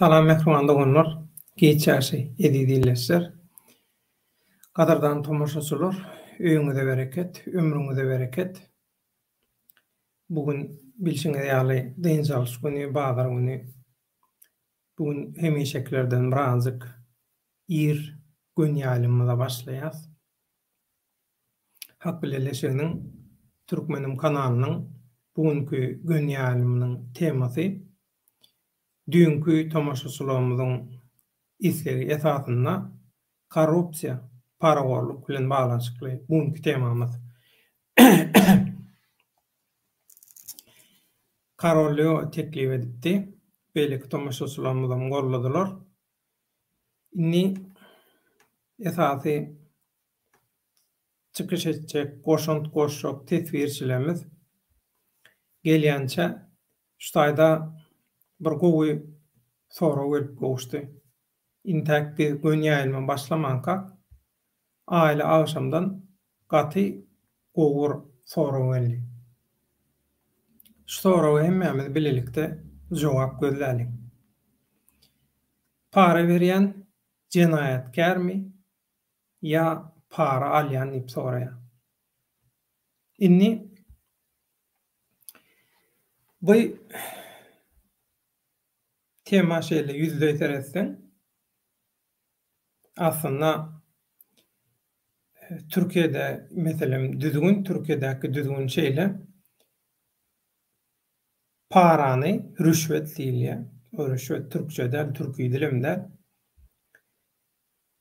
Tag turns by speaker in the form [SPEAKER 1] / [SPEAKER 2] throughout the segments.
[SPEAKER 1] Salam mähriban doganlar, giç ýaşy eziz ildeşler. Gadyrdan tomaşaçylar, öýüňize bereket, ömrüňize bereket. Bu gün bilşiňiz ýaly dynç alyş güni, bazar güni. Bu gün hemişekilerden birazjyk ir gün ýaýlymymyza başlaýas. Hak Bileleşiginiň Türkmenim kanalynyň bu günki gün ýaýlymynyň temasy düýnki tomaşaçylarymyzyň islegi esasynda korrupsiýa, parahorluk bilen baglanyşykly bu günki temamyz. Karol Leo teklip edipdi. Beýleki tomaşaçylarymyzam golladylar. Indi esasy çykyş etjek, goşant goşjak teswirçilerimiz gelýänçä şu taýda bir gowy sorag gelip gowuşdy. Intäk biz göni ýaýlyma başlamankak, aýly agşamdan gaty gowy bir sorag geldi. Şu soraga hemmämiz bilelikde jogap gözläliň. Para berýän jenaýatkärmi ýa para alýan diýip soraýar. Indi bu tema şeýle ýüzleý seretseň, aslynda Türkiýede meselem düzgün, Türkiýedäki düzgün şeýle, parany rüşwet diýilýär. O rüşwet türkçe däl, türki dilem däl.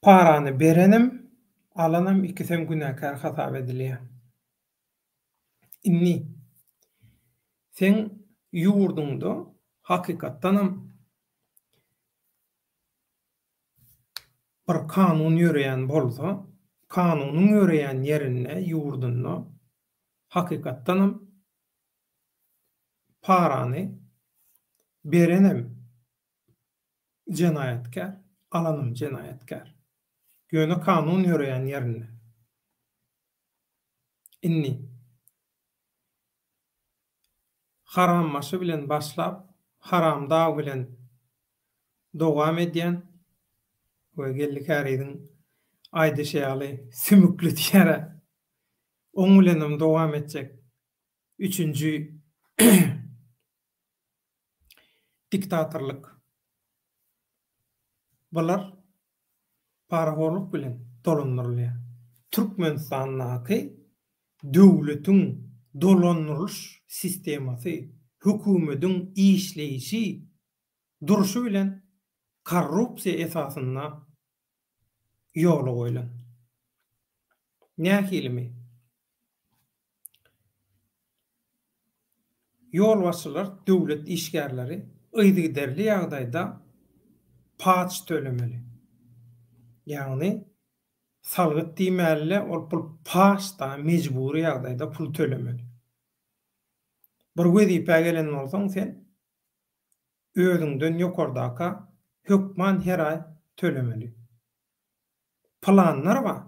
[SPEAKER 1] Parany berenem, alanam ikisem günäkär hasap edilýär. Indi seň ýurduňda hakykatdanam bir kanun ýöreýän bolsa, kanunyň ýöreýän ýerinde, ýurdunda hakykatdanam parany berenem jenaýatkär, alanam jenaýatkär. Ýöne kanun ýöreýän ýerinde. Indi, harambaşy bilen başlap, haramdag bilen dowam edýän we Geldi Käriziň aýdyşy ýaly sümükli diýer-ä, oň bilenem dowam etjek üçünji Diktatorlyk. Bular parahorluk bilen dolandyrylýar. Türkmenistandaky döwletiň dolandyrylyş sistemasy, hökümediň işleýşi durşy bilen korrupsiýa esasynda ýola goýlan. Nähilimi? Ýolbaşçylar, döwlet işgärleri yzygiderli ýagdaýda paç tölemeli. Ýagny salgyt diýmäli-le, ol pul paç-da, mejbury ýagdaýda pul tölemeli. Bir wezipä gelen bolsaň sen özüňden ýokardaka hökman her aý tölemeli. Planlar bar.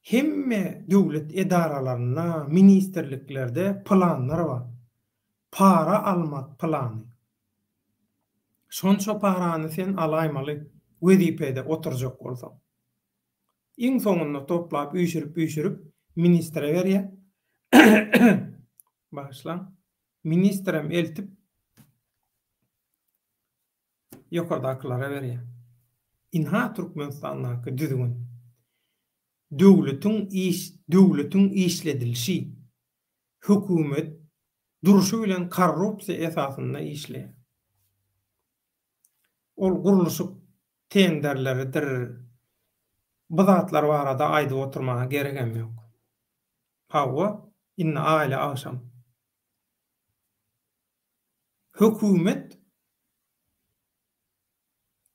[SPEAKER 1] Hemme döwlet edaralarynda, ministrliklerde planlar bar. Para almak plany. Şonça parany sen alaýmaly wezipede oturjak bolsaň. Iň soňunda toplap üýşürip-üýşürip ministre berýär. Bagyşlaň. Ministrem eltip ýokardakylara berýär. Ynha Türkmenistandaky düzgün. Döwletiň iş döwletiň işledilişi, hökümet durşy bilen korrupsiýa esasynda işleýär. Ol gurluşyk tenderleridir, bu zatlar barada aýdyp oturmaga geregem ýok. Hawa, indi aýly agşam. Hökümet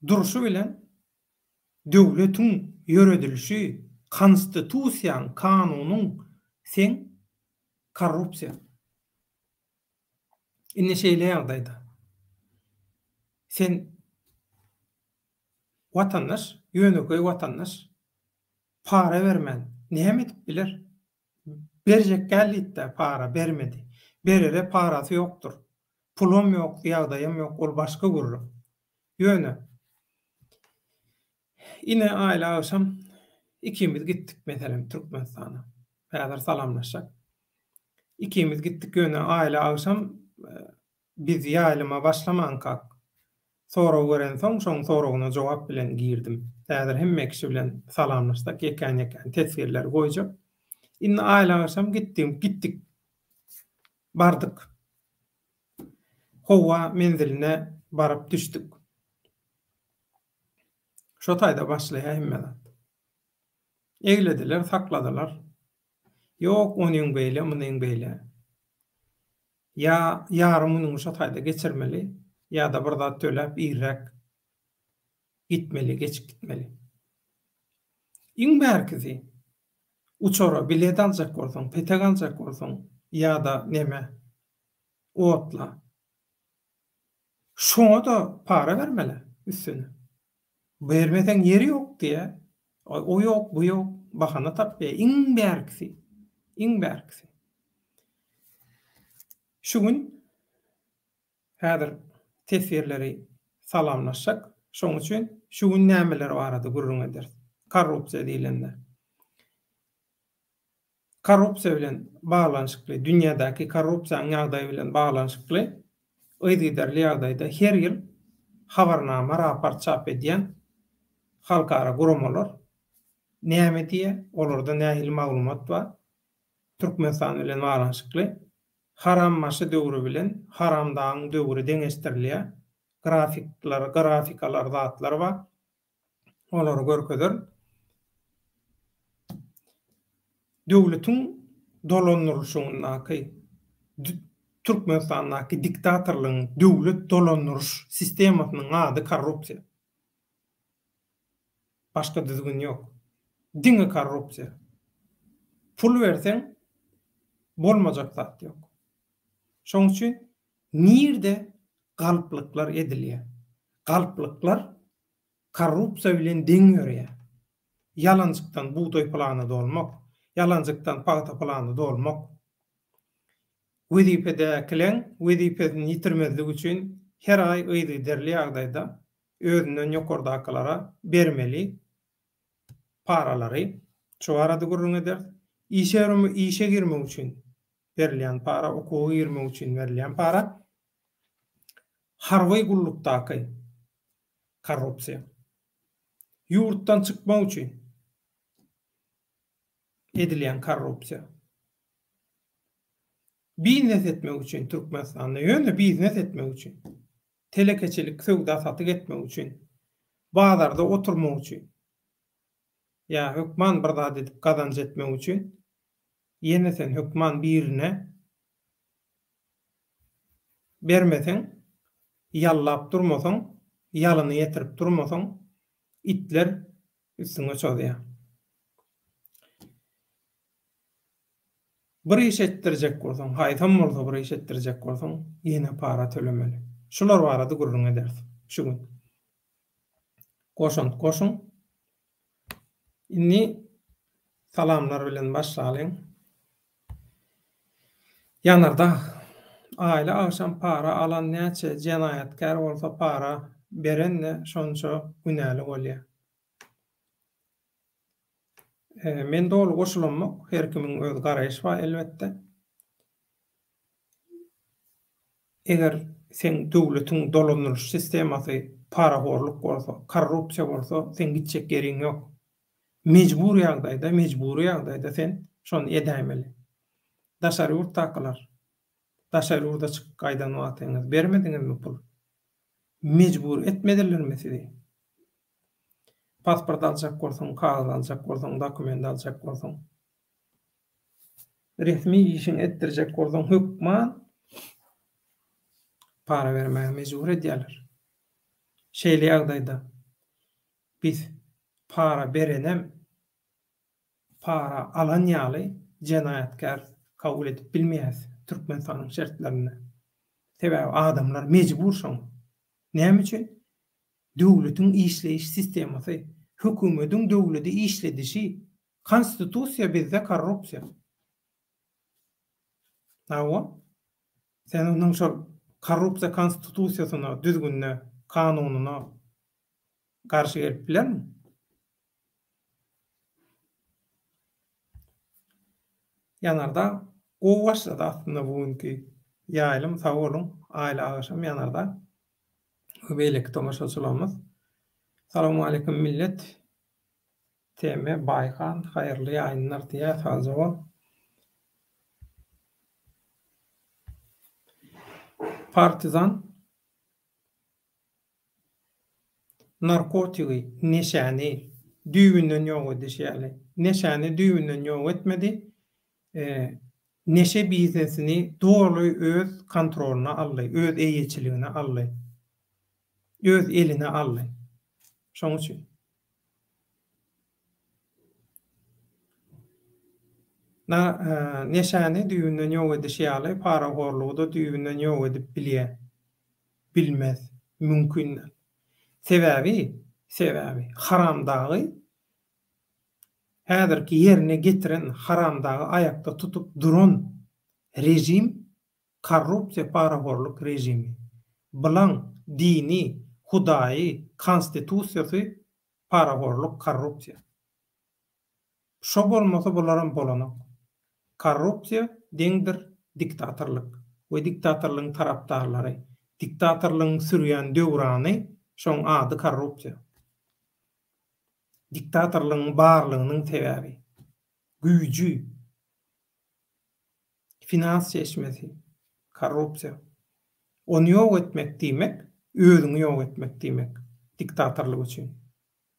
[SPEAKER 1] durşy bilen döwletiň ýöredilişi, konstitusiýaň, kanunyň seň korrupsiýa. Indi şeýle ýagdaýda sen watandaş, ýönekeý watandaş para bermän näme edip biler? Berjek däl diýipdä para bermedi. Berere parasy ýokdur. Pulam ýok, ýagdaýam ýok ol başga gürrüň. Ýöne ine aýly agşam ikimiz gitdik meselem Türkmenistana. Häzir salamlaşjak. Ikimiz gitdik ýöne aýly agşam biz ýaýlyma başlamankak sorag berensoň şoň soragyna jogap bilen girdim. Häzir hemme kişi bilen salamlaşsak ýekän-ýekän teswirleri goýjak. Indi aýly agşam gitdim gitdik. Bardyk. Howa menziline baryp düşdük. Şo taýda başlaýar hemme zat. Eglediler, sakladylar. Ýok, onyň beýle, munyň beýle. Ýa ýarym günüňi şo taýda geçirmeli, ýa-da bir zat töläp irräk gitmeli, geçip gitmeli. Iň bärkisi, uçara bilet aljak bolsaň, petek aljak bolsaň ýa-da neme, otla. Şoňa-da para bermeli üstüne. Bermeseň ýeri ýok diýýä. O ýok, bu ýok, bahana tapýa. Iň bärkisi, iň bärkisi. Şu gün häzir teswirleri salamlaşjak. Şoň üçin şu gün nämeler barada gürrüň ederis? Korrupsiýa diýlende. Korrupsiýa bilen baglanyşykly, dünýädäki korrupsiýanyň ýagdaýy bilen baglanyşykly yzygiderli ýagdaýda her ýyl habarnama, raport çap edýän halkara guramalar näme diýýär, olarda nähili maglumat bar, Türkmenistan bilen baglanyşykly Harambaşy döwri bilen Haramdagyň döwri deňeşdirilýär, grafikler, grafikalar, zatlar bar. Olary görkezer. Döwletiň dolandyrylyşyndaky Türkmenistandaky diktatorlygyň döwlet dolandyryş sistemasynyň ady korrupsiýa. Başga düzgün ýok. Diňe korrupsiýa. Pul berseň bolmajak zat ýok. Şoň üçin nirde galplyklar edilýär? Galplyklar korrupsiýa bilen deň ýöreýär. Ýalanjykdan bugdaý plany dolmak, ýalanjykdan pagta plany dolmak. Wezipedäkileň wezipesini ýitirmezlik üçin her aý yzygiderli ýagdaýda özünden ýokardakylara bermeli paralary, şu barada gürrüň ederis. Işe işe girmek üçin berilýän para, okuwa girmek üçin berilýän para, harby gullukdaky korrupsiýa. Ýurtdan çykmak üçin edilýän korrupsiýa. Biznes etmek üçin Türkmenistanda, ýöne biznes etmek üçin, telekeçilik, söwda-satyk etmek üçin, bazarda oturmak üçin ýa hökman bir zat edip gazanç etmek üçin ýene sen hökman birine Bermeseň, ýallap durmasaň, ýalyny getirip durmasaň, itler üstüňe çozýar. Bir iş etdirjek bolsaň, haýsam bolsa bir iş etdirjek bolsaň, ýene para tölemeli. Şular barada gürrüň ederis şu gün. Goşant goşuň. Indi salamlar bilen başlalyň. Ýanardag. Aýly agşam para alan näçe jenaýatkär bolsa para beren-de şonça günäli bolýar. Men doly goşulamok, her kimiň öz garaýşy bar elbetde. Eger seň döwletiň dolandyryş sistemasy parahorluk bolsa, korrupsiýa bolsa, seň gitjek ýeriň ýok. Mejbur ýagdaýda, mejbury ýagdaýda sen şony edäýmeli. Daşary ýurtdakylar, daşary ýurda çykyp gaýdan wagtyňyz bermediňizmi pul? Mejbur etmedilermi sizi? Pasport aljak bolsaň, kagyz aljak bolsaň, dokument aljak bolsaň. Resmi işiňi etdirjek bolsaň hökman para bermäge mejbur edýärler. Şeýle ýagdaýda biz para berenem para alan ýaly jenaýatkär kabul edip bilmeýäris Türkmenistanyň şertlerinde. Sebäbi adamlar mejbur şoňa. Näme üçin? Döwletiň işleýiş sistemasy, hökümediň döwledi işledişi Konstitusiýa bizde korrupsiýa. Hawa. Sen onuň şol korrupsiýa konstitusiýasyna düzgünine. kanunyna garşy gelip bilermi? Ýanardag gowy başlady aslynda bu günki ýaýlym sag boluň Aýly agşam Ýanardag we beýleki tomaşaçylarymyz. Salowmaleýkim millet. TM Baýhan haýyrly ýaýynlar diýýär sagja bol. Partizan Narkotigi, neşäni düýbünden ýok edişi ýaly, neşäni düýbünden ýok etmedi, neşe biznesini doly öz kontrolyna aldy, öz eýeçiligine aldy, öz eline aldy. Şonuň üçin. Na, neşäni düýbünden ýok edişi ýaly, parahorlugy-da düýbünden ýok edip bilýär. Bilmez. Mümkin däl. Sebäbi, sebäbi, haramdagy häzirki ýerine getiren, haramdagy aýakda tutup duran režim korrupsiýa parahorluk režimi. Bulaň dini, hudaýy, konstitusiýasy parahorluk, korrupsiýa. Şo bolmasa bularam bolanok. Korrupsiýa deňdir diktatorlyk we diktatorlygyň tarapdarlary. Diktatorlygyň sürýän döwrany şoň ady korrupsiýa. Diktatorlygyň barlygynyň sebäbi. Güýji. Finans çeşmesi. Korrupsiýa. Ony ýok etmek diýmek, özüňi ýok etmek diýmek diktatorlyk üçin.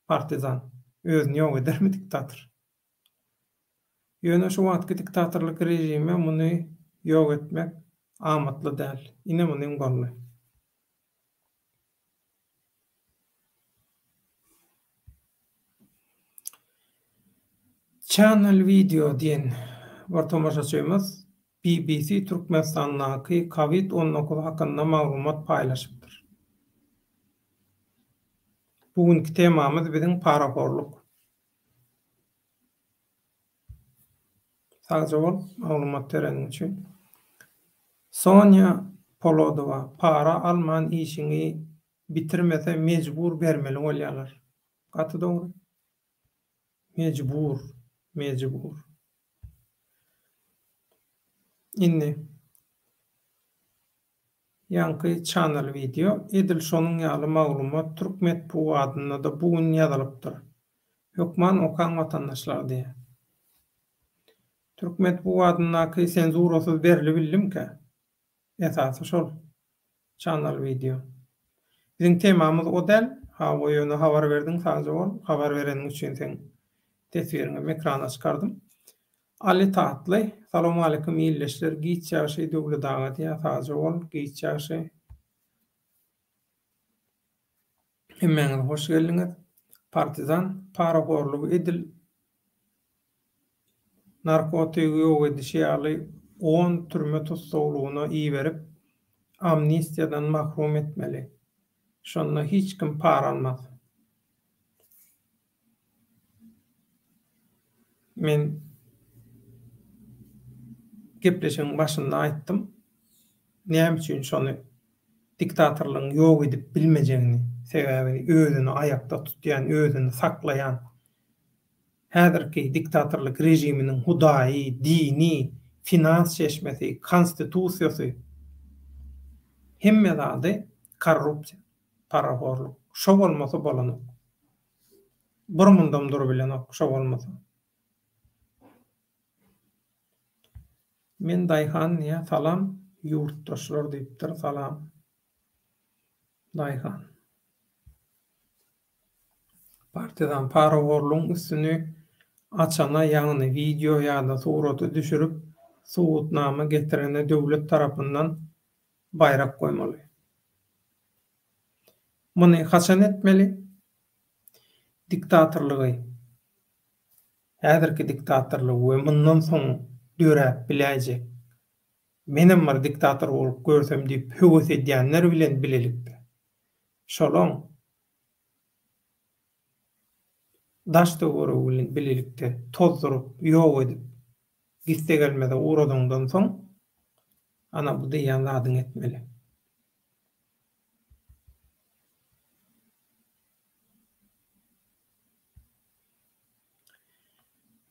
[SPEAKER 1] Partizan. Özüni ýok edermi diktator? Ýöne şu wagtky diktatorlyk režime muny ýok etmek amatly däl. Ine munyň boldy. Channel Video diýen bir tomaşaçymyz BBC Türkmenistandaky Covid 19 hakynda maglumat paýlaşypdyr. Bu günki temamyz biziň parahorluk. Sagja bol maglumat bereniň üçin. Sonýa Polodowa, para alman işiňi bitirmese mejbur bermeli bolýalar. Gaty dogry. Mejbur, mejbur. Indi Ýaňky channel wideo edil şonuň ýaly maglumat türk metbugadynda-da bu gün ýazylypdyr. Hökman okaň watandaşlar diýýär. Türk metbugadyndaky senzurasyz berlibildimkä? Esasy şol. Channel wideo. Biziň temamyz o däl. Hawa ýöne habar berdiň sagja bol. Habar bereniň üçin seň teswiriňem ekrana çykardym. Aly Tatly, Salowmaleýkim ildeşler giç ýagşy Döwlet aga diýýär sagja bol giç ýagşy. Hemmäňiz hoş geldiňiz. Partizan parahorlugy edil narkotigi ýok edişi ýaly on türme tussaglygyna iberip amnistiýadan mahrum etmeli. Şonda hiç kim para almaz. Men gepleşigiň başynda aýtdym. Näme üçin şony diktatorlygyň ýok edip bilmejegini, sebäbi özüni aýakda tutýan, özüni saklaýan häzirki diktatorlyk režiminiň hudaýy, dini, finans çeşmesi, konstitusiýasy, hemme zady korrupsiýa, parahorluk. Şo bolmasa bolanok. Bir mundam durubilenok şo bolmasa. Men Daýhan diýýär salam ýurtdaşlar diýipdir salam Daýhan. Partizan parahorlugyň üstüni açana ýagny wideo ýa-da surata düşürip subutnama getirene döwlet tarapyndan baýrak goýmaly. Muny haçan etmeli? Diktatorlygy, häzirki diktatorlygy we mundan soň döräp biläýjek, menem bir diktator bolup görsem diýip höwes edýänler bilen bilelikde, şolaň daş-töweregi bilen bilelikde tozduryp, ýok edip, gitse-gelmeze ugradaňdan soň, ana bu diýýän zadyňy etmeli.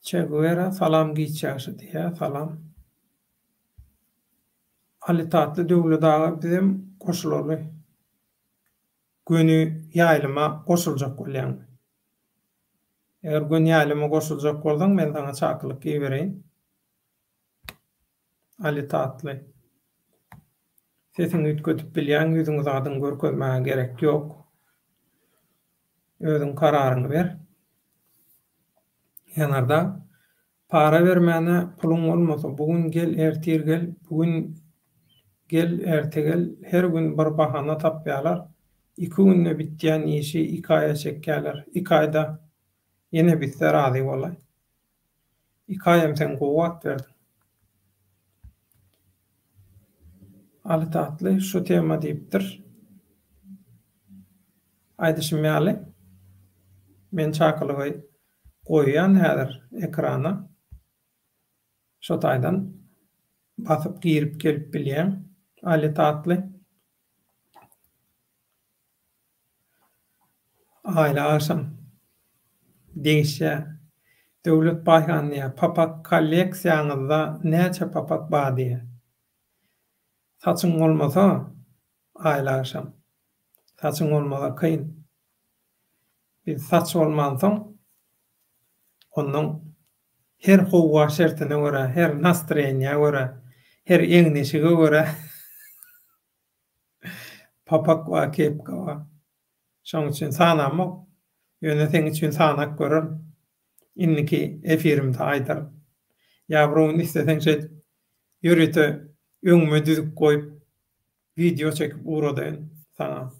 [SPEAKER 1] Che Guevara salam giç ýagşy diýýär salam. Aly Tatly Döwlet aga bizem goşulaly. Göni ýaýlyma goşuljak bolýaňmy? Eger göni ýaýlyma goşuljak bolsaň men saňa çakylyk ibereýin. Aly Tatly. Sesiňi üýtgedip bilýäň ýüzüňi zadyňy görkezmäge gerek ýok. Özüň kararyňy ber. Ýanardag, para bermäne puluň bolmasa, bu gün gel, ertir gel, bu gün gel, erte gel, her gün bir bahana tapýalar. Iki günde bitýän işi iki aýa çekýäler. Iki aýda ýene bitse razy bolaý. Iki aýam sen gowy wagt berdiň. Aly Tatly şu tema diýipdir. Aýdyşym ýaly, men çakylygy goýýan häzir ekrana. Şo taýdan basyp girip gelip bilýäň. Aly Tatly. Aýly agşam. Degişýä. Döwlet Baýhan diýýär, papak kolleksiýaňyzda näçe papak bar diýýär. Saçyň bolmasa, aýly agşam. Saçyň bolmasa kyn. Biz saç bolmansoň, onnoň her howa şertine görä, her nastroýeniýa görä, her egin-eşige görä Papak bar, kepka bar. Şoň üçin sanamok. Ýöne seň üçin sanap görerin. Indiki efirimde aýdaryn. Ýa bir gün isleseň şeýdip ýörite öňüme düzüp goýup wideo çekip ugradaýyn saňa.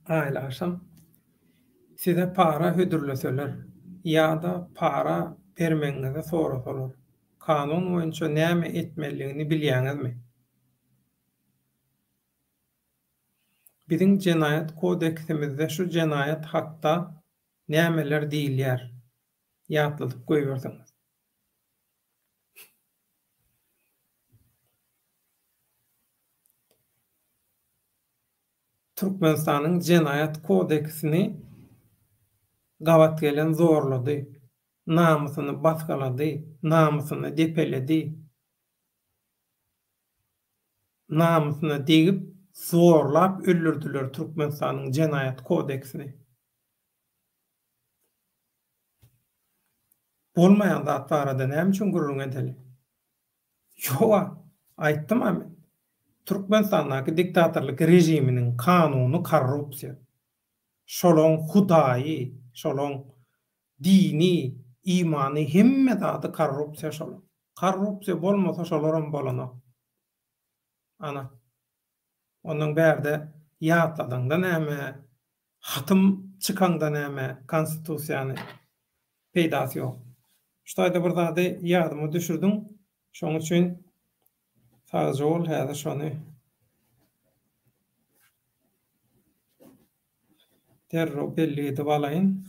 [SPEAKER 1] Aýly agşam. Size para hödürleseler ýa-da para bermegiňizi sorasalar, kanun boýunça näme etmelidigini bilýäňizmi? Biziň Jenaýat kodeksimizde şu jenaýat hakda nämeler diýilýär? Ýatladyp goýberseňiz. Türkmenistanyň Jenaýat kodeksini gabat gelen zorlady, namysyny basgylady, namysyny depeledi, namysyna degip zorlap öldürdiler Türkmenistanyň Jenaýat kodeksini. Bolmaýan zat barada näme üçin gürrüň edeli? Ýoga, aýtdym-a men. Türkmenistandaky diktatorlyk režiminiň kanuny korrupsiýa. Şolaň hudaýy, şolaň dini, imany hemme zady korrupsiýa şolaň. Korrupsiýa bolmasa şolaram bolanok. Ana. Ondan bärde ýatladaňda näme, hatym çykaňda näme konstitusiýany peýdasy ýok. Şu taýda bir zady ýadyma düşürdiň, şoň üçin sagja bol häzir şony derrew bellik edip alaýyn.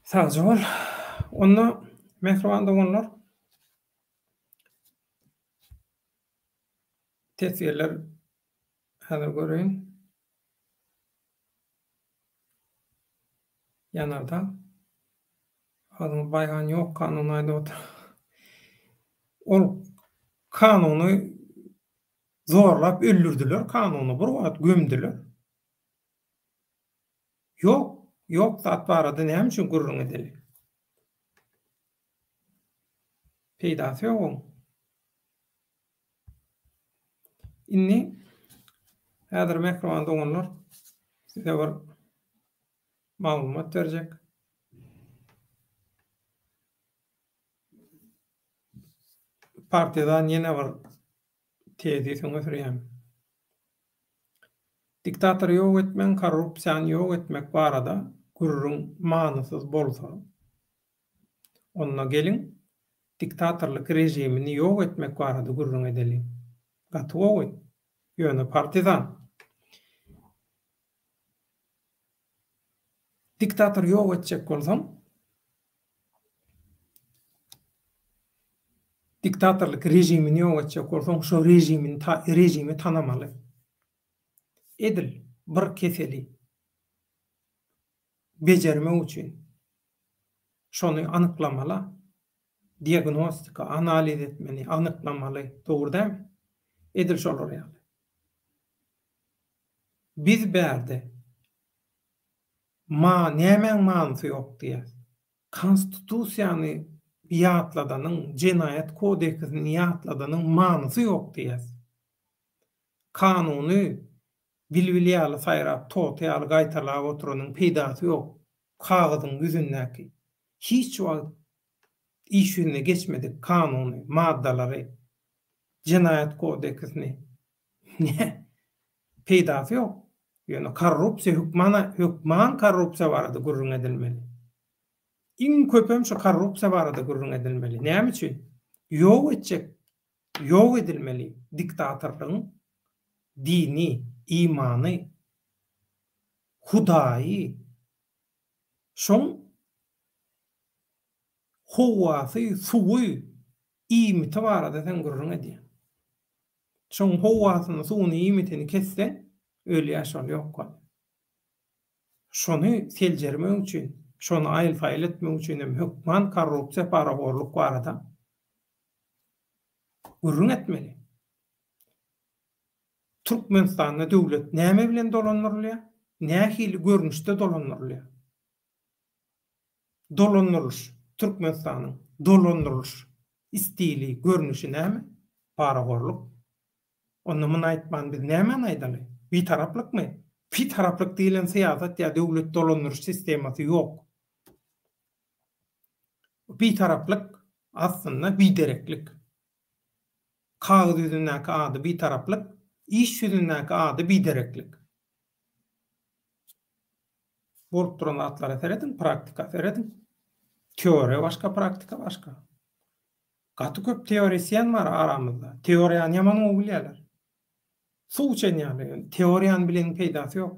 [SPEAKER 1] Sagja bol. Onda mähriban doganlar teswirler häzir göreýin. Ýanardag. Agzyňa baýgan ýok kanuny aýdyp otur. Ol kanuny zorlap öldürdiler kanuny bir wagt gömdüler. Ýok, ýok zat barada näme üçin gürrüň edeli? Peýdasy ýok oň. Indi häzir mähriban doganlar size bir maglumat berjek. Partizan ýene bir tezis öňe sürýär. Diktatory ýok etmegiň korrupsiýany ýok etmek barada gürrüň manysyz bolsa, onda geliň, diktatorlyk režimini ýok etmek barada gürrüň edeliň. Gaty gowy. Ýöne partizan. Diktatory ýok etjek bolsaň. Diktatorlyk režimini ýok etjek bolsaň, şo režimini režimi tanamaly. Edil bir keseli bejermek üçin şony anyklamaly, diagnostika, analiz etmeli, anyklamaly, dogry dälmi? Edil şolar ýaly. Biz bärde ma nämäň manysy ýok diýýäs. Konstitusiýany ýatladanyň, jenaýat kodeksini ýatladanyň manysy ýok diýýäs. Kanuny bilbil ýaly saýrap, toty ýaly gaýtalap oturanyň peýdasy ýok. Kagyzyň ýüzündäki, hiç wagt iş ýüzüne geçmedik kanuny, maddalary, jenaýat kodeksini ne peýdasy ýok. Ýöne korrupsiýa hökman hökman korrupsiýa barada gürrüň edilmeli. Iň köpem şu korrupsiýa barada gürrüň edilmeli. Näme üçin? Ýok etjek, ýok edilmeli diktatorlygyň dini, imany, hudaýy, şoň howasy, suwy, iýmiti barada sen gürrüň edýäň. Şoň howasyny, suwuny, iýmitini kesseň, ölýär şol, ýok bolýar. Şony seljermek üçin, şony aýyl-saýyl etmek üçin hem hökman korrupsiýa, parahorluk barada gürrüň etmeli. Türkmenistanda döwlet näme bilen dolandyrylýar? Nähili görnüşde dolandyrylýar? Dolandyrylyş, Türkmenistanyň dolandyrylyş stili, görnüşi näme? Parahorluk. Onda muny aýtman biz nämäni aýdaly? Bitaraplykmy? Bitaraplyk diýlen syýasat ýa döwlet dolandyryş sistemasy ýok. Bitaraplyk aslynda bidereklik. Kagyz ýüzündäki ady bitaraplyk, iş ýüzündäki ady bidereklik. Bolup duran zatlara serediň, praktika serediň. Teoriýa başga, praktika başga. Gaty köp teorisyen bar aramyzda. Teoriýany ýaman gowy bilýärler. Suw içen ýaly. Teoriýany bileniň peýdasy ýok.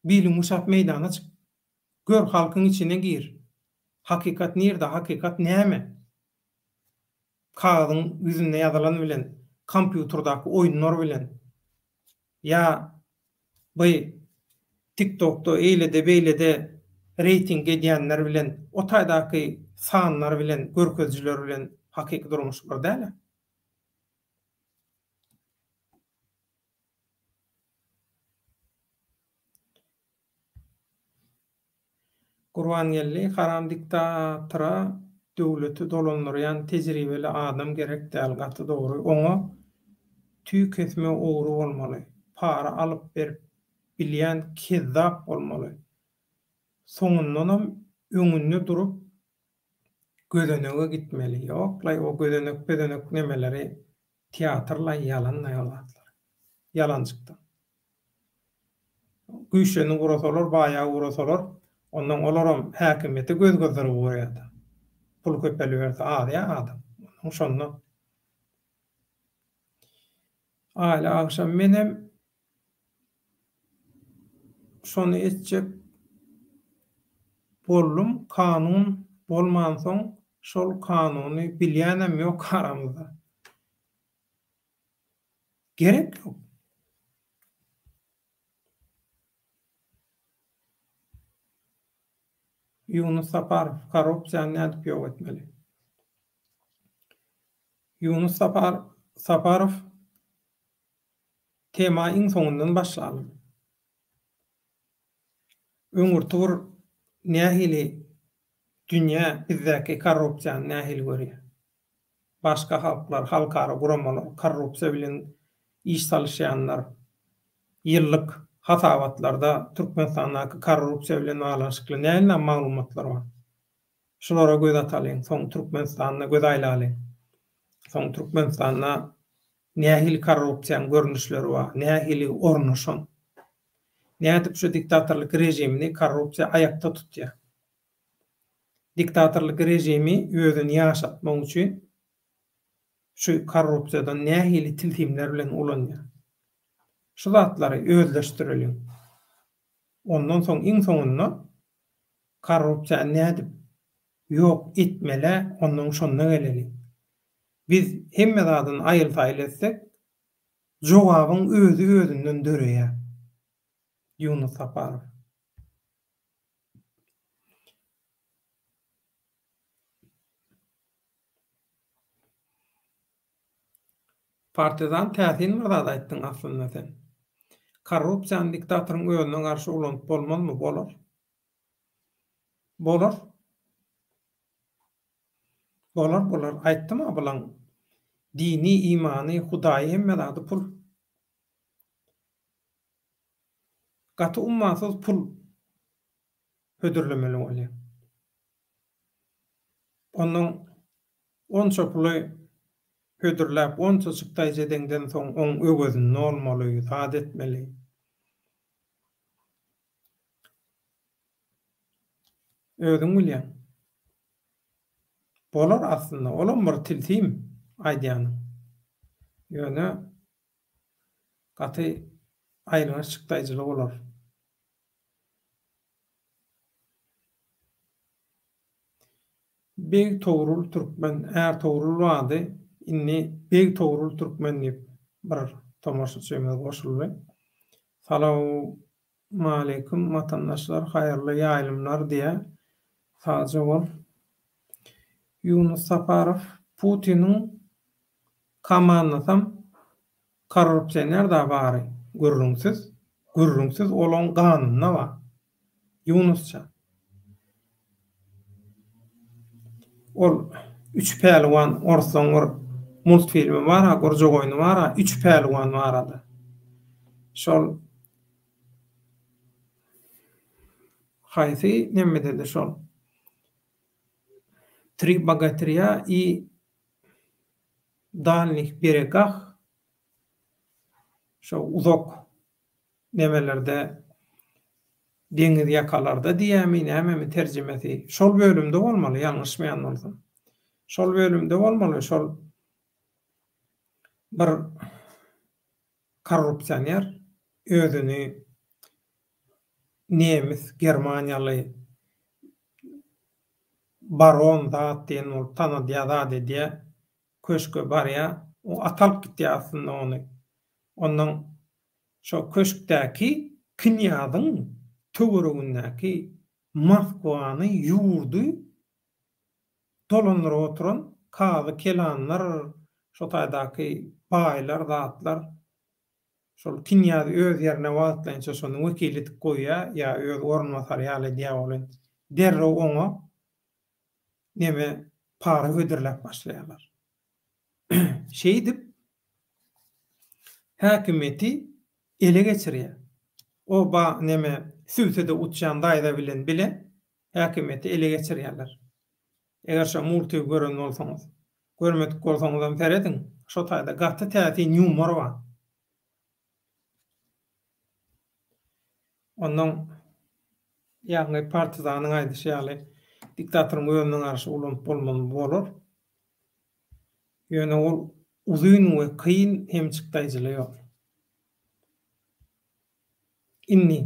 [SPEAKER 1] Biliňi guşap meýdana çyk. Gör, halkyň içine gir. Hakykat nirde, hakykat näme? Kagyzyň ýüzünde ýazylan bilen, kompýuterdaky oýunlar bilen ýa By tiktokda eýlede beýlede reýting edýänler bilen o taýdaky sanlar bilen görkezijiler bilen hakyky durmuş bir dälä. Gurbangeldi haram diktatora döwleti dolandyrýan tejribeli adam gerek däl gaty dogry oňa tüý kesme ogry bolmaly para alyp berip bilýän kezzap bolmaly soňundanam öňünde durup gözenege gitmeli ýoklaý o gözenek pezenek nemeleri teatrlaý ýalanlaý ol zatlar ýalanjykdan. Güýçlenip ugrasalar, baýap ugrasalar, onnoň olaram häkimiýete göz gyzdyryp ugraýar-da. Pul köpeliberse azýar adam. Onnoň şonda. Aýly agşam menem şony etjek boldum, kanun bolmansoň şol kanuny bilýänem ýok aramyzda. Gerek ýok. Ýunus Saparow, korrupsiýany nädip ýok etmeli? Ýunus Sapar Saparow, tema iň soňundan başlalyň. Öňürti bir nähili dünýä bizdäki korrupsiýany nähili görýär? Başga halklar, halkara guramalar, korrupsiýa bilen iş salyşýanlar ýyllyk hasabatlarda Türkmenistandaky korrupsiýa bilen baglanyşykly nähili maglumatlar bar? Şulara göz atalyň, soň Türkmenistanda göz aýlalyň. Soň Türkmenistanda nähili korrupsiýanyň görnüşleri bar, nähili ornaşan? Nädip şu diktatorlyk režimini korrupsiýa aýakda tutýar? Diktatorlyk režimi özüni ýaşatmak üçin şu korrupsiýadan nähili tilsimler bilen ulanýar. Şu zatlary özleşdireliň. Ondan soň iň soňunda korrupsiýany nädip ýok etmelä ondan şonda geleliň. Biz hemme zadyny aýyl-saýyl etsek, jogabyň özi özünden döreýär. Ýunus Saparow. Partizan täsin bir zat aýtdyň aslynda sen. Korrupsiýany diktatoryň özüne garşy ulanyp bolmazmy? Bolar. Bolar. Bolar bolar. Aýtdym-a bulaň dini, imany, hudaýy hemme zady pul. Gaty ummasyz pul hödürlemeli bolýar. Onnoň onça puly hödürläp, onça çykdaýjy edeňden soň oň öwezini dolmaly, zat etmeli. Özüň bilýäň. Bolar aslynda, olam bir tilsim aýdýanyň. Ýöne gaty aýylganç çykdaýjyly bolar. Beg Togrul Türkmen, Ärtogrul bardy, indi Beg Togrul Türkmen diýip bir tomaşaçymyz goşuldy. Salawmaleýkim watandaşlar haýyrly ýaýlymlar diýýär. Sagja bol. Ýunus Saparow Putiniň komandasam Korrupsioner da bary gürrüňsiz, gürrüňsiz olaň ganynda bar. Ýunusjan. Ol üç pälwan orslaň bir multfilmi bar-a, gurjak oýny bar-a, üç pälwan barada. Şol haýsy nemededi şol? Tri bogatyrýa i Dalnih beregah, şo uzak nemelerde, deňiz ýakalarda diýýämi, nämemi terjimesi, şol bölümde bolmaly, ýalňyşmaýan bolsam. Şol bölümde bolmaly, şol bir korrupsioner özüni nemis, germaniýaly baron zat diýen bolup tanadýar, zat edýär. Köşge barýar. O at alyp gitýär aslynda ony. Ondan şo köşkdäki knýazyň töweregindäki Moskwany, ýurdy dolandyryp oturan kazy kelanlar, şo taýdaky baýlar, zatlar Şol knýazy öz ýerine wagtlaýynça şony wekil edip goýýar ýa öz orunbasary ýaly edýär welin, derrew oňa neme para hödürläp başlaýarlar. Şeýdip, häkimiýeti ele geçirýär. O ba neme sübsede uçýan daýza bilen bile häkimiýeti ele geçirýärler. Eger şo multigi gören bolsaňyz. Görmedik bolsaňyzam serediň. Şo taýda gaty täsin ýumor bar. Onnoň ýagny partizanyň aýdyşy ýaly diktatoryň özüne garşy ulanyp bolmazmy bolar. Ýöne ol uzyn we kyn hem çykdaýjyly ýol. Indi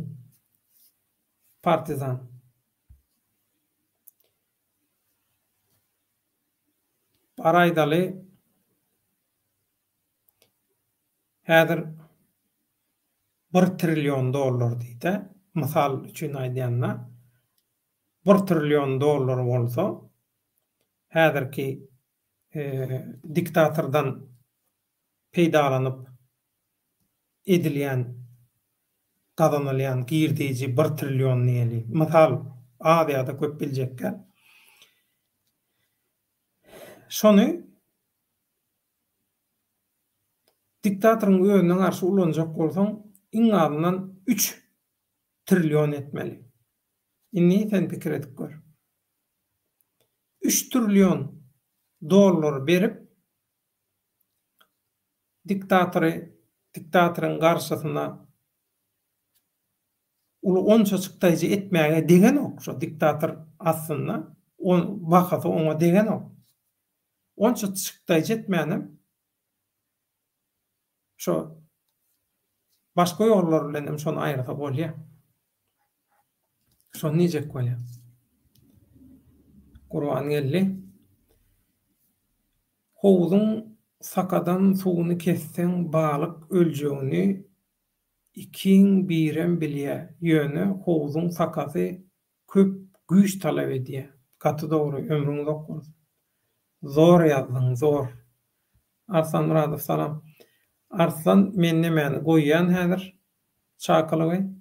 [SPEAKER 1] partizan. Bar aýdaly, häzir bir trillion dollar diýdä, mysal üçin aýdýanda, bir trillion dollar bolsa, häzirki diktatordan peýdalanyp edilýän, gazanylýan girdeýji bir trillion diýeli. Mysal, az ýa-da köp biljek däl. Şony diktatoryň özüne garşy ulanjak bolsaň, iň azyndan üç trillion etmeli. Indi sen pikir edip gör. Üç trillion dollar berip, Diktatory, diktatoryň garşysyna uly onça çykdaýjy etmäge degenok şo diktator aslynda bahasy oňa degenok. Onça çykdaýjy etmänem şo başga ýollar bilen hem şony aýyrsa bolýar. Şony diýjek bolýan. Gurban geldi. Howzuň sakadan suwuny kesseň balyk öljegini ikiň birem bilýä, ýöne howzuň sakasy köp güýç talap edýä. Gaty dogry, ömrüň uzak bolsun. Zor ýazdyň, zor. Arslan Myradow salam. Arslan men nemäni goýýan häzir çakylygy.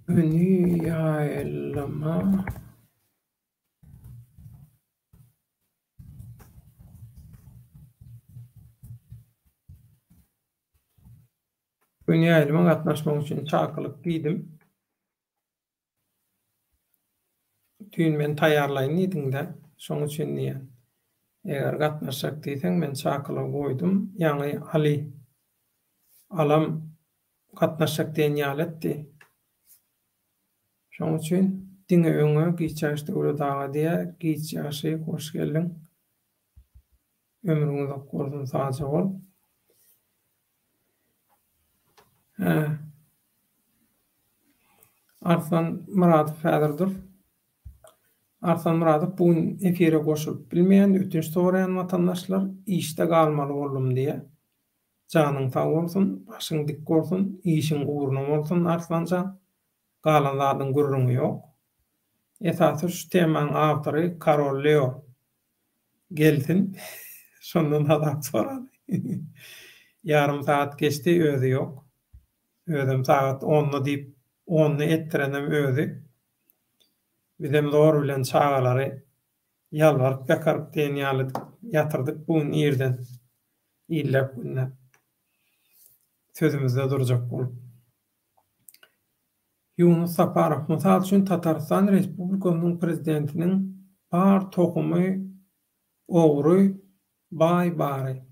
[SPEAKER 1] Göni ýaýlyma Göni ýaýlyma gatnaşmak üçin çakylyk diýdim. Düýn men taýýarlaýyn diýdiň-dä, şoň üçin diýýän. Eger gatnaşjak diýseň, men çakylygy goýdum. Ýaňy Aly Alam gatnaşjak diýen ýaly etdi. Şoň üçin diňe öňe Giç ýaş Döwlet aga diýýär. Giç ýaşy hoş geldiň. Ömrüň uzak bolsun sagja bol. Hä. Arslan Myradow häzir dur. Arslan Myradow bu gün efire goşulyp bilmeýän, ötünç soraýan watandaşlar, işde galmaly boldum diýýär. Janyň sag bolsun, başyň dik bolsun, işiň ugruna bolsun Arslanjan. Galan zadyň gürrüňi ýok. Esasy şu temaň awtory Karol Leo. Gelsin, şondan hasap soraly. Ýarym sagat geçdi, özi ýok. Özem sagat onda diýip, onda etdirenem özi. Bizem zor bilen çagalary ýalbaryp-ýakaryp diýen ýaly ýatyrdyk bu gün irden. Illäp-günläp. Sözümizde durjak bolup. Ýunus Saparow, Mysal üçin, Tatarystan Respublikasynyň Prezidentiniň bar tohumy ogry, baý bary.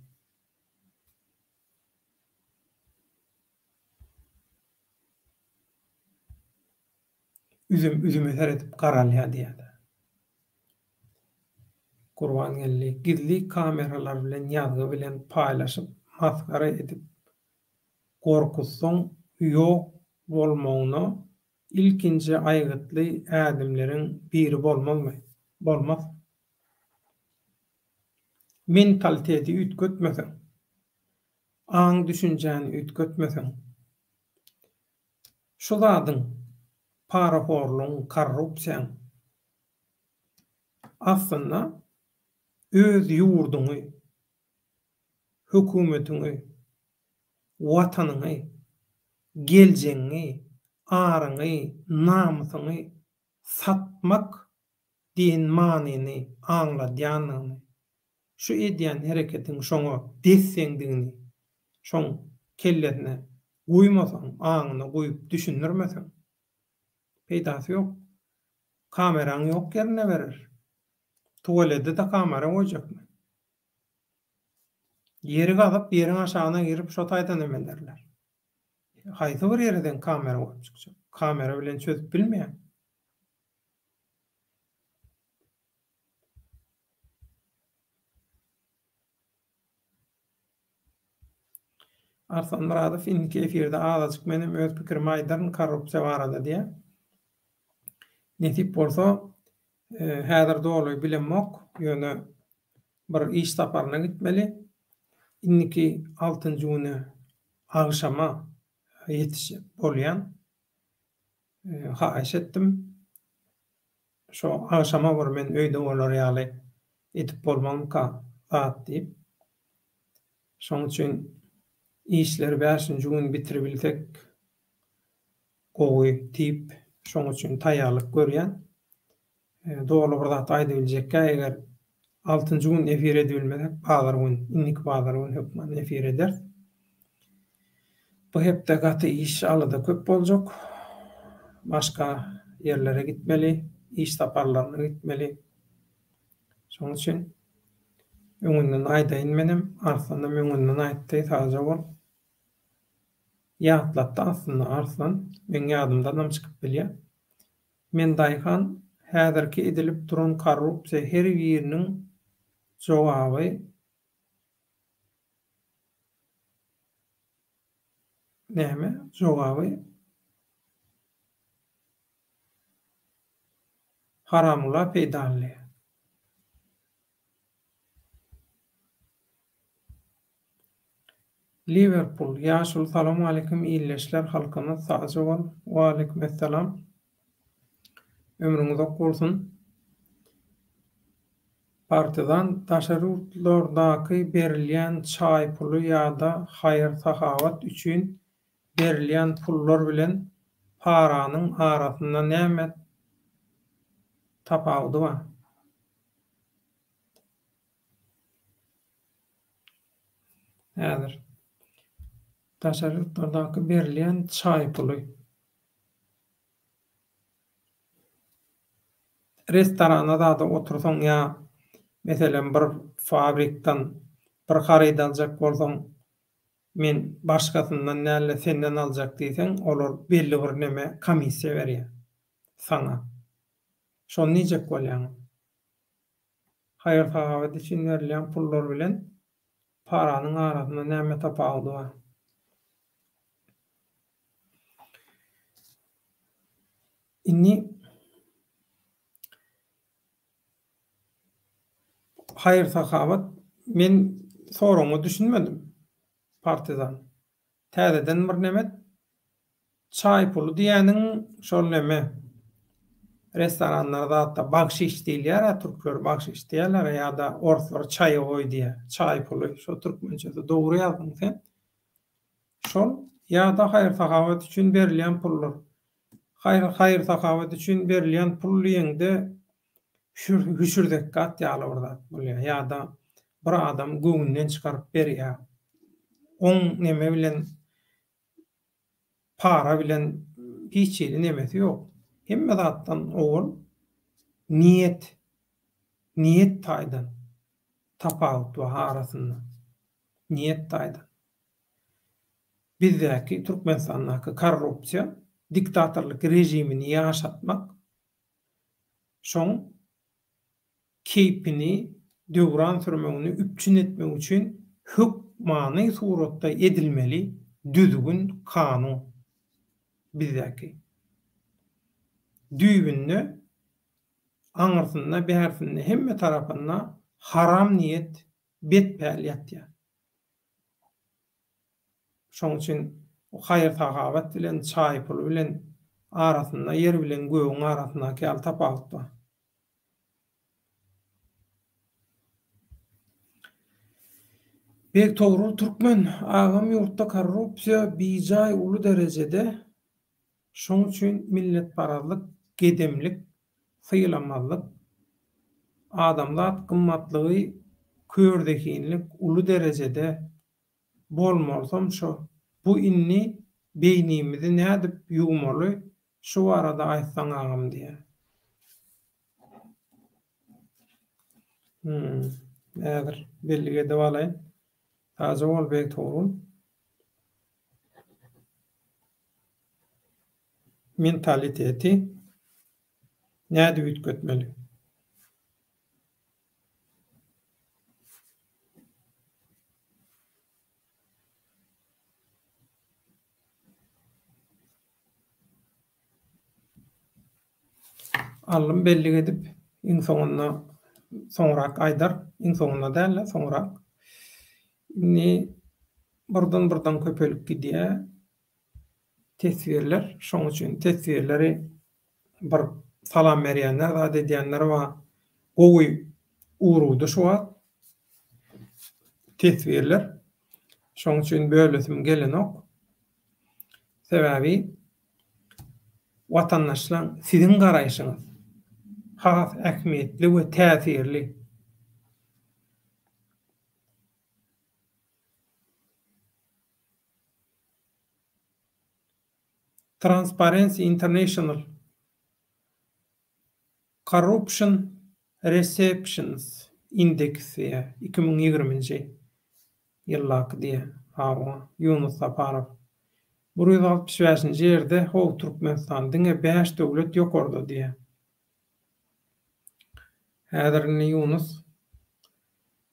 [SPEAKER 1] Üzüm üzüme seredip garalýar diýýärler. Gurbangeldi, Gizli kameralar bilen ýazgy bilen paýlaşyp masgara edip gorkuzsaň ýok bolmagyna ilkinji aýgytly ädimleriň biri bolmazmy? Bolmaz. Mentaliteti üýtgetmeseň, aň-düşünjäni üýtgetmeseň, şu zadyň, parahorlugyň, korrupsiýaň aslynda öz ýurduňy, hökümetiňi, Watanyňy, geljegiňi, aryňy, namysyňy satmak diýen manyny aňladýandygyny, şu edýän hereketiň şoňa des-deňdigini şoň kellesine guýmasaň, aňyna guýup düşündirmeseň, peýdasy ýok. Kameraň ýok ýerinde berer. Tuwelede-de kamera goýjakmy? Ýeri gazyp, ýeriň aşagyna girip şo taýdan hem ederler. Haýsy bir ýere sen kamera goýup çykjak? Kamera bilen çözüp bilmeýäň. Arslan Myradow indiki efirde azajyk menem öz pikirimi aýdaryn korrupsiýa barada diýýär. Nesip bolsa häzir doly bilemok, ýöne bir iş saparyna gitmeli. Indiki altynjy güni agşama ýetişjek bolýan. Haýyş etdim. Şo agşama bir men öýde bolar ýaly edip bolmazmyka zat diýip. Şoň üçin işleri bäşinji gün bitiribilsek gowy diýip, şoň üçin taýýarlyk görýän. Doly bir zat aýdybiljekkä eger altynjy gün efir edibilmesek bazar gün indiki bazar gün hökman efir ederis. Bu hepde gaty iş alada köp boljak. Başga ýerlere gitmeli, iş saparlaryna gitmeli. Şoň üçin öňünden aýdaýyn menem, Arslanam öňünden aýtdy, sagja bol. Ýatlatdy aslynda Arslan, meň ýadymdanam çykyp bilýär. Men daýhan, häzirki edilip duran korrupsiýa her biriniň jogaby näme, jogaby. Haramgula peýdaly. Liwerpul, Ýaşuly salowmaleýkim ildeşler halkymyz sagja bol. Waleýkim essalam. Ömrüň uzak bolsun. Partizan, daşary ýurtlardaky berilýän çaý puly ýa-da haýyr-sahawat üçin berilýän pullar bilen paranyň arasynda näme tapawudy bar? Häzir. Daşary ýurtlardaky berilýän çaý puly. Restoranda zada otursaň ýa meselem bir fabrikden bir haryt aljak bolsaň men başgasyndan dälde senden aljak diýseň olar belli bir neme komissiýa berýär saňa. Şony diýjek bolýaň. Haýyr-sahawat üçin berilýän pullar bilen paranyň arasynda näme tapawudy bar? Indi haýyr-sahawat men soragyňa düşünmedim Partizan. Täzeden bir nemet çaý puly diýýäniň şol neme restoranlar zatda bagşyş diýilýär-ä türkler bagşyş diýýärler ýa-da orslar çaýowoý diýýär çaý puly şo türkmençesi dogry ýazdyň sen. Şol ýa-da haýyr-sahawat üçin berilýän pullar. Haýyr-sahawat üçin berilýän pul diýeňde hüşür-zekgat ýaly bir zat bolýar. Ýa-da bir adam göwnünden çykaryp berýär. Oň neme bilen para bilen hiç hili nemesi ýok. Hemme zatdan owal niýet, niýet taýdan tapawut bar arasynda. Niýet taýdan. Bizdäki, Türkmenistandaky korrupsiýa, diktatorlyk režimini ýaşatmak, şoň keýpini, döwran sürmegini üpjün etmek üçin hökmany suratda edilmeli düzgün, kanun bizdäki. Düýbünde, aňyrsynda, bärsinde, hemme tarapynda haram niýet, bet päl ýatýar. Şoň üçin haýyr-sahawat bilen çaý puly bilen arasynda ýer bilen gögüň arasyndaky ýaly tapawut bar. Beg Togrul Türkmen, agam ýurtda korrupsiýa bijaý uly derejede, şoň üçin milletparazlyk, gedemlik, sylamazlyk, adamzat gymmatlygy körzehinlik uly derejede bolmalysam şo. Bu indi beýnimizi nädip ýuwmaly şu barada aýtsaň agam diýýär. Hum, häzir bellik edip alaýyn. Sagja bol Begtogrul. Mentaliteti nädip üýtgetmeli? Aldym bellik edip, iň soňunda soňrak aýdar, iň soňunda däl-de, soňrak. Indi birden-birden köpelip gidýär teswirler. Şoň üçin teswirleri bir salam berýänler, zat edýänler bar. Gowy ugrukdy şu wagt teswirler. Şoň üçin bölesim gelenok. Sebäbi watandaşlaň siziň garaýşyňyz has ähmiýetli we täsirli. Transparency International Corruption Receptions Index diýýär, 2020-nji ýyldaky diýýär. Hawa, Ýunus Saparow. 165-nji ýerde how Türkmenistan, diňe bäş döwlet ýokarda diýýär. Häzir indi Ýunus,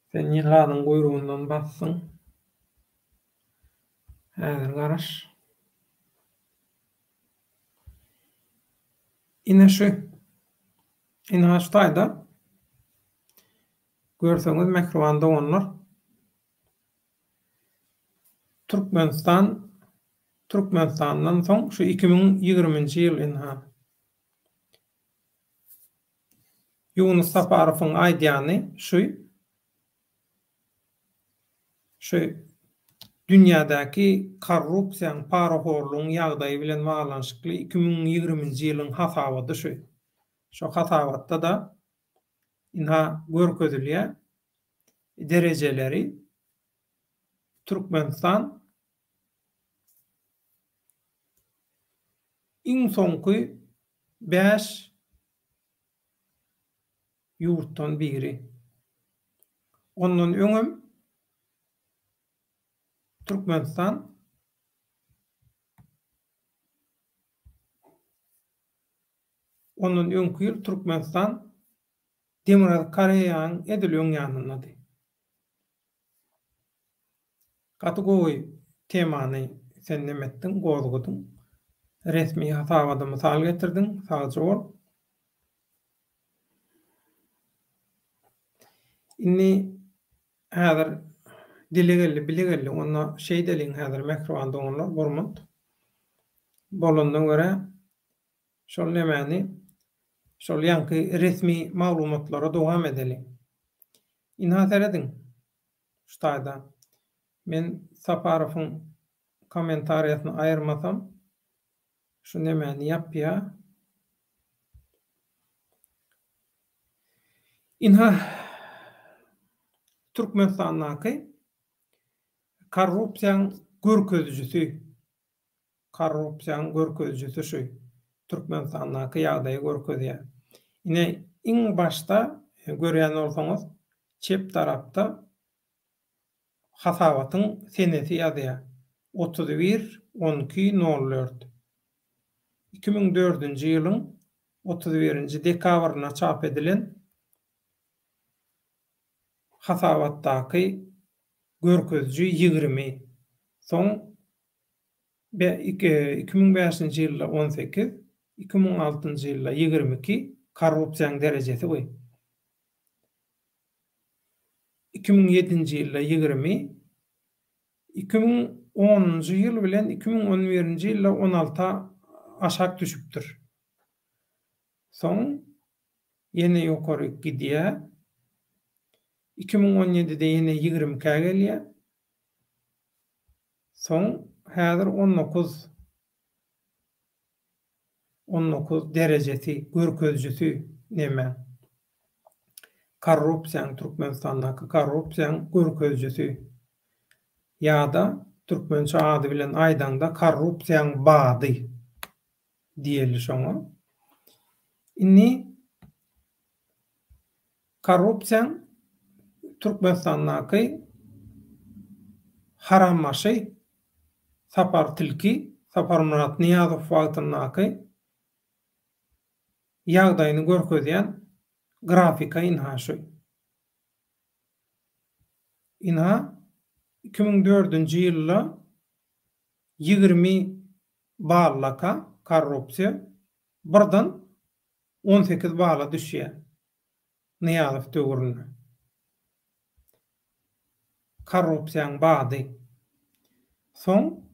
[SPEAKER 1] sen ýylanyň guýrugyndan basdyň. Häzir garaş. Ine şu. Ynha şu taýda görseňiz mähriban doganlar Türkmenistan Türkmenistandan soň şu 2020-nji ýyl ynha Ýunus Saparowyň aýdýany şu Şu dünýädäki korrupsiýaň, parahorlugyň ýagdaýy bilen baglanyşykly 2020-nji ýylyň hasabaty şu. Şo hasabatda-da ynha görkezilýär derejeleri Türkmenistan iň soňky bäş ýurtdan biri. Ondan öňem Türkmenistan Ondan öňki ýyl Türkmenistan Demirgazyk Koreýanyň edil öň ýanyndady. Gaty gowy temany sen neme etdiň, gozgadyň. Resmi hasabada mysal getirdiň, sagja bol. Indi häzir dile geldi, bile geldi. Onda şeýdeliň häzir mähriban doganlar, hormat bolanyna görä şol nemäni, şol ýaňky resmi maglumatlara dowam edeliň. Ynha serediň şu taýda. Men Saparowyň kommentariýasyny aýyrmasam Şu nemäni ýapýa. Ynha, Türkmenistandaky korrupsiýaň görkezijisi, korrupsiýaň görkezijisi şu. Türkmenistandaky ýagdaýy görkezýär. Ine, iň başda görýän bolsaňyz, çep tarapda Hasabatyň senesi ýazýar, 31 on iki nol dört. 2004-nji ýylyň 31-nji dekabrynda çap edilen hasabatdaky görkeziji 20, soň 2005-nji ýylda 18, 2006-njy ýylda 22 korrupsiýanyň derejesi bu. 2007-nji ýylda 20, 2010-njy ýyl bilen 2011-nji ýylda on alta aşak düşüpdir. Soň ýene ýokaryk gidýär. 2017-de ýene ýigrimkä gelýär. Soň häzir 19 19 derejesi, görkezijisi neme? Korrupsiýaň, Türkmenistandaky korrupsiýaň görkezijisi ýa-da türkmençe ady bilen aýdaňda korrupsiýaň bady diýeli şoňa. Indi korrupsiýaň Türkmenistandaky harambaşy Sapar tilki, Saparmyrat Nyýazow wagtyndaky ýagdaýyny görkezýän grafika ynha şu. Ynha, 2004-nji ýylda 20 ballaka korrupsiýa birden 18 bala düşýär. Nyýazow döwründe. Korrupsiýaň bady. Soň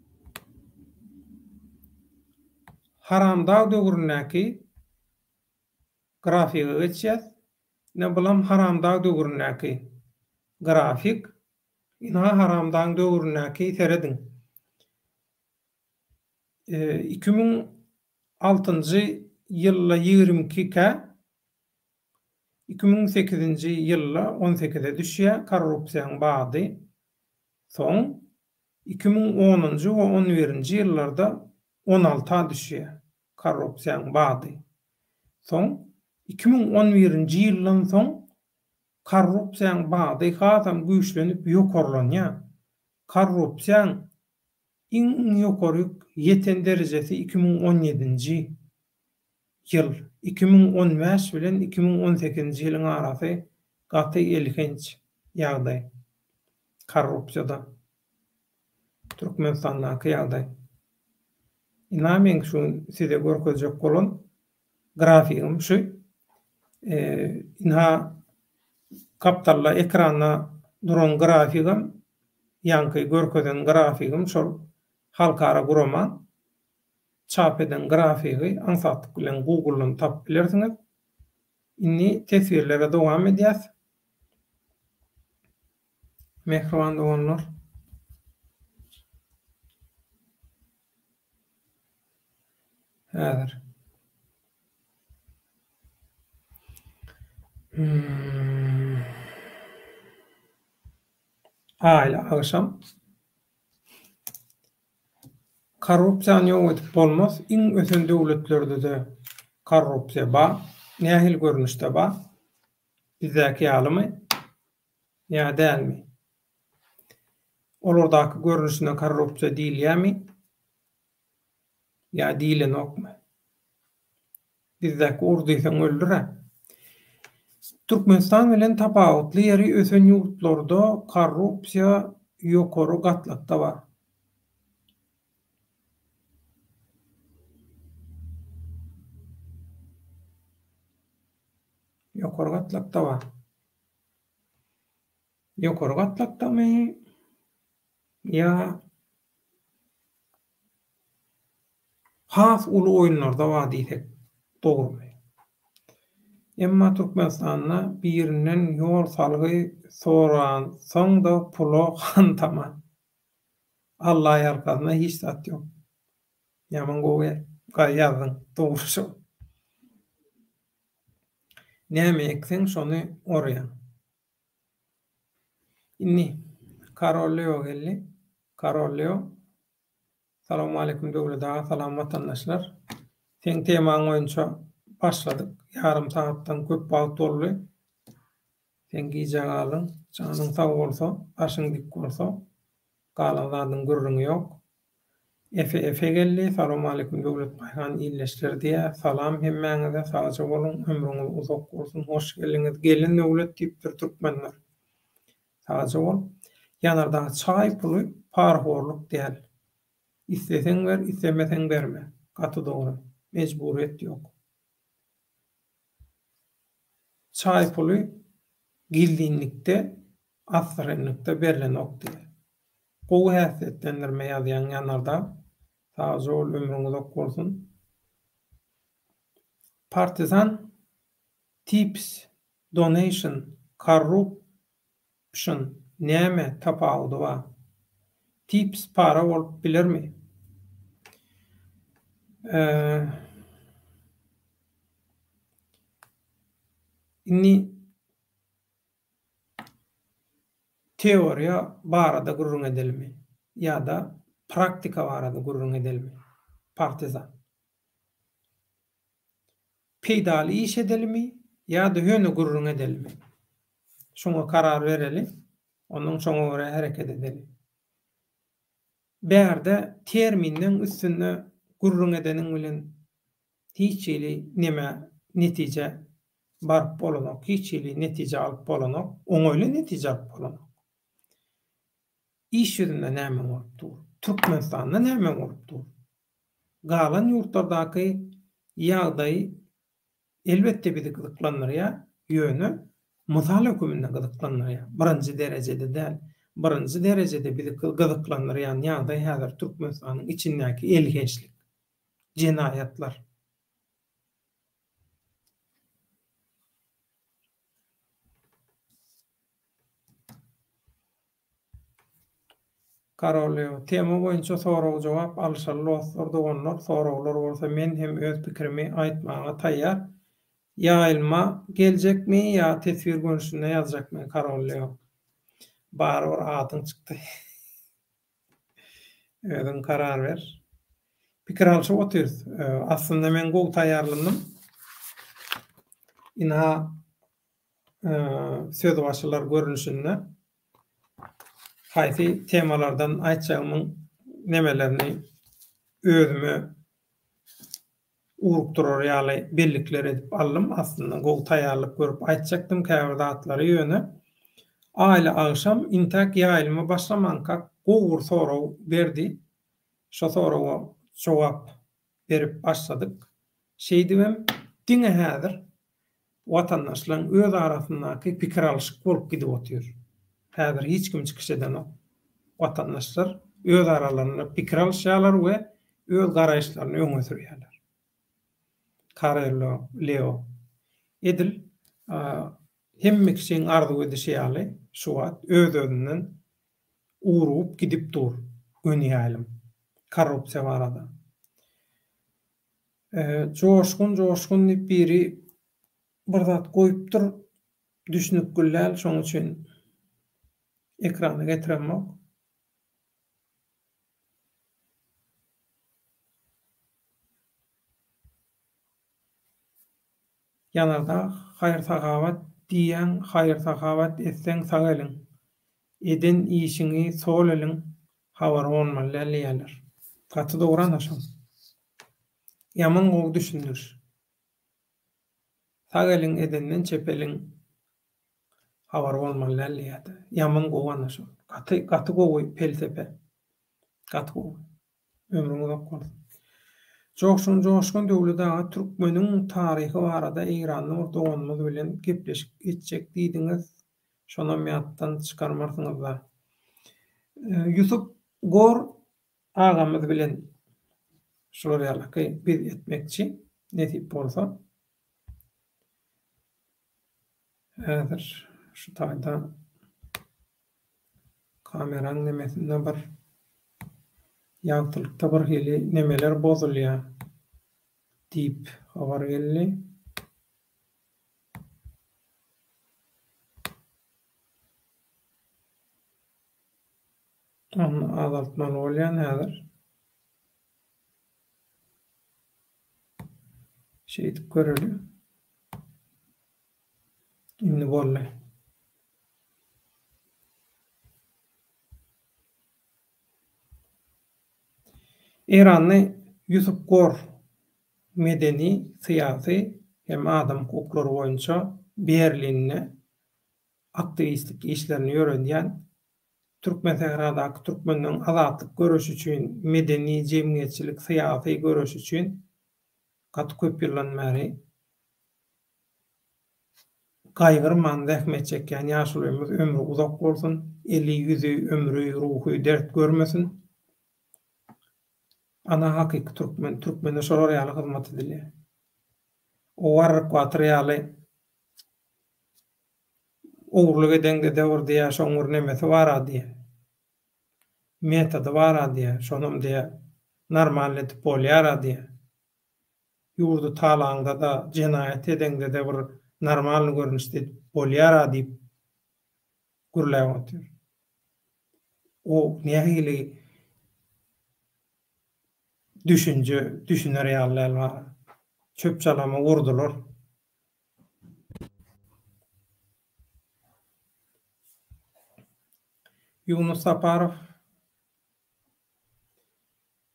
[SPEAKER 1] Haramdag döwründäki grafige geçýäs. Ine bulam Haramdag döwründäki grafik. Ynha Haramdagyň döwründäki serediň. 2006-njy ýylda 22-kä 2008-nji ýylda on sekize düşýär korrupsiýaň bady. Soň 2010-njy we on birinji ýyllarda on alta düşýär korrupsiýaň bady. Soň 2011-nji ýyldan soň korrupsiýaň bady hasam güýçlenip ýokarlanýar. Korrupsiýaň iň ýokaryk ýeten derejesi 2017-nji ýyl, 2015 bilen 2018-nji ýylyň arasy gaty elhenç ýagdaý korrupsiýada. Türkmenistandaky ýagdaý. Ynha meň şu gün size görkezjek bolan grafigim şu. Ynha gapdalda ekranda duran grafigem, ýaňky görkezen grafigim şol halkara gurama çap eden grafigi aňsatlyk bilen Google-dan tapyp bilersiňiz. Indi teswirlere dowam edýäs. Mähriban doganlar. Häzir. Aýly agşam. Korrupsiýany ýok edip bolmaz. Iň ösen döwletlerde-de korrupsiýa bar. Nähili görnüşde bar? Bizdäki ýalymy ýa dälmi? Olardaky görnüşine korrupsiýa diýilýärmi ýa diýilenokmy? Bizdäki ur diýseň öldür-ä. Türkmenistan bilen tapawutly ýeri ösen ýurtlarda korrupsiýa ýokary gatlakda bar. Ýokary gatlakda bar. Ýokary gatlakdamy ýa Has uly oýunlarda bar diýsek dogrumy? Emma Türkmenistanda birinden ýol salgy soransoň-da pula hantama. Alla ýalkasyna hiç zat ýok. Ýaman gowy ýazdyň dogry şol. Näme ekseň şony orýaň. Indi Karol Leo geldi. Karol Leo. Salowmaleýkim Döwlet aga salam watandaşlar. Seň temaň boýunça başladyk. Ýarym sagatdan köp wagt boldy. Sen gijä galdyň. Janyň sag bolsa, başyň dik bolsa, galan zadyň gürrüňi ýok. Efe Efe geldi. Salowmaleýkim Döwlet Baýhan ildeşler diýýär. Salam hemmäňize sagja boluň, ömrüňiz uzak bolsun. Hoş geldiňiz. Gelin Döwlet diýipdir türkmenler. Sagja bol. Ýanardag çaý puly parhorluk däl. Isleseň ber, islemeseň berme. Gaty dogry. Mejburyýet ýok. Çaý puly gizlinlikde, assyrynlykda berlenok diýýär. Gowy häsiýetlendirme ýazýaň Ýanardag. Sagja bol, ömrüň uzak bolsun. Partizan tips Donation, corruption näme tapawudy bar? Tips para bolup bilermi? Indi teoriýa barada gürrüň edelimi ýa-da praktika barada gürrüň edelimi? Partizan. Peýdaly iş edelimi ýa-da ýöne gürrüň edelimi? Şoňa karar bereli, onnoň şoňa görä hereket edeli. Bärde terminleň üstünde gürrüň edeniň bilen hiç hili neme netijä baryp bolanok, hiç hili netije alyp bolanok, oňaýly netije alyp bolanok. Iş ýüzünde näme bolup dur? Türkmenistanda näme bolup dur? Galan ýurtlardaky ýagdaý elbetde bizi gyzyklandyrýar, ýöne mysal höküminde gyzyklandyrýar, birinji derejede däl. Birinji derejede bizi gyzyklandyrýan ýagdaý häzir Türkmenistanyň içindäki elhençlik, jenaýatlar. Karolýow, Tema boýunça sorag-jogap alyşaly dostlar, doganlar, soraglar bolsa men hem öz pikirimi aýtmaga taýýar. Ýaýylma geljekmi ýa teswir görnüşinde ýazjakmy Karolýow? Barybir adyň çykdy. Özüň karar ber. Pikir alşyp otyrys. Aslynda men gowy taýýarlandym. Ynha sözbaşylar görnüşinde haýsy temalardan aýtjagymyň nemelerini özüme ugrukdyrar ýaly bellikler edip aldym. Aslynda gowy taýýarlyk görüp aýtjakdym käbir zatlary ýöne aýly agşam intäk ýaýlyma başlamankak gowy bir sorag berdi. Şo soraga jogap berip başladyk. Şeýdibem diňe häzir. watandaşlaryň öz arasyndaky pikir alyşyk bolup gidip otyr. Häzir hiç kim çykyş edenok. Watandaşlar öz aralarynda pikir alyşýarlar we öz garaýyşlaryny öňe sürýärler. Karello Leo edil hemme kişiň arzuw edişi ýaly şu wagt öz-özünden urugyp gidip dur göni ýaýlym korrupsiýa barada. Joşgun Joşgun diýip biri bir zat goýupdyr düşnükgül däl şoň üçin ekrana getiremok. Ýanardag haýyr-sahawat diýýäň haýyr-sahawat etseň sag eliň, eden işiňi sol eliň habary bolmaly däl diýýärler. Gaty dogry ana şol. Ýaman gowy düşündiriş. Sag eliň edenden çep eliň habary bolmaly däl diýýärdi. Ýaman gowy ana şol. Gaty gaty gowy pelsepe. Gaty gowy. Ömrüň uzak bolsun. Joşgun Joşgun Döwlet aga türkmeniň taryhy barada Eýranly bir doganymyz bilen gepleşik etjek diýdiňiz şonam ýatdan çykarmarsyňyzda. Ýusup Gor agamyz bilen şular ýalaky biz etmekçi nesip bolsa. Häzir şu taýda kameraň nemesinde bir ýagtylykda bir hili nemeler bozulýar diýip habar geldi. Ony azaltmaly bolýan häzir. Şeýdip göreli. Indi boldy. Eýranly Ýusup Gor medeni, syýasy hem adam hukuklary boýunça Berlinde aktiwistlik işlerini ýöredýän Türkmensähradaky türkmenleriň azatlyk göreşi üçin, medeni, jemgyýetçilik, syýasy göreşi üçin gaty köp ýyldan bäri gaýgyrman zähmet çekýän ýaşulymyz ömri uzak bolsun, eli, ýüzi, ömri, ruhy dert görmesin. Ana hakyky türkmen, türkmene şolar ýaly hyzmat edilýär. O Warryk batyr ýaly Ogurlyk edeňde-de bir diýýär, şoň bir nemesi bar-a diýýär. Metody bar-a diýýär, şonam diýýär, normalny edip bolýar-a diýýär. Ýurdy talaňda-da, jenaýat edeňde-de bir normalny görnüşde edip bolýar-a diýip gürläp otyr. O nähili düşünje, düşüner ýaly däl bar. Çöp-çalamy urdular. Ýunus Saparow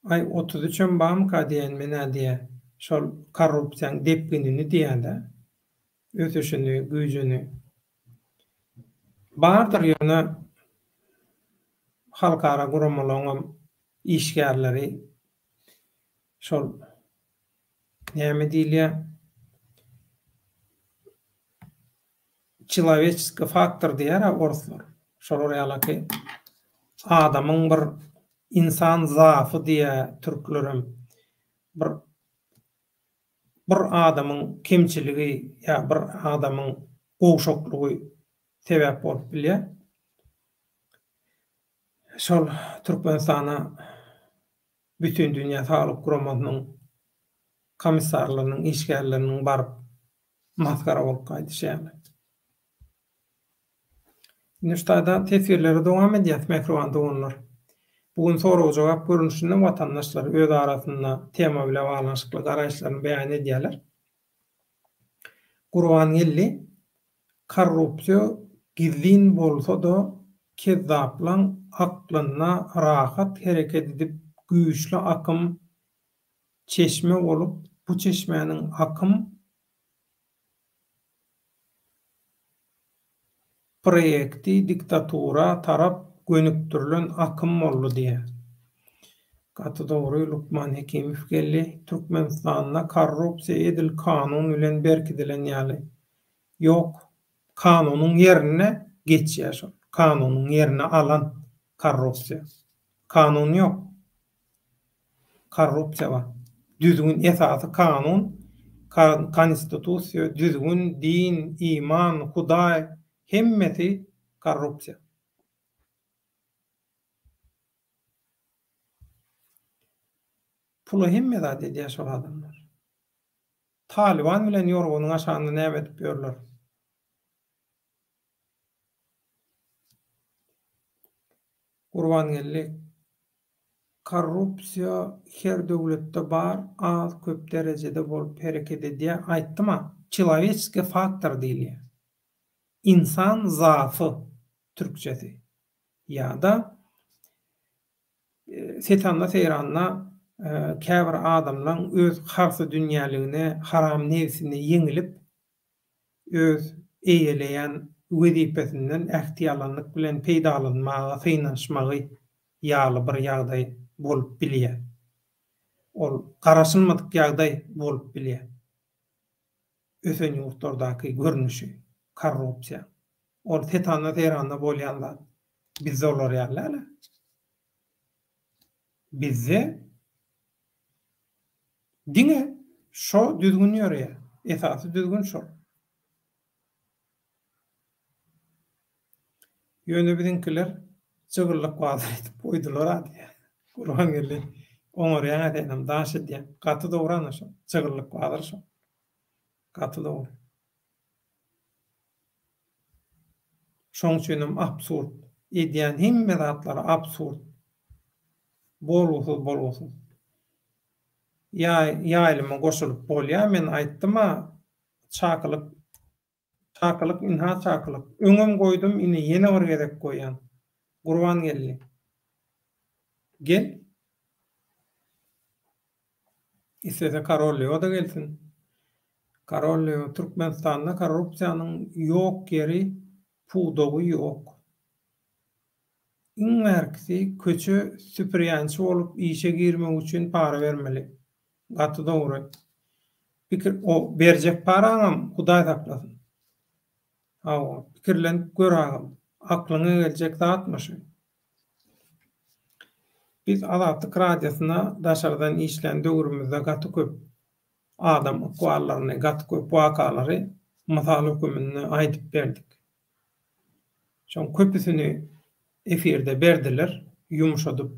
[SPEAKER 1] Aý 33-em bamyka diýen men-ä diýä, şol korrupsiýaň depginini diýä-dä, ösüşini, güýjüni. Bardyr ýöne halkara guramalaryňam işgärleri şol näme diýilýär, çeloweçeskiý faktor diýýär-ä orslar. Şolar ýalaky adamyň bir ynsan zaafy diýýär türklerem. Bir bir adamyň kemçiligi ýa bir adamyň gowşaklygy sebäp bolup bilýär. Şol Türkmenistana Bütindünýä Saglyk Guramasynyň komissarlarynyň, işgärleriniň baryp masgara bolup gaýdyşy ýaly. Indi şu taýda teswirlere dowam edýäs, mähriban doganlar. Bu gün sorag-jogap görnüşinde watandaşlar öz arasynda tema bile baglanyşykly garaýyşlaryny beýan edýärler. Gurbangeldi, Korrupsiýa gizlin bolsa-da kezzaplaň aklynda rahat hereket edip güýçli akym çeşme bolup bu çeşmäniň akym proýekti diktatura tarap gönükdirilen akym boldy diýýär. Gaty dogry Lukman Hekimow geldi. Türkmenistanda korrupsiýa edil kanun bilen berkidilen ýaly. Ýok. Kanunyň ýerine geçýär şol. Kanunyň ýerini alan korrupsiýa. Kanun ýok. Korrupsiýa bar. Düzgün, esasy kanun, konstitusiýa, düzgün, din, iman, hudaý, hemmesi korrupsiýa. Pula hemme zat edýär şol adamlar. Talyban bilen ýorganyň aşagynda näme edip ýörler? Gurbangeldi, Korrupsiýa her döwletde bar, az köp derejede bolup hereket edýär, aýtdyma, çelowečeskiý faktor diýilýär. Ynsan zaafy türkçesi. Ýa-da Setanda-seýranda käbir adamlaň öz harsydünýäligine, haram nebsine ýeňilip, öz eýeleýän wezipesinden ähtiýalanlyk bilen peýdalanmaga synanyşmagy ýaly bir ýagdaý bolup bilýär. Ol garaşylmadyk ýagdaý bolup bilýär. Ösen ýurtlardaky görnüşi, korrupsiýa. Ol setanda-seýranda bolýan zat. Bizde olar ýaly däl-ä. Bizde diňe şo düzgün ýöreýär. Esasy düzgün şol. Ýöne biziňkiler jygyllyk bazar edip goýdular-a diýýär. Gurbangeldi, oňarýaň-a senem, daş edýäň. Gaty dogry ana şo. Jygyllyk bazar şo. Gaty dogry. Şoň üçinem absurd. Edýän hemme zatlary absurd. Bolgusyz bolgusyz. Ýaý ýaýlyma goşulyp bolýa men aýtdyma çakylyk çakylyk ynha çakylyk. Öňem goýdum ine ýene bir gezek goýýan. Gurbangeldi. Gel. Islese Karol Leo-da gelsin. Karol Leo, Türkmenistanda korrupsiýanyň ýok ýeri, pudagy ýok. Iň bärkisi köçe süpürýänçi bolup işe girmek üçin para bermeli. Gaty dogry. Pikir o berjek paraňam Hudaý saklasyn. Hawa, pikirlenip gör agam. Aklyňa geljek zatmy şu? Biz Azatlyk Radiosyna daşardan işlän döwrümizde gaty köp adam ykballaryny, gaty köp wakalary mysal höküminde aýdyp berdik. Şoň köpüsini efirde berdiler, ýumşadyp,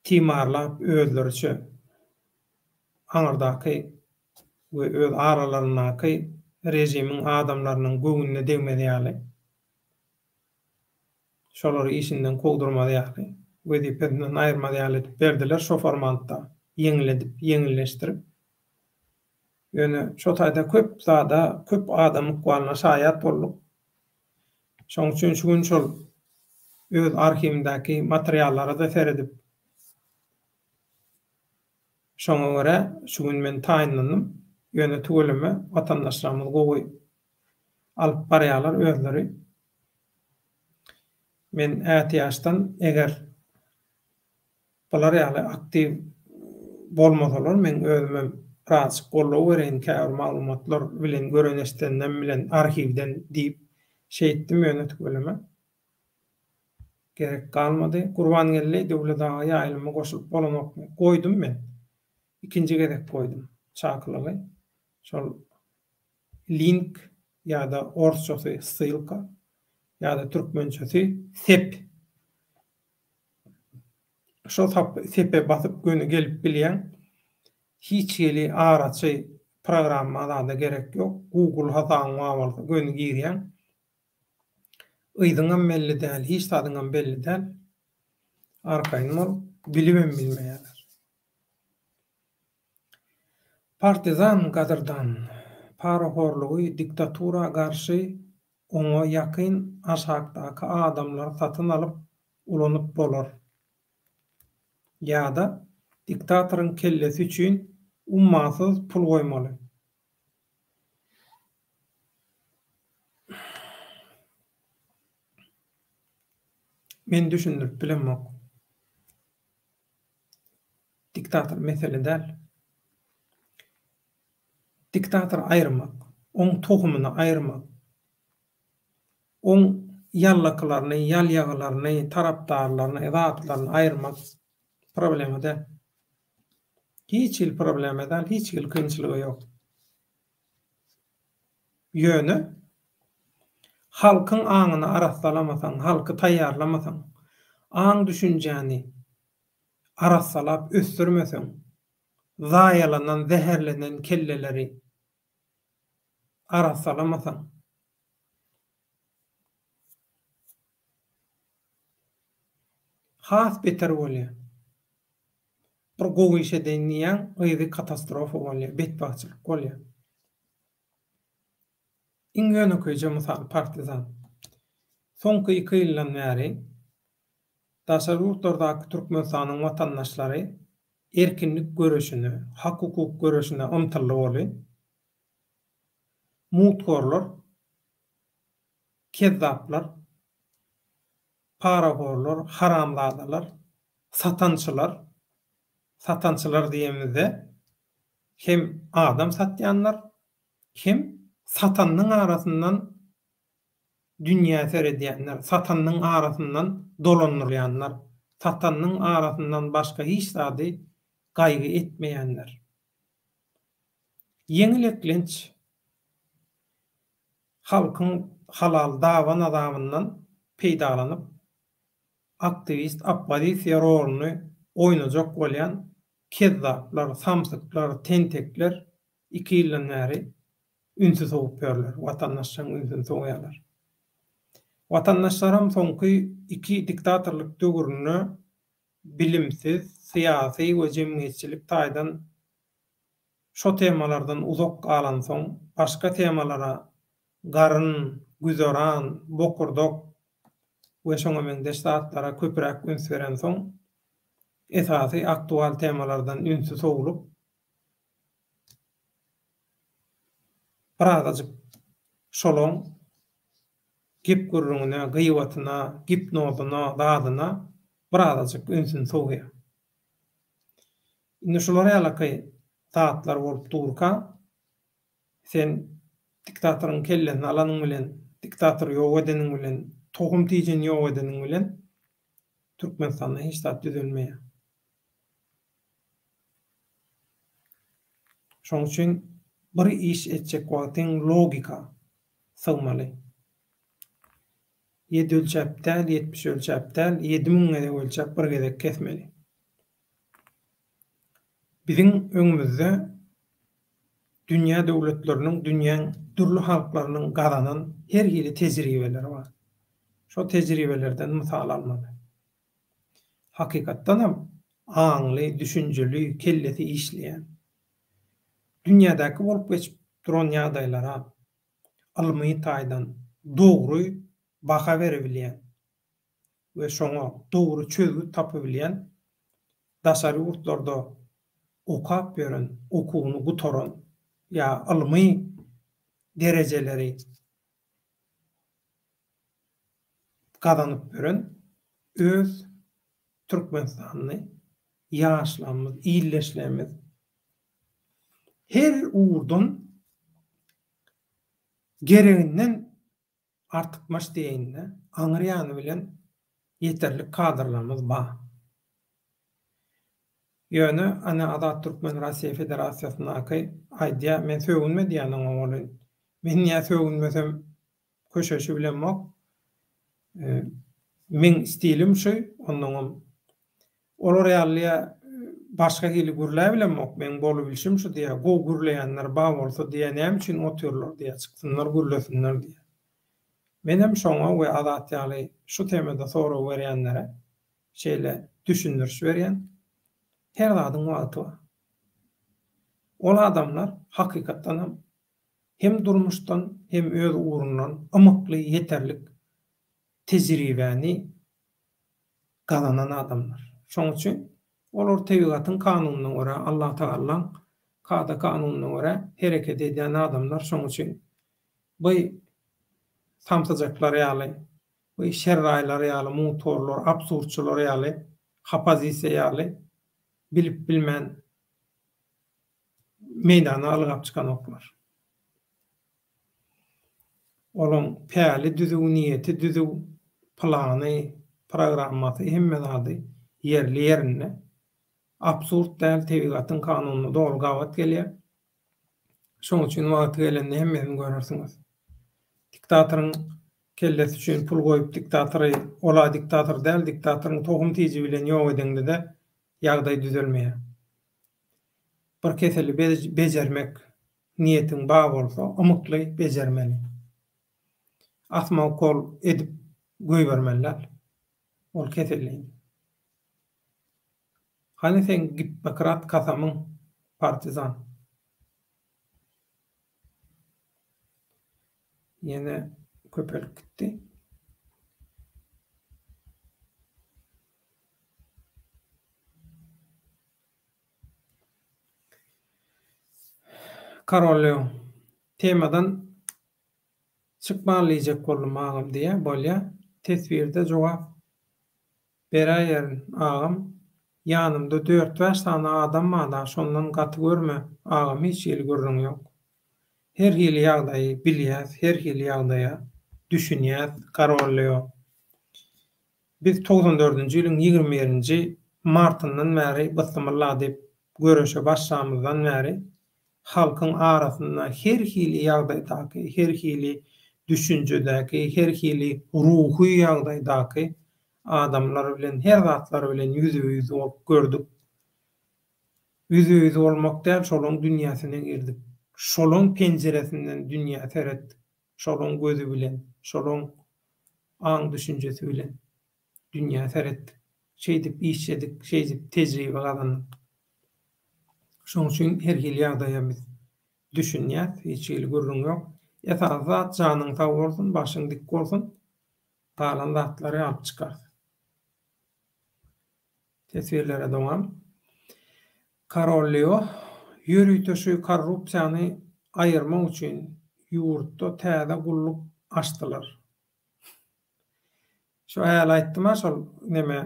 [SPEAKER 1] timarlap özleriçe aňyrdaky we öz aralaryndaky režimiň adamlarynyň göwnüne degmez ýaly. Şolary işinden kowdurmaz ýaly, wezipesinden aýyrmaz ýaly edip berdiler şo formantda, ýeňledip, ýeňilleşdirip. Ýöne şo taýda köp zada, köp adam ykbalyna şaýat bolduk. Şoň üçin şu gün şol öz arhiwimdäki materiallara-da seredip, şoňa görä şu gün men taýynlandym. Ýöne tüweleme watandaşlarymyz gowy alyp barýarlar özleri. Men ätiýaçdan eger bular ýaly aktiw bolmasalar meň özümem birazjyk goldaw bereýin käbir maglumatlar bilen gören eşidenlem bilen arhiwden diýip şeýtdim ýöne tüweleme gerek galmady. Gurbangeldi Döwlet aga ýaýlyma goşulyp bolanokmy? Goýdum men. Ikinji gezek goýdum çakylygy. Şol link ýa-da orsçasy ssylka ýa-da türkmençesi sep. Şo sepe basyp göni gelip bilýäň. Hiç hili araçy programma zada gerek ýok. Google hasabyň bar bolsa göni girýäň. Yzyňam belli däl, hiç zadyňam belli däl. Arkaýyn bol, bilibem bilmeýärler. Partizan gadyrdan, parahorlugy diktatura garşy oňa ýakyn aşakdaky adamlary satyn alyp ulanyp bolar. Ýa-da diktatoryň kellesi üçin ummasyz pul goýmaly. Men düşündirip bilemok. Diktator mesele däl. Diktator aýyrmak. Oň tohumyny aýyrmak, oň ýallakylaryny, ýalýagylaryny, tarapdarlaryny, zatlaryny aýyrmak problema däl. Hiç hili problema däl, hiç hili kynçylygy ýok. Ýöne halkyň aňyny arassalamasaň, halky taýýarlamasaň, aň-düşünjäni arassalap ösdürmeseň, zaýalanan, zäherlenen kelleleri arassalamasaň, has beter bolýar. Bir gowy iş edeýin diýýäň, yzy katastrofa bolýar, betbagtçylyk bolýar. Iň ýönekeýje mysal Partizan. Soňky iki ýyldan bäri daşary ýurtlardaky Türkmenistanyň watandaşlary erkinlik göreşine, hak-hukuk göreşine ymtyldy boldy. Mugthorlar, kezzaplar, parahorlar, haramzadalar, satançylar, satançylar diýemizde hem adam satýanlar, hem satanyň arasyndan dünýä seredýänler, satanyň arasyndan dolandyrýanlar, satanyň arasyndan başga hiç zady gaýgy etmeýänler. Ýeňil eklenç halkyň halal daban-azabyndan peýdalanyp, aktiwist, oppozisiýa roluny oýnajak bolýan kezzaplar, samsyklar, tentekler iki ýyldan bäri ünsi sowup ýörler, watandaşlaryň ünsüni sowýarlar. Watandaşlaram soňky iki diktatorlyk döwründe bilimsiz, syýasy we jemgyýetçilik taýdan şo temalardan uzak galansoň, başga temalara, garyn, güzeran, bokurdak we şoňa meňzeş zatlara köpräk üns berensoň, esasy aktual temalardan ünsi sowlup, birazajyk şolaň gep-gürrüňine, gyýbatyna, gipnozyna, zadyna birazajyk ünsüni sowýar. Indi şular ýalaky zatlar bolup durka, sen diktatoryň kellesini alanyň bilen, diktatory ýok edeniň bilen, tohum-tijini ýok edeniň bilen Türkmenistanda hiç zat düzelmeýär. Şonuň üçin bir iş etjek wagtyň logika sygmaly. Ýedi ölçäp däl, 70 ölçäp däl, 7000 gezek ölçäp bir gezek kesmeli. Biziň öňümizde dünýä döwletleriniň, dünýäň dürli halklarynyň gazanan her hili tejribeleri bar. Şo tejribelerden mysal almaly. Hakykatdanam aňly, düşünjeli, kellesi işleýän, dünýädäki bolup geçip duran ýagdaýlara ylmy taýdan dogry baha berebilýän we şoňa dogry çözgüt tapybilýän daşary ýurtlarda okap ýören, okuwyny gutaran ýa ylmy derejeleri gazanyp ýören öz türkmenistanly ýaşlarymyz, ildeşlerimiz her ugurdan gereginden artykmaç diýeýin-de, aňry ýany bilen ýeterlik kadrlarymyz bar. Ýöne ana Azat Türkmen Russiýa Federasiýasyndaky aýdýar, men sögünme diýýän oňa welin, men diýýär sögünmesem köşeşi bilemok. Meň stilim şu, onnoňam olar ýaly diýýär başga hili gürläbilemok, meň bolubilşim şu diýýär, gowy gürleýänler bar bolsa diýýär näme üçin otyrlar diýýär, çyksynlar gürlesinler diýýär. Menem şoňa we Azat ýaly şu temada sorag berýänlere şeýle düşündiriş berýän, her zadyň wagty bar. Ol adamlar hakykatdanam hem durmuşdan, hem öz ugrundan ymykly ýeterlik tejribäni gazanan adamlar. Şonuň üçin olar tebigatyň kanunyna görä, Allatagallaň kada-kanunyna görä hereket edýän adamlar. Şonuň üçin bu samsyjaklar ýaly, bu şerraýlar ýaly, mugthorlar, absurdçylar ýaly, hopozisiýa ýaly bilip-bilmän meýdana ylgap çykanoklar. Olaň päli düzüw, niýeti düzüw, plany, programmasy hemme zady ýerli-ýerinde. Absurd däl, tebigatyň kanunyna doly gabat gelýär. Şoň üçin wagty gelende hemmesini görersiňiz. Diktatoryň kellesi üçin pul goýup diktatory, ol-a diktator däl, diktatoryň tohum-tiji bilen ýok edeňde-de ýagdaý düzelmeýär. Bir keseli bejermek niýetiň bar bolsa, ymykly bejermeli. Asma ukol edip goýbermeli däl ol kesellini. Hany seň Gippokrat kasamyň, partizan? Ýene köpelip gitdi. Karol Leo, temadan çykman diýjek boldum agam diýýä, bolýa. Teswirde jogap beräýerin agam. Ýanymda dört-bäş sany adam barda şondan gaty görme agam hiç hili gürrüň ýok. Her hili ýagdaýy bilýäs, her hili ýagdaýa düşünýäs Karol Leo. Biz 94 dördünji ýylyň 21-nji martyndan bäri Bysymylla diýip göreşe başlamyzdan bäri halkyň arasynda her hili ýagdaýdaky, her hili düşünjedäki, her hili ruhy ýagdaýdaky adamlar bilen, her zatlar bilen ýüzbe-ýüz bolup gördük. Ýüzbe-ýüz bolmak däl, şolaň dünýäsine girdik. Şolaň penjiresinden dünýä seretdik. Şolaň gözi bilen, şolaň aň-düşünjesi bilen dünýä seretdik. Şeýdip işledik, şeýdip tejribe gazandyk. Şonuň üçin her hili ýagdaýa biz düşünýäs, hiç hili gürrüň ýok. Esasy zat janyň sag bolsun, başyň dik bolsun, galan zatlary alyp çykarys. Teswirlere dowam. Karol Leo ýörite şu korrupsiýany aýyrmak üçin ýurtda täze gulluk açdylar. Şu häli aýtdym-a şol neme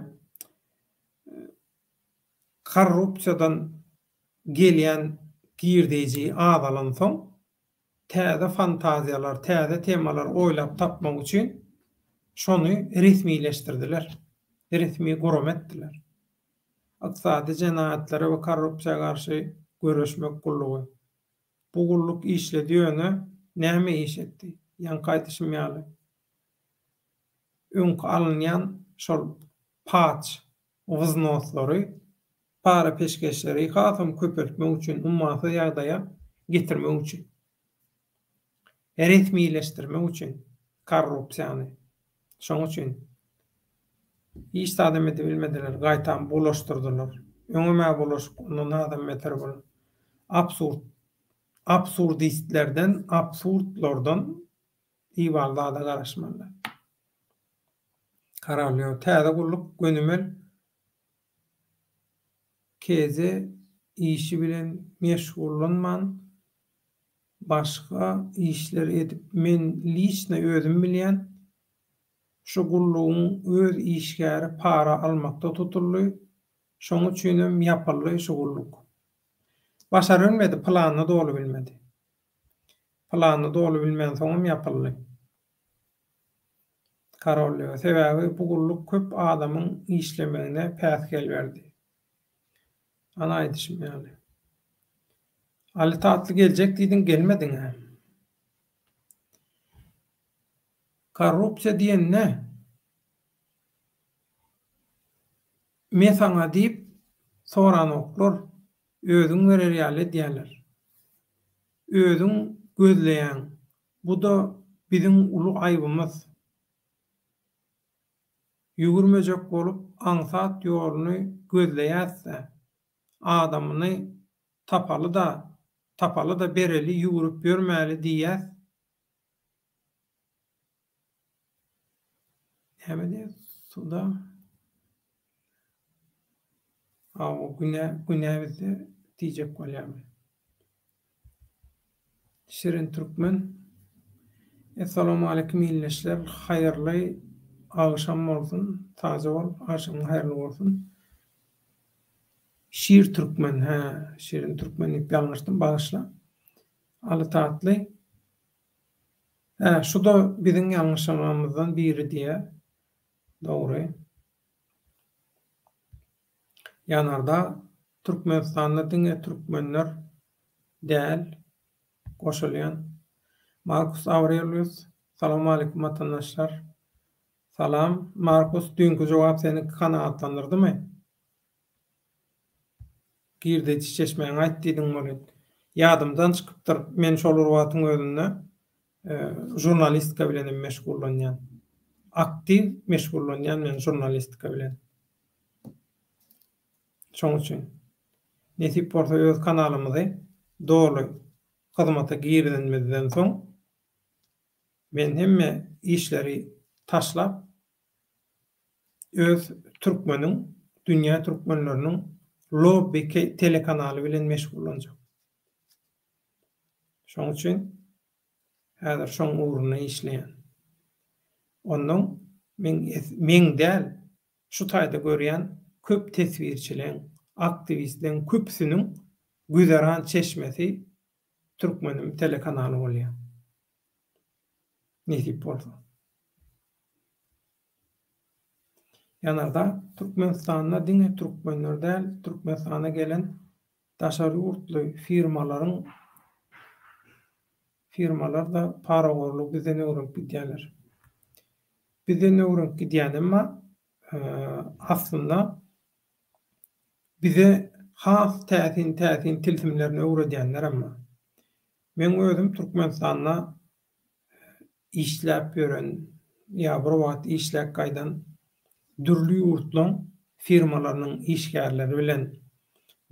[SPEAKER 1] korrupsiýadan gelýän girdeýji azalansoň täze fantaziýalar, täze temalar oýlap tapmak üçin şony resmileşdirdiler. Resmi gurama etdiler. Ykdysady jenaýatlara we korrupsiýa garşy göreşmek gullugy. Bu gulluk işledi ýöne näme iş etdi? Ýaňky aýdyşym ýaly. Öňki alynýan şol paç wznoslary, para-peşgeşleri hasam köpeltmek üçin, ummasyz ýagdaýa getirmek üçin. Resmileşdirmek üçin korrupsiýany. Şoň üçin hiç zadam edibilmediler, gaýtam bulaşdyrdylar. Öňem-ä bulaşyk, ondan hasam beter bul. Absurd. Absurdistlerden, absurdlardan ibaly zada garaşmalylar. Karalýow, täze gulluk gönümel KZ işi bilen meşgullanman başga işler edip men liçno özüm bilýän şu gullugyň öz işgäri para almakda tutuldy şoň üçinem ýapyldy şu gulluk. Başarybilmedi planyny doly bilmedi. Planyny doly bilmänsoňam ýapyldy. Karolýowa, Sebäbi bu gulluk köp adamyň işlemegine päsgel berdi. Ana aýdyşym ýaly. Aly Tatly geljek diýdiň gelmediň-ä. Korrupsiýa diýende me saňa diýip soranoklar, özüň berer ýaly edýäler. Özüň gözleýäň, Bu-da biziň uly aýbymyz. Ýüwürmejek bolup aňsat ýoluny gözleýäs-dä. Adamyny tapaly-da, tapaly-da bereli ýüwrüp ýörmäli diýýäs. Näme diýýär? Suda. Hawa, günä, günä bizde diýjek bolýarmy? Şirin Türkmen. Essalawmaleýkim ildeşler, haýyrly agşam bolsun, sagja bol, agşamyň haýyrly bolsun. Şir Türkmen, hä, Şirin Türkmen diýip ýalňyşdym, bagyşla. Aly Tatly. Hä, şu-da biziň ýalňyşlamamyzdan biri diýýä. Dogry. Ýanardag Türkmenistanda diňe türkmenler däl goşulýan. Markus Aurelius Salowmaleýkim watandaşlar. Salam Markus düýnki jogap seni kanagatlandyrdymy? Girdeji çeşmäňi aýt diýdiň welin, ýadymdan çykypdyr. Men şol bir wagtyň özünde žurnalistika bilen hem meşgullanýan. Aktiw meşgullanýan men žurnalistika bilen. Şoň üçin nesip bolsa öz kanalymyzy doly hyzmata girizenimizden soň men hemme işleri taşlap öz türkmeniň, dünýä türkmenleriniň lobby telekanaly bilen meşgullanjak. Şoň üçin häzir şoň ugrunda işleýän. Onnoň meň meň däl, şu taýda görýän köp teswirçileň, aktiwistleň köpüsiniň güzeran çeşmesi Türkmenim telekanaly bolýar. Nesip bolsa. Ýanardag Türkmenistanda diňe türkmenler däl, Türkmenistana gelen daşary ýurtly firmalaryň firmalar-da parahorlugy bizden öwrenip gidýärler. Bizden öwrenip gidýänem bar. Aslynda bize has täsin-täsin tilsimlerini öwredýänlerem bar. Meň özüm Türkmenistanda işläp ýören ýa bir wagt işläp gaýdan dürli ýurtlaň firmalarynyň işgärleri bilen,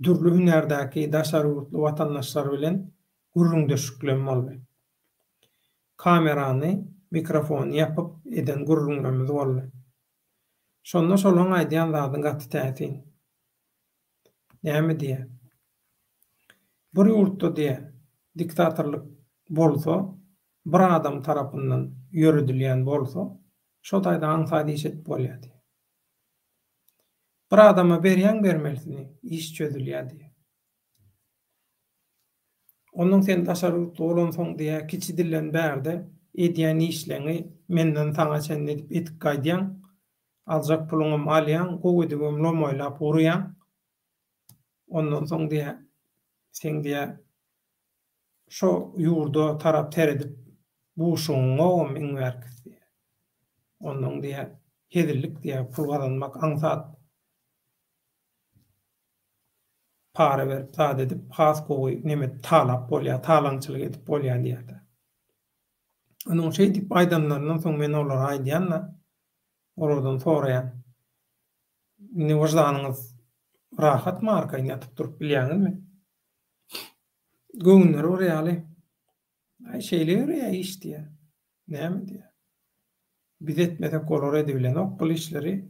[SPEAKER 1] dürli hünärdäki daşary ýurtly watandaşlar bilen gürrüňdeşliklerim boldy. Kamerany, mikrofony ýapyp eden gürrüňlerimiz boldy. Şonda şolaň aýdýan zady gaty täsin. Näme diýýär? Bir ýurtda diýýär, diktatorlyk bolsa, bir adam tarapyndan ýöredilýän bolsa, şo taýda aňsat iş edip bolýar diýýär. Bir adama berýäň bermelisini, iş çözülýär diýýär. Onnoň sen daşary ýurtly bolansoň diýýär, kiçi dilden bärde edýän işleňi menden saňa çenli edip etip gaýdýaň, aljak puluňam alýaň, gowy edibem lomaýlap urýaň. Ondan soň diýýär, seň diýýär, şo ýurda tarap seredip buşugyňogam iň bärkisi diýýär. Onnoň diýýär, hezillik diýýär, pul gazanmak aňsat. Para berip zat edip has gowy neme talap bolýar, talaňçylyk edip bolýar diýýärdi. Onuň şeý diýip aýdanlaryndan soň men olara aýdýan-da, olardan soraýan. Indi wyždanyňyz rahatmy arkaýyn ýatyp durup bilýäňizmi? Göwünleri bir ýaly. Aý şeýle ýöreýär iş diýýär. Näme diýýär. Biz etmesek olar edibilenok bul işleri.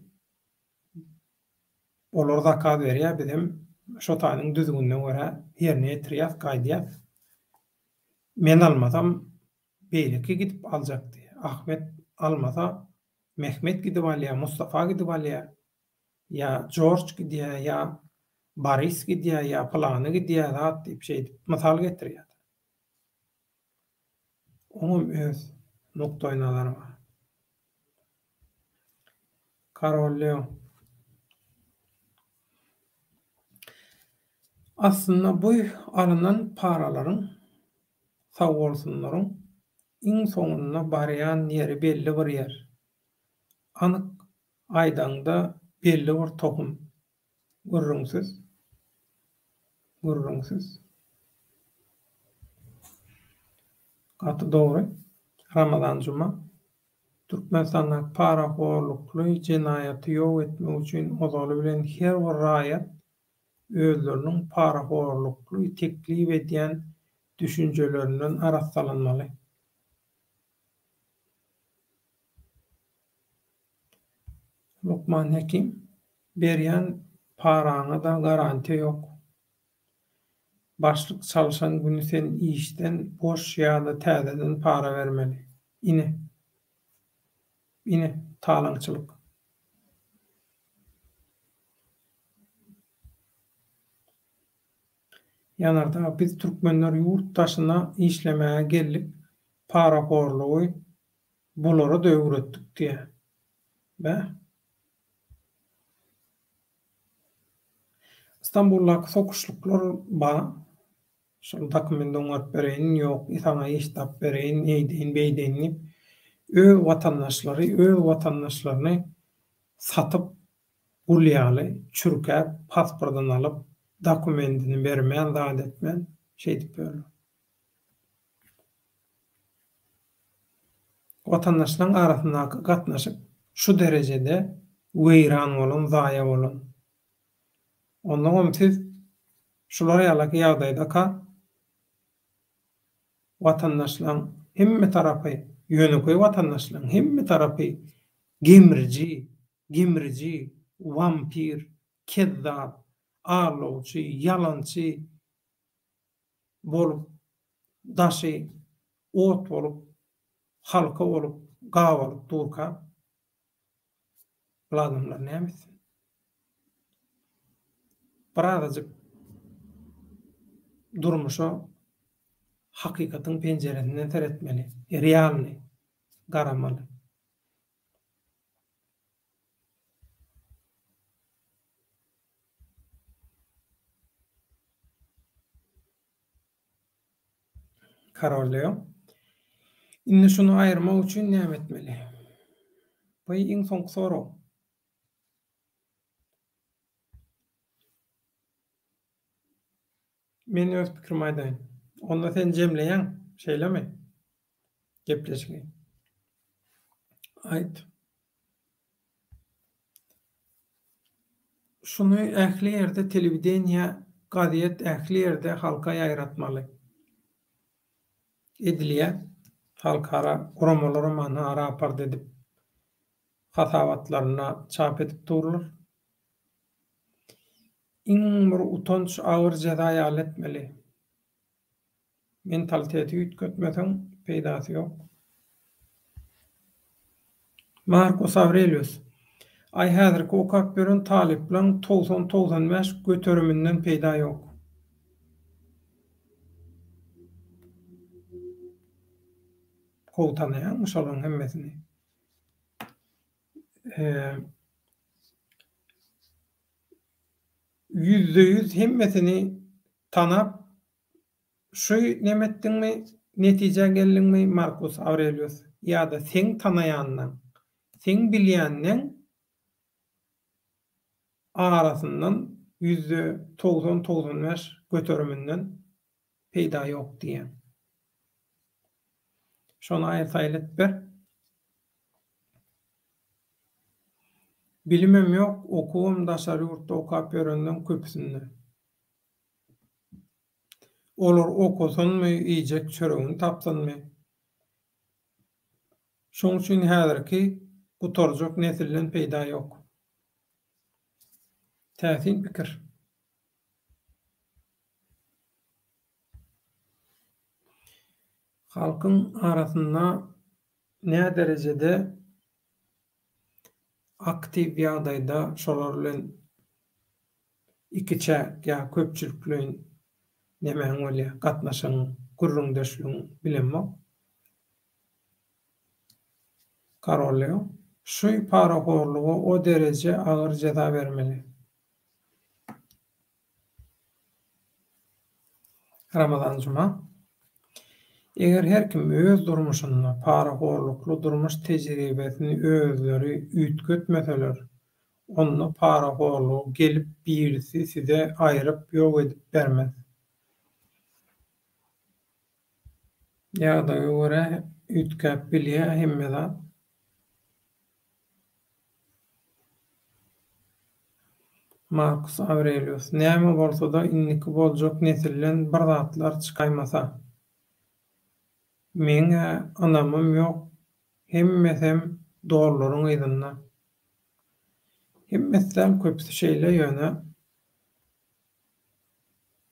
[SPEAKER 1] Olar zakaz berýär bizem şo taýynyň düzgünine görä ýerine ýetirýäs gaýdýas. Men almasam beýleki gidip aljak diýýär. Ahmet almasa Mehmet gidip alýar, Mustafa gidip alýar. Ýa Jorj gidýär, ýa Boris gidýär, ýa pylany gidýär zat diýip şeýdip mysal getirýär. Oňam öz nukdaýnazary bar. Karol Leo. Aslynda bu alynan paralaryň, sagbolsunlaryň iň soňunda barýan ýeri belli bir ýer. Anyk aýdaňda belli bir tohum. Gürrüňsiz. Gürrüňsiz. Gaty dogry. Ramazan Juma. Türkmenistandaky parahorlukly jenaýaty ýok etmek üçin ozaly bilen her bir raýat özleriniň parahorlukly teklip edýän düşünjelerinden arassalanmaly. Lukman Hekim, Berýän paraňa-da garantiýa ýok. Başlyk çalşan güni sen işden boş ýa-da täzeden para bermeli. Ine. Ine, talaňçylyk. Ýanardag, biz türkmenler ýurt daşyna işlemäge geldik. Parahorlugy bulara-da öwretdik diýýär. Bäh. Stambuldaky sokuşlyklar bar. Şol dokument oňaryp bereýin, ýok, saňa iş tap bereýin, eýdeýin, beýdeýin diýip, öz watandaşlary öz watandaşlaryny satyp, gul ýaly çürkäp, pasportyny alyp, dokumendini bermän, zat etmän, şeýdip ýörler. Watandaşlaryň arasyndaky gatnaşyk şu derejede weýran bolan, zaýa bolan. Onnoňam siz şular ýalaky ýagdaýdaka watandaşlaň hemme tarapy, ýönekeý watandaşlaň hemme tarapy gemriji, gemriji, wampir, kezzap, aldawçy, ýalançy bolup, daşy ot bolup, halka bolup, gabalyp durka, Bul adamlar näme etsin? Birazajyk durmuşa hakykatyň penjiresinden seretmeli, realnyý garamaly. Karol Leo. Indi şuny aýyrmak üçin näme etmeli? Bu iň soňky sorag. Men öz pikrimi aýdaýyn. Onda sen jemleýäň, şeýlemi? Gepleşigi. Aýt. Şuny ähli ýerde telewideniýe, gazet ähli ýerde halka ýaýratmaly. Edilýä. Halkara guramalaram ony raport edip hasabatlarynda çap edip durlar. Iň bir utanç agyr jeza ýaly etmeli. Mentaliteti üýtgetmeseň peýdasy ýok. Markus Awrelius, Aý häzirki okap ýören talyplaň 90 95 göteriminden peýda ýok. Gowy tanaýaňmy şolaň hemmesini? 100% hemmesini tanap Şu neme etdiňmi, netijä geldiňmi, Markus Awrelius, ýa-da seň tanaýanlaň, seň bilýänleň arasyndan ýüzde 90, 95 göteriminden peýda ýok diýýäň. Şony aýyl-saýyl edip ber. Bilimem ýok, okuwam daşary ýurtda okap ýörenleň köpüsinde. Olar okasynmy, iýjek çöregini tapsynmy? Şoň üçin häzirki gutarjak nesilden peýda ýok. Täsin pikir. Halkyň arasynda näderejede aktiw ýagdaýda şolar bilen ikiçäk ýa köpçülikleýin nemäň bolýar, gatnaşygyň, gürrüňdeşligiň bilemok. Karol Leo, Şu parahorluga o dereje agyr jeza bermeli. Ramazan Juma, Eger her kim öz durmuşynda parahorlukly durmuş tejribesini özleri üýtgetmeseler, onda parahorlugy gelip birisi size aýryp ýok edip bermez. Ýagdaýa görä üýtgäp bilýä hemme zat. Markus Awrelius, Näme bolsa-da indiki boljak nesilden bir zatlar çykaýmasa. Meň-ä ynamym ýok, hemmesem dollaryň yzynda. Hemmesi däl, köpüsi şeýle, ýöne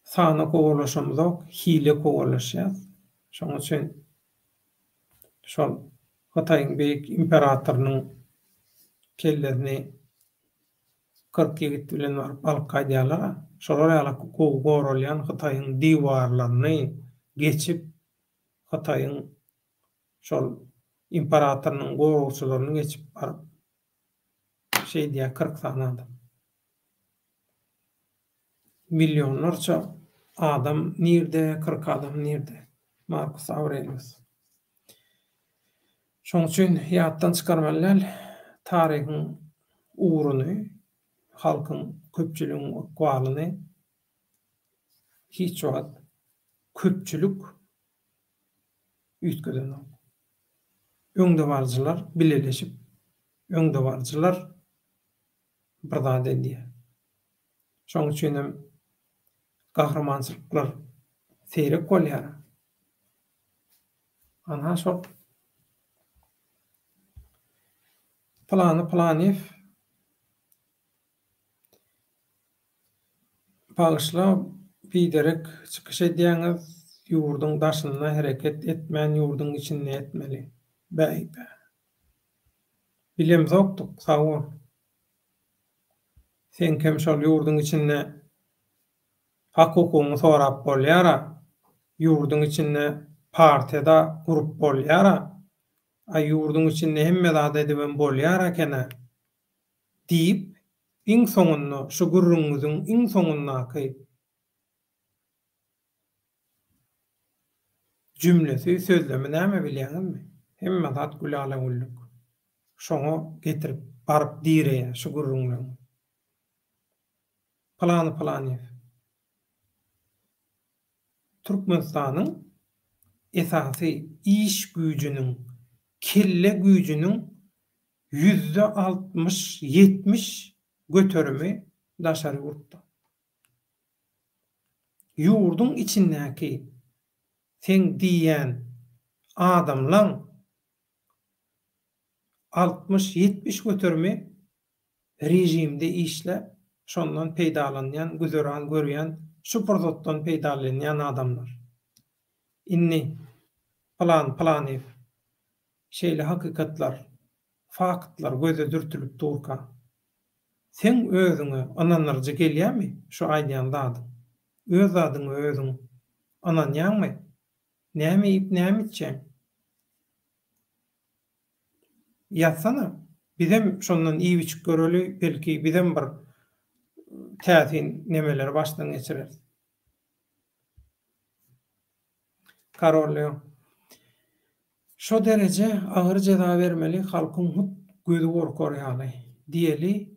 [SPEAKER 1] sana kowalaşamyzok, hile kowalaşýas. Şonuň üçin şol Hytaýyň beýik imperatorynyň kellesini 40 ýigit bilen baryp alyp gaýdýarlar-a. Şolar ýaly gowy goralýan Hytaýyň diwarlaryny geçip, Hytaýyň. Şol imperatorynyň goragçylaryny geçip baryp şeýdýär 40 sany adam. Millionlarça adam nirde, 40 adam nirde? Markus Aurelius. Şoň üçin ýatdan çykarmaly däl taryhyň ugruny, halkyň, köpçüligiň ykbalyny hiç wagt köpçülik üýtgedenok. Öňdebaryjylar bileleşip, öňdebaryjylar bir zat edýär. Şoň üçin hem gahrymançylyklar seýrek bolýar. Anha şol. Pylany Pylanyýew Bagyşla biderek çykyş edýäňiz ýurduň daşynda hereket etmän ýurduň içinde etmeli. Bäý-bä. Bilemzokdyk sag bol. Seňkem şol ýurduň içinde hak-hukugyňy sorap bolýar-a, ýurduň içinde partiýa-da gurup bolýar-a, a ýurduň içinde hemme zat edibem bolýar eken-ä diýip, iň soňunda şu gürrüňiňiziň iň soňundaky Jümlesi, sözlemi näme bilýäňizmi? Hemme zat gülala-güllük. Şoňa getirip, baryp direýär şu gürrüňleriň. Pylany Pylanyýew. Türkmenistanyň esasy iş güýjüniň, kelle güýjüniň 60%, 70 göterimi daşary ýurtda. Ýurduň içindäki seň diýýän adamlaň 60, 70 göterimi režimde işläp, şondan peýdalanýan, güzeran görýän, şu pursatdan peýdalanýan adamlar. Indi Pylan Pylanyýew şeýle hakykatlar, faktlar göze dürtülip durka, Seň özüňe ynandyryjy gelýämi şu aýdýan zadyň? Öz zadyňa özüň ynanýaňmy? Näme iýip näme içýäň? Ýazsana, bizem şondan iýip-içip göreli, belki bizem bir täsin nemeleri başdan geçireris. Karol Leo. Şo dereje agyr jeza bermeli halkyň hut gözi gorkar ýaly. Diýeli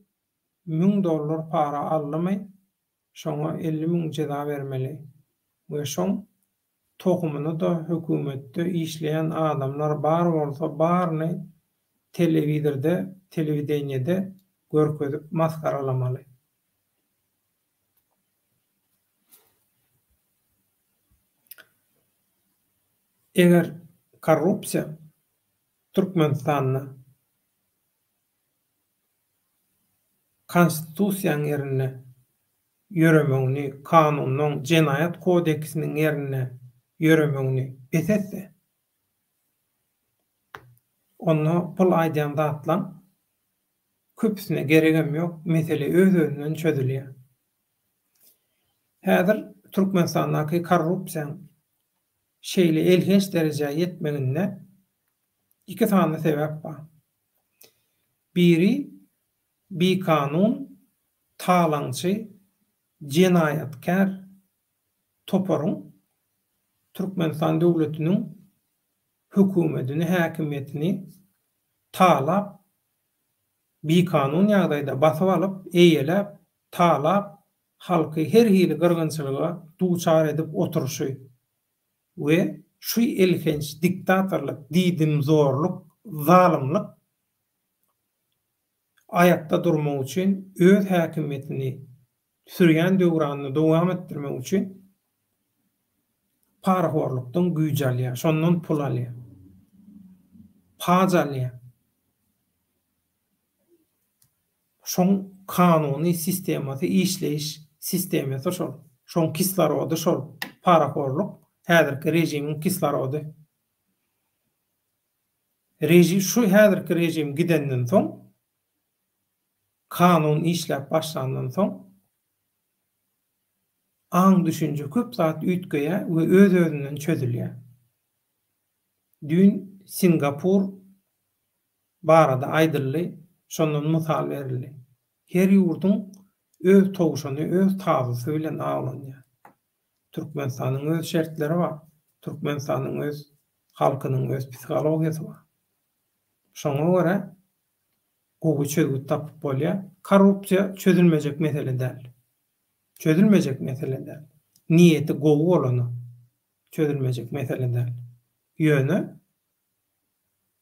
[SPEAKER 1] müň dollar para aldymy şoňa 50 müň jeza bermeli we şoň tohumyny-da hökümetde işleýän adamlar bar bolsa baryny telewizirde telewideniýede görkezip masgaralamaly. Eger korrupsiýa Türkmenistanda Konstitusiýanyň ýerinde ýöremegini, kanunyň, jenaýat kodeksiniň ýerinde ýöremegini bes etse, onda bul aýdýan zatlaň köpüsine geregem ýok, mesele öz-özünden çözülýär. Häzir Türkmenistandaky korrupsiýaň şeýle elhenç derejä ýetmeginde iki sany sebäp bar. Biri bikanun, talaňçy, jenaýatkär toparyň Türkmenistan döwletiniň hökümetini, häkimiýetini talap, bikanun ýagdaýda basyp alyp, eýeläp, talap, halky her hili gyrgynçylyga duçar edip oturyşy we şu elhenç diktatorlyk, diýdimzorluk, zalymlyk aýakda durmak üçin, öz häkimiýetini sürýän döwranyny dowam etdirmek üçin parahorlukdan güýç alýar, şondan pul alýar. Paç alýar. Şoň kanuny sistemasy, işleýiş sistemasy şol. Şoň kislorody şol. Parahorluk häzirki režimiň kislorody. Reži şu häzirki režim gidenden soň kanun işläp başlandan soň aň-düşünje köp zat üýtgeýär we öz-özünden çözülýär. Düýn. Singapur barada aýdyldy, şondan mysal berildi. Her ýurduň öz towşany, öz tazysy bilen awlanýar. Türkmenistanyň öz şertleri bar. Türkmenistanyň öz halkynyň öz psihologiýasy bar. Şoňa görä gowy çözgüt tapyp bolýar. Korrupsiýa çözülmejek mesele däl. Çözülmejek mesele däl. Niýeti gowy bolana çözülmejek mesele däl. Ýöne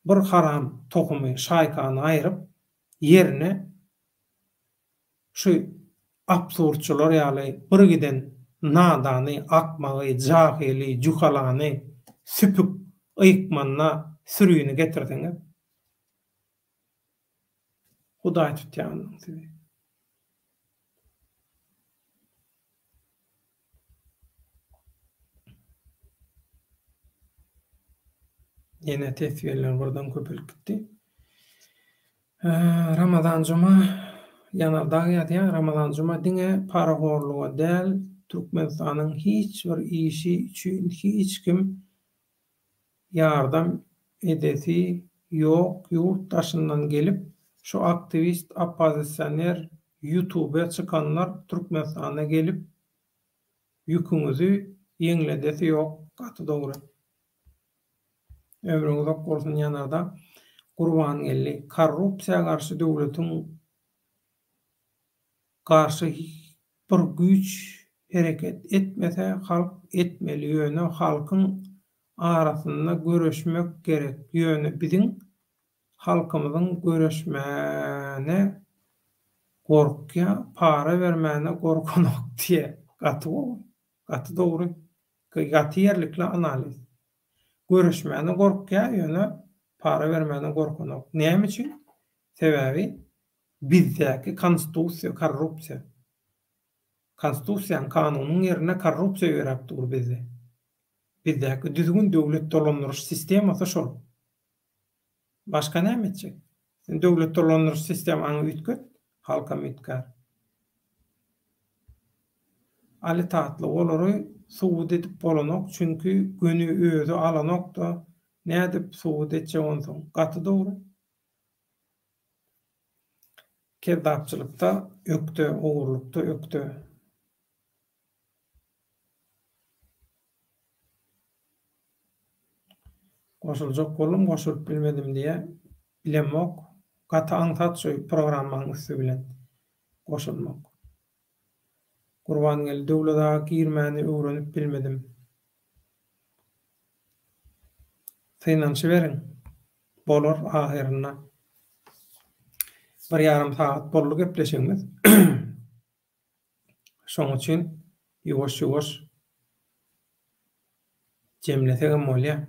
[SPEAKER 1] bir haram tohumy, şaýkany aýryp, ýerine şu absurdçylar ýaly bir giden nadany, akmagy, jahyly, juhalany, süpük, ykmanda sürini getirseňiz, Hudaý tutýar ondan sizi. Ýene teswirler birden köpelip gitdi. Ramazan Juma Ýanardag ýazýar, Ramazan Juma diňe parahorluga däl, Türkmenistanyň hiç bir işi üçin hiç kim ýardam edesi ýok ýurt daşyndan gelip şu aktiwist oppozisioner ýutube çykanlar Türkmenistana gelip ýüküňizi ýeňledesi ýok gaty dogry. Ömrüň uzak bolsun Ýanardag Gurbangeldi korrupsiýa garşy döwletiň garşy bir güýç hereket etmese halk etmeli ýöne halkyň arasynda göreşmek gerek ýöne biziň halkymyzyň göreşmäne gorkýa para bermäne gorkanok diýä gaty gowy gaty dogry gaty ýerlikli analiz göreşmäne gorkýa ýöne para bermäne gorkanok näme üçin sebäbi Bizdäki konstusiýa korrupsiýa. Konstusiýaň kanunyň ýerine korrupsiýa ýöräp dur bizde. Bizdäki düzgün döwlet dolandyryş sistemasy şol. Başga näme etjek? Sen döwlet dolandyryş sistemaňy üýtget, halkam üýtgär. Aly Tatly olary subut edip bolanok çünki göni özi alanokda nädip subut etjek onsoň. Gaty dogry. Kezzapçylykda ökde, ogurlykda ökde. Goşuljak boldum, goşulyp bilmedim diýýär. Bilemok. Gaty aňsat şu programmaň üsti bilen goşulmak. Gurbangeldi Döwlet aga girmäni öwrenip bilmedim. Synanyşyberiň. Bolar ahyrynda. Bir ýarym sagat boldy gepleşigimiz. Şoň üçin ýuwaş-ýuwaş jemlesegem bolýar.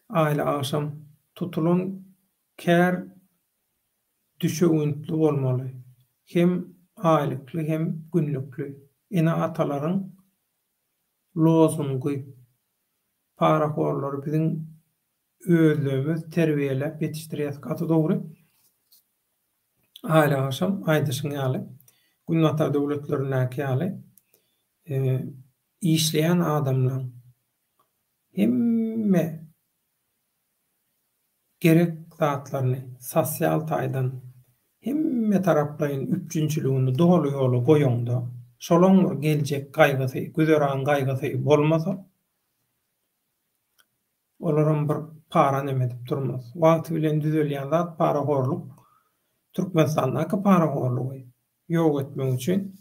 [SPEAKER 1] Aýly agşam tutulan kär düşewüntli bolmaly. Hem aýlykly hem günlükli. Ene-atalaryň lozungy parahorlary biziň özlerimiz terbiýeläp ýetişdirýäs. Gaty dogry. Aýly agşam aýdyşyň ýaly, Günbatar döwletlerindäki ýaly işleýän adamlaň hemme gerek zatlaryny sosial taýdan hemme taraplaýyn üpjünçiligini doly ýola goýaňda, şolaň bir geljek gaýgysy, güzeran gaýgysy bolmasa, olaram bir para neme edip durmaz. Wagty bilen düzelýän zat parahorluk. Türkmenistandaky parahorlugy ýok etmek üçin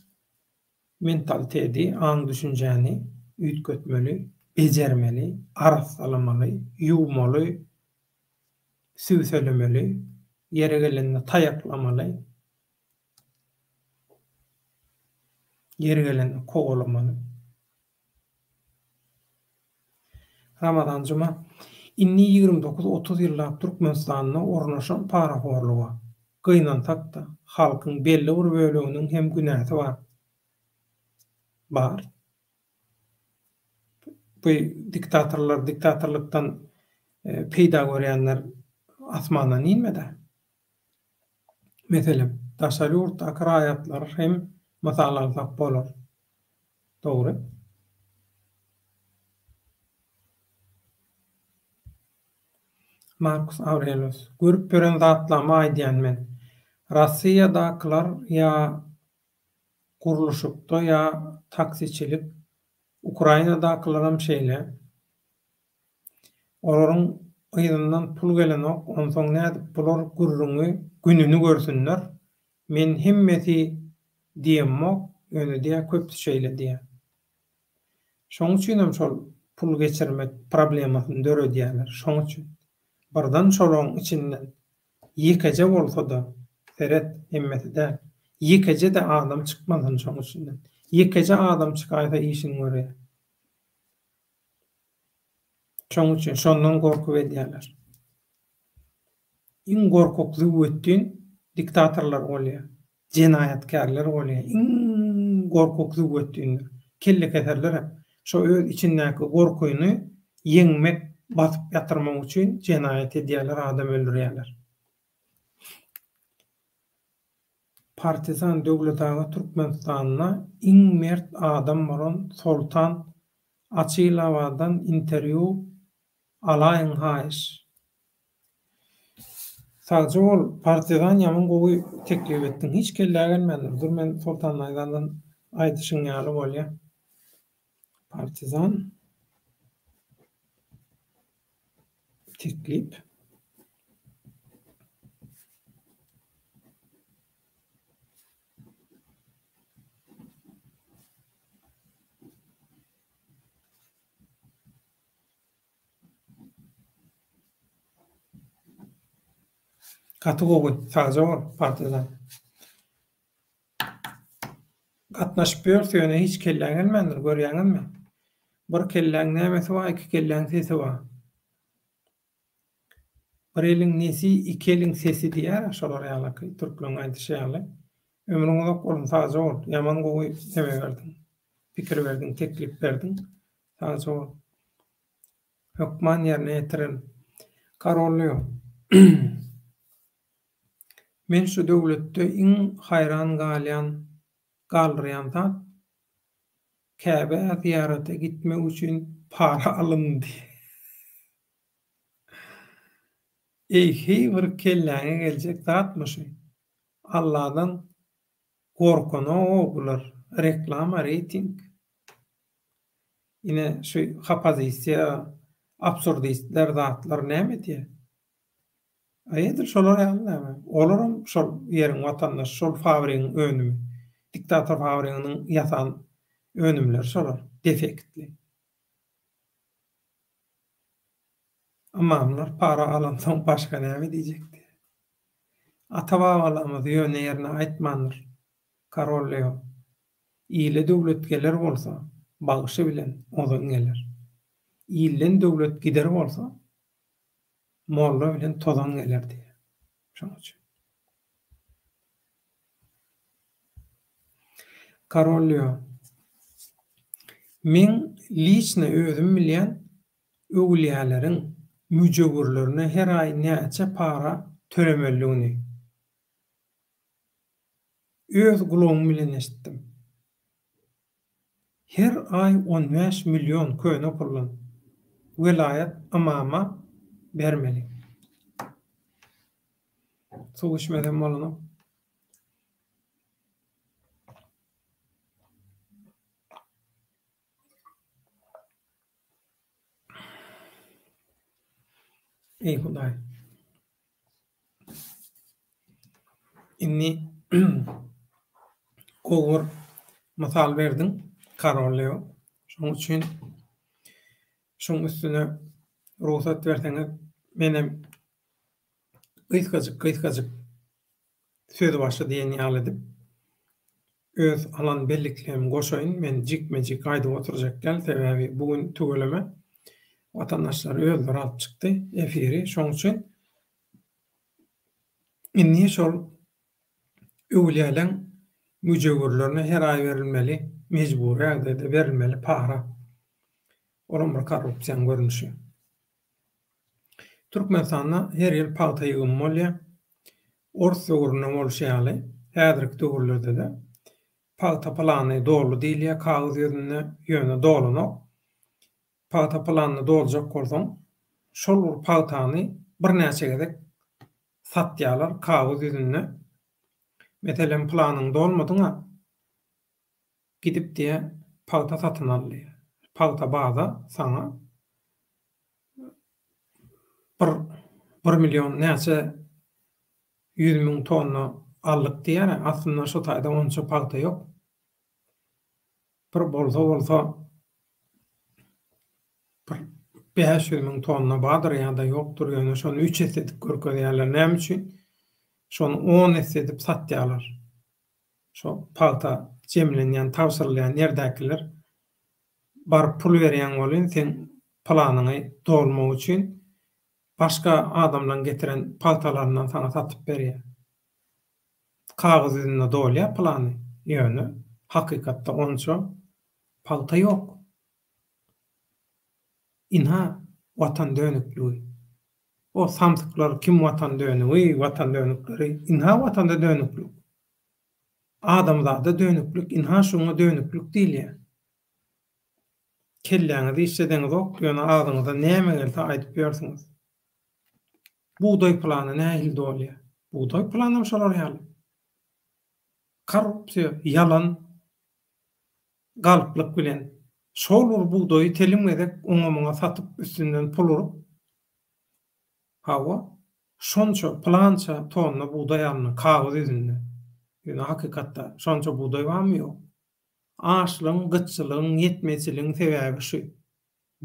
[SPEAKER 1] mentalitedi, aň-düşünjäni üýtgetmeli, bejermeli, arassalamaly, ýuwmaly, sübselemeli, ýeri gelende taýaklamaly, ýeri gelende kowalamaly. Ramazan Juma, Indi 29-30 ýyllap Türkmenistanda ornaşan parahorluga, gynansak-da, halkyň belli bir böleginiň hem günäsi bar. Bar. Bu diktatorlar, diktatorlykdan peýda görýänler asmandan inmedi. Meselem, daşary ýurtdaky raýatlary hem mysal alsak bolar. Dogry. Markus Aurelius, Görüp ýören zatlamy aýdýan men. Rossiýadakylar ýa gurluşykda ýa taksiçilik, Ukrainadakylaram şeýle. Olaryň yzyndan pul gelenok, onsoň nädip bular gürrüňi gününi görsünler, men hemmesi diýemmok, ýöne diýä köpüsi şeýle diýä. Şoň üçinem şol pul geçirmek problemasyny döredýärler, şoň üçin. Birden şolaň içinden ýekeje bolsa-da, seret, hemmesi däl, ýekeje-de adam çykmasyn şoň içinden. Ýekeje adam çykaýsa işini görýär. Şoň üçin şondan gorkup edýärler. Iň gorkak züwwetdin diktatorlar bolýar. Jenaýatkärler bolýar. Iň gorkak züwwetdinler. Kellekeserler hem şo öz içindäki gorkyny ýeňmek, basyp ýatyrmak üçin jenaýat edýärler, adam öldürýärler. Partizan Döwlet aga Türkmenistanda iň mert adam bolan Soltan Açylawadan interwýu alaýyň haýyş. Sagja bol Partizan ýaman gowy teklip etdiň hiç kellä gelmändir dur men Soltan Naýzandan aýdyşyň ýaly bolýa Partizan teklip. Gaty gowy, sagja bol, Partizan. Gatnaşyp ýörse ýöne hiç kelläň gelmändir, görýäňizmi? Bir kelläň nämesi bar, iki kelläň sesi bar. Bir eliň nesi, iki eliň sesi diýýär-ä şolar ýalaky, türkleriň aýdyşy ýaly. Ömrüň uzak bolsun, sagja bol. Ýaman gowy neme berdiň, pikir berdiň, teklip berdiň. Sagja bol. Hökman ýerine ýetirerin. Karolýo. Men şu döwletde iň haýran galýan galdyrýan zat Käbä zyýarata gitmek üçin para alyndy. Eý heý bir kelläňe geljek zatmy şu. Alladan gorkanogow bular. Reklama reýting. Ine şu hopozisiýa, absurdistler zatlar näme edýär? A edil şolar ýaly näme? Olaram şol ýeriň watandaşy, şol fabrigiň önümi. Diktator fabriginiň ýasan önümleri şolar, defektli. Ymamlar para alansoň başga näme diýjekdi? Ata-babalarymyz ýöne ýerine aýtmandyr, Korol Leo. Ile döwlet geler bolsa, bagşy bilen ozan geler. Ilden döwlet gider bolsa, molla bilen tozan geler diýýär. Şonuň üçin. Karol Leo. Meň liçno özüm bilýän öwülýäleriň müjewürlerine her aý näçe para tölemelidigini. Öz gulagym bilen eşitdim. Her aý on bäş million köne puldan welaýat ymama bermeli. Suw içmesem bolanok. Eý Hudaý. Indi gowy bir mysal berdiň, Karol Leo. Şonuň üçin şuň üstüne rugsat berseňiz, menem gysgajyk-gysgajyk sözbaşy diýen ýaly edip, öz alan belliklerimi goşaýyn. Men jikme-jik aýdyp oturjak däl, sebäbi bu gün tüweleme watandaşlar özleri alyp çykdy efiri. Şonuň üçin indi şol öwülýäleň müjewürlerine her aý berilmeli, mejbury ýagdaýda berilmeli para. Olam bir korrupsiýanyň görnüşi. Türkmenistanda her ýyl pagta ýygymy bolýar. Ors döwründe bolşy ýaly, häzirki döwürlerde-de pagta plany doldy diýilýär kagyz ýüzünde, ýöne dolanok. Pagta planyny doljak bolsaň, şol bir pagtany. birnäçe gezek satýarlar kagyz ýüzünde. Meselem, planyň dolmadyň-a, gidip diýýär, pagta satyn al diýýär. Pagta baza saňa bir bir million näçe 100 000 tonna aldyk diýýär, aslynda şo taýda onça pagta ýok. Bir bolsa bolsa bir 500 000 tonna bardyr ýa-da ýokdur, ýöne şony üç esse edip görkezýärler. Näme üçin? Şony on esse edip satýarlar. Şo pagta jemlenýän, tabşyrylýan ýerdäkiler baryp pul berýäň welin seň planyňy dolmak üçin başga adamlaň getiren pagtalaryndan saňa satyp berýär. Kagyz ýüzünde dolýar plany, ýöne hakykatda onça pagta ýok. Ynha watan dönükligi. O samsyklar kim watan dönügi, watan dönükleri, ynha watanda dönüklik. Adamzada dönüklik, ynha şuňa dönüklik diýilýär. Kelläňizi işledeňizok, ýöne agzyňyza näme gelse aýdyp ýörsüňiz. Bugdaý plany nähili dolýar? Bugdaý planam şolar ýaly. Korrupsiýa, ýalan, galplyk bilen şol bir bugdaýy telim gezek oňa-muňa satyp üstünden pul urup, hawa, şonça, pylança tonna bugdaý alyndy kagyz ýüzünde. Ýöne hakykatda şonça bugdaý barmy? Ýok. Açlygyň, gytçylygyň, ýetmezçiligiň sebäbi şu.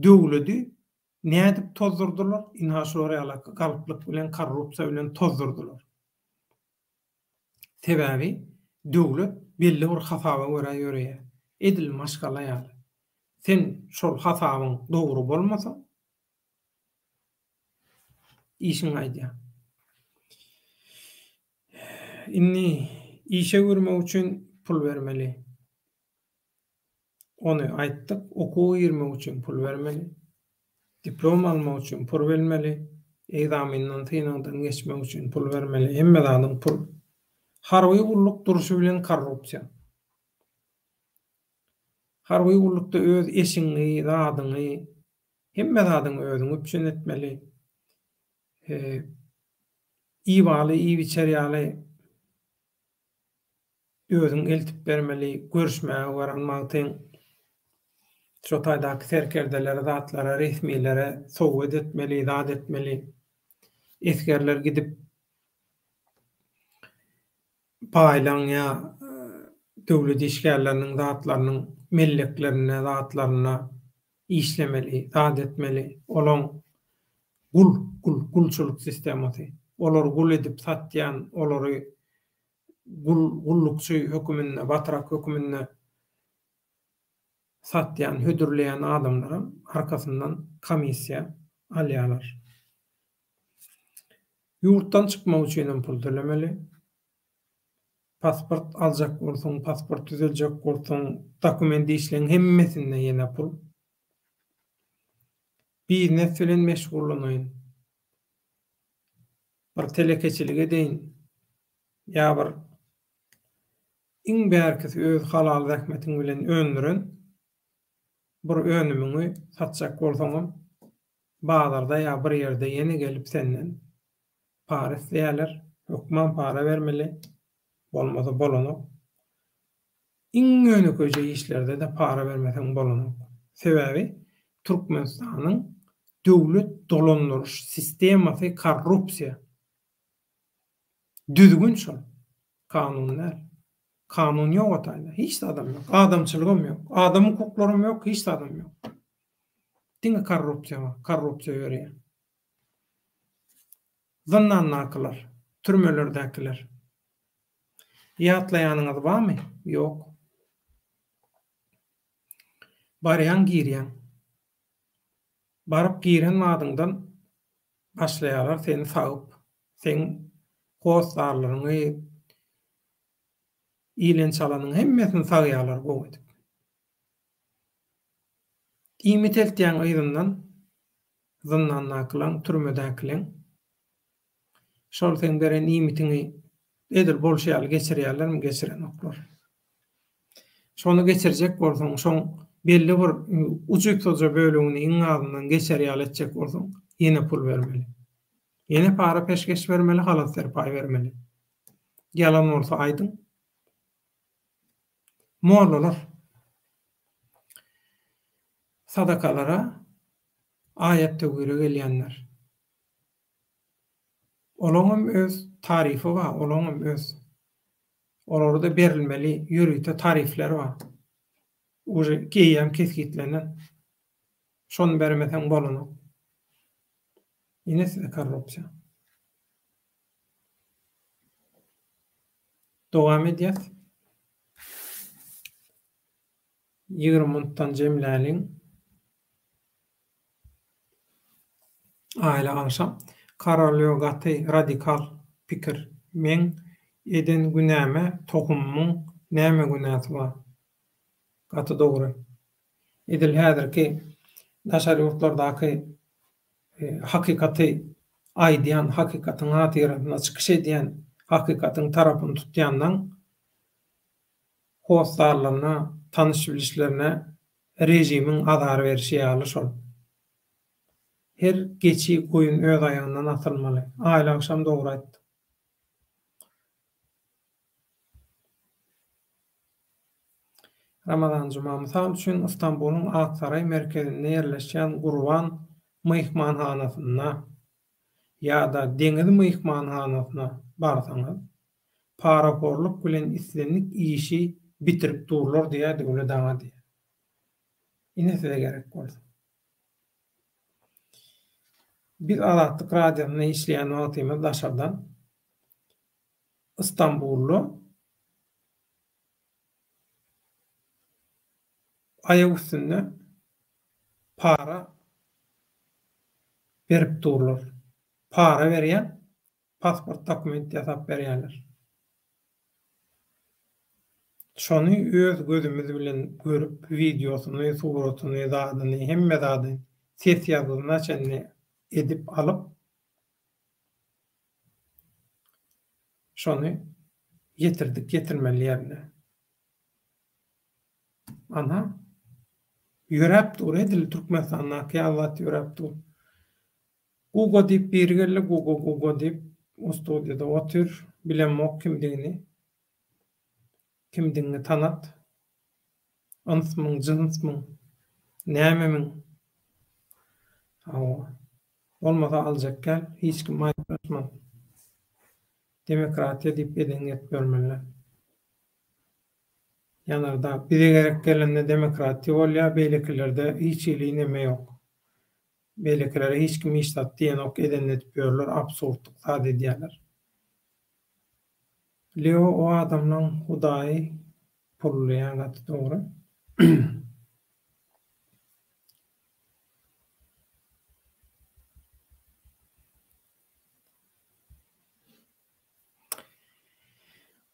[SPEAKER 1] Döwledi nädip tozdurdylar? Ynha şular ýaly galplyk bilen, korrupsiýa bilen tozdurdylar. Sebäbi döwlet belli bir hasaba görä ýöreýär. Edil maşgala ýaly. Sen şol hasabyň dogry bolmasa, işiň gaýdýar. Indi işe girmek üçin pul bermeli. Ony aýtdyk, okuwa girmek üçin pul bermeli. Diplom almak üçin pul bermeli. Ekzamenden, synagdan geçmek üçin pul bermeli. Hemme zadyň pul. Harby gulluk durşy bilen korrupsiýa. Harby gullukda öz eşigiňi, zadyňy, hemme zadyňy özüň üpjün etmeli. Ibaly, iýip-içer ýaly özüň eltip bermeli, görüşmäge baran wagtyň şo taýdaky serkerdelere, zatlara, resmilere sowgat etmeli, zat etmeli. Esgerler gidip baýlaň ýa döwlet işgärleriniň zatlarynyň melleklerinde, zatlarynda işlemeli, zat etmeli. Olaň gul, gul, gulçulyk sistemasy. Olary gul edip satýan, olary gul, gullukçy höküminde, batrak höküminde satýan, hödürleýän adamlaram arkasyndan komissiýa alýarlar. Ýurtdan çykmak üçinem pul tölemeli. Pasport aljak bolsaň, pasport düzeljek bolsaň, dokument işleň hemmesinde ýene pul. Biznes bilen meşgullanaýyn. Bir telekeçilik edeýin. Ýa bir iň bärkisi öz halal zähmetiň bilen öndüren bir önümiňi satjak bolsaňam bazarda ýa bir ýerde ýene gelip senden para isleýärler, hökman para bermeli, bolmasa bolanok. Iň ýönekeýje işlerde-de para bermeseň bolanok. Sebäbi Türkmenistanyň döwlet dolandyryş sistemasy korrupsiýa. Düzgün şol. Kanun däl. Kanun ýok o taýda. Hiç zadam ýok. Adamçylygam ýok. Adam hukuklaram ýok, hiç zadam ýok. Diňe korrupsiýa bar. Korrupsiýa ýöreýär. Zyndandakylar, türmelerdäkiler. Ýatlaýanyňyz barmy? Ýok. Barýaň girýäň. Baryp giren badyňdan başlaýarlar seni sagyp, seň hossarlaryňy, ilen-çalanyň hemmesini sagýarlar gowy edip. Iýmit eltýäň yzyndan zyndandakylaň, türmedäkileň. Şol seň beren iýmitiňi edil bolşy ýaly geçirýärlermi, geçirenoklar. Şony geçirjek bolsaň, şoň belli bir ujypsyzja bölegini iň azyndan geçer ýaly etjek bolsaň, ýene pul bermeli. Ýene para peşgeş bermeli, halat-serpaý bermeli. Ýalan bolsa aýdyň. Mollalar sadakalara aýat-töwire gelýänler. Olaňam öz taryfy bar, olaňam öz. Olara-da berilmeli ýörite tarifler bar. Uje eýýäm kesgitlenen. Şony bermeseň bolanok. Ine size korrupsiýa. Dowam edýäs. 20 minutdan jemläliň. Aýly agşam. Korolýo gaty radikal pikir. Meň eden günäme tohumymyň näme günäsi bar? Gaty dogry. Edil häzirki daşary ýurtlardaky hakykaty aýdýan, hakykatyň hatyrasyna çykyş edýän, hakykatyň tarapyny tutýanlaň hossarlaryna, tanyş-bilişlerine režimiň azar berişi ýaly şol. Her geçi goýun öz aýagyndan asylmaly. Aýly agşam dogry aýtdyň. Ramazan Juma, mysal üçin, Ystambulyň Aksaraý merkezinde ýerleşýän Gurban myhmanhanasyna ýa-da Deňiz myhmanhanasyna barsaňyz, parahorluk bilen islendik işi bitirip durlar diýýär Döwlet aga diýýär. Ine size gerek bolsa. Biz Azatlyk Radiosynda işleýän wagtymyz daşardan Ystambulda aýak üstünde para berip durlar. Para berýän, pasport dokument ýasap berýärler. Şony öz gözümiz bilen görüp, wideosyny, suratyny, zadyny, hemme zady, ses ýazgysyna çenli edip alyp, Şony ýetirdik ýetirmeli ýerine. Ana, ýöräp dur, edil Türkmenistandaky ýaly zat ýöräp dur. Guga diýip biri geldi, Guga Guga diýip o studiýada otyr, bilemok kimdigini. Kimdigiňi tanat. Ynsmyň, jynsmyň, nämemiň? Hawa. Bolmasa aljak gel, hiç kim aýyplaşmaz. Demokratiýa diýip edeňi edip ýörmeliler. Ýanardag, bize gerek gelende demokratiýa bolýar, beýlekilerde hiç hili neme ýok. Beýlekilere hiç kim hiç zat diýenok, edenini edip ýörler, absurdlyk zat edýärler. Leo o adamlaň hudaýy pully ýa gaty dogry.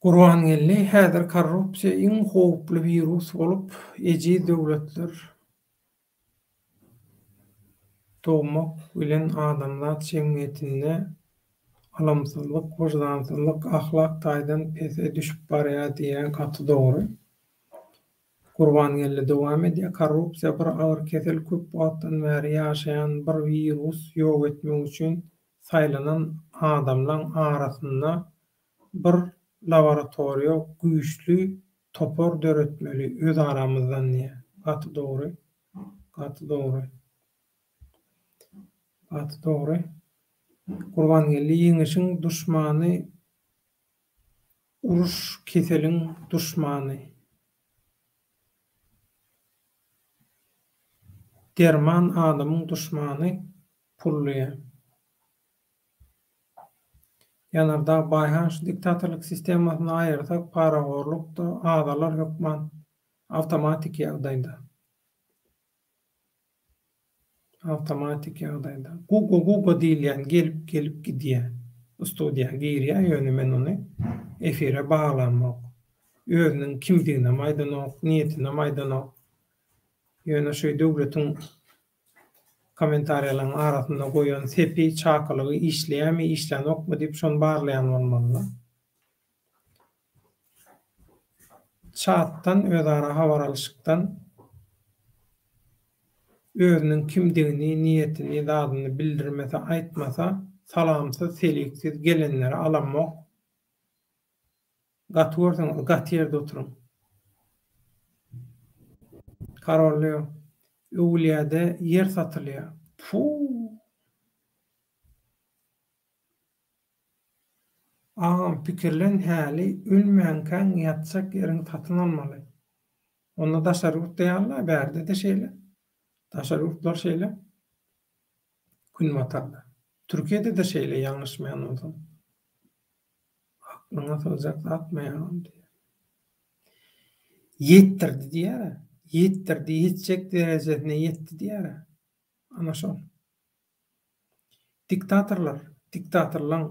[SPEAKER 1] Gurbangeldi, häzir korrupsiýa iň howply wirus bolup, ejiz döwletler dogmak bilen adamzat jemgyýetinde ylymsyzlyk, wyždansyzlyk, ahlak taýdan pese düşüp barýar diýýän gaty dogry. Gurbangeldi dowam edýär, Korrupsiýa bir agyr kesel köp wagtdan bäri ýaşaýan bir wirus ýok etmek üçin saýlanan adamlaň arasynda bir laboratoriýa güýçli topar döretmeli öz aramyzdan diýýär. Gaty dogry. Gaty dogry. Gaty dogry. Gurbangeldi ýeňişiň duşmany Uruş keseliň duşmany. Derman adamyň duşmany pullyýa. Ýanardag Baýhan şu diktatorlyk sistemasyny aýyrsak parahorluk-da azalar hökman awtomatiki ýagdaýda. Awtomatik ýagdaýda. Guga guga diýilýän gelip gelip gidýä. Studiýa girýä ýöne men ony efire baglamok. Özüniň kimdiginem aýdanok, niýetinem aýdanok. Ýöne şu döwletiň kommentariýalaryň arasynda goýan sepi, çakylygy işleýämi, işlänokmy diýip şony barlaýan bolmalylar. Çatdan, özara habar alyşykdan özüniň kimdigini, niýetini, zadyny bildirmese, aýtmasa, Salamsyz, seliksiz gelenleri alamok. Gaty görseňiz gaty ýerde oturyň. Karol Leo. Öwülýäde ýer satylýar. Puu. Agam pikirlen häli ölmänkäň ýatjak ýeriňi satyn almaly. Onda daşary ýurtda ýaly-la, bärde-de şeýle. Daşary ýurtlar şeýle. Günbatarda. Türkiýede-de şeýle ýalňyşmaýan bolsam. Aklyňa sygjak zatmy agam diýýär. Ýetdirdi diýýär-ä. Ýetdirdi, ýetjek derejesine ýetdi diýýär-ä. Ana şol. Diktatorlar, diktatorlaň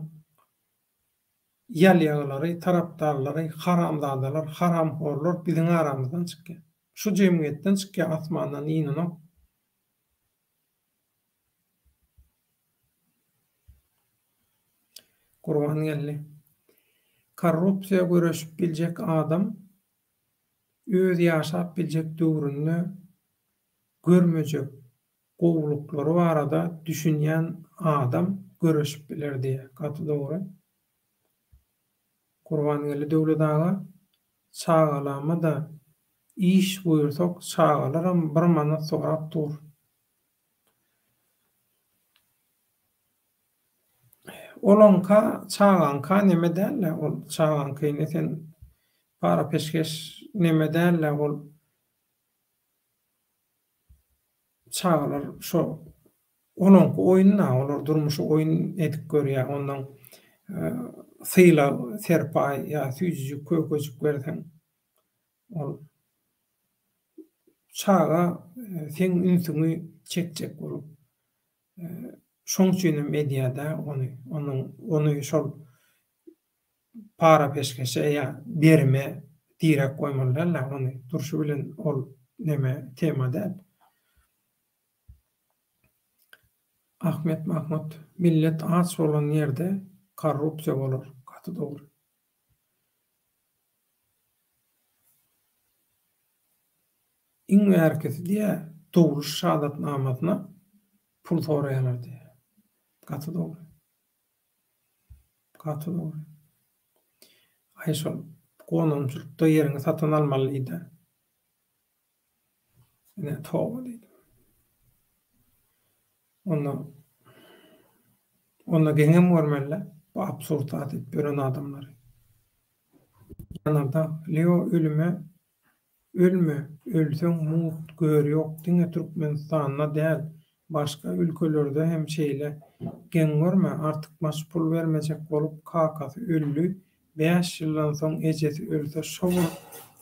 [SPEAKER 1] ýalýagylary, tarapdarlary, haramzadalar, haramhorlar biziň aramyzdan çykýar. Şu jemgyýetden çykýar, asmandan inenok. Gurbangeldi. Korrupsiýa göreşip biljek adam öz ýaşap biljek döwründe görmejek gowulyklary barada düşünýän adam göreşip biler diýýär. Gaty dogry. Gurbangeldi Döwlet aga, çagalama-da iş buýursak çagalaram bir manat sorap dur. Olaňka çagaňka neme däl-le ol çagaňkyny sen para-peşgeş neme däl-le ol Çagalar şo olaňky oýun-da, olar durmuşy oýun edip görýär. Ondan sylag, serpaý ýa süýjüjik, kökejik berseň, ol çaga seň ünsüňi çekjek bolup, şoň üçinem edýär-dä ony. Onuň ony şol para-peşgeşe ýa berime diräp goýmaly däl-de, ony durşy bilen ol neme tema däl. Ahmet Mahmut, millet aç bolan ýerde korrupsiýa bolar. Gaty dogry. Iň bärkisi diýýä, dogruş şahadatnamasyna pul soraýarlar diýýä. Gaty dogry. Gaty dogry. Aý şol gonamçylykda ýeriňi satyn almaly diýdä. Ine toba diýdim. Onda onda geňem görmeli-dä bu absurd zat edip ýören adamlary. Ýanardag Leo ölüme Ölme, ölseň mugt gör ýok diňe Türkmenistanda däl başga ülkelerde hem şeýle geň görme artykmaç pul bermejek bolup kakasy öldi 5 ýyldan soň ejesi ölse şo bir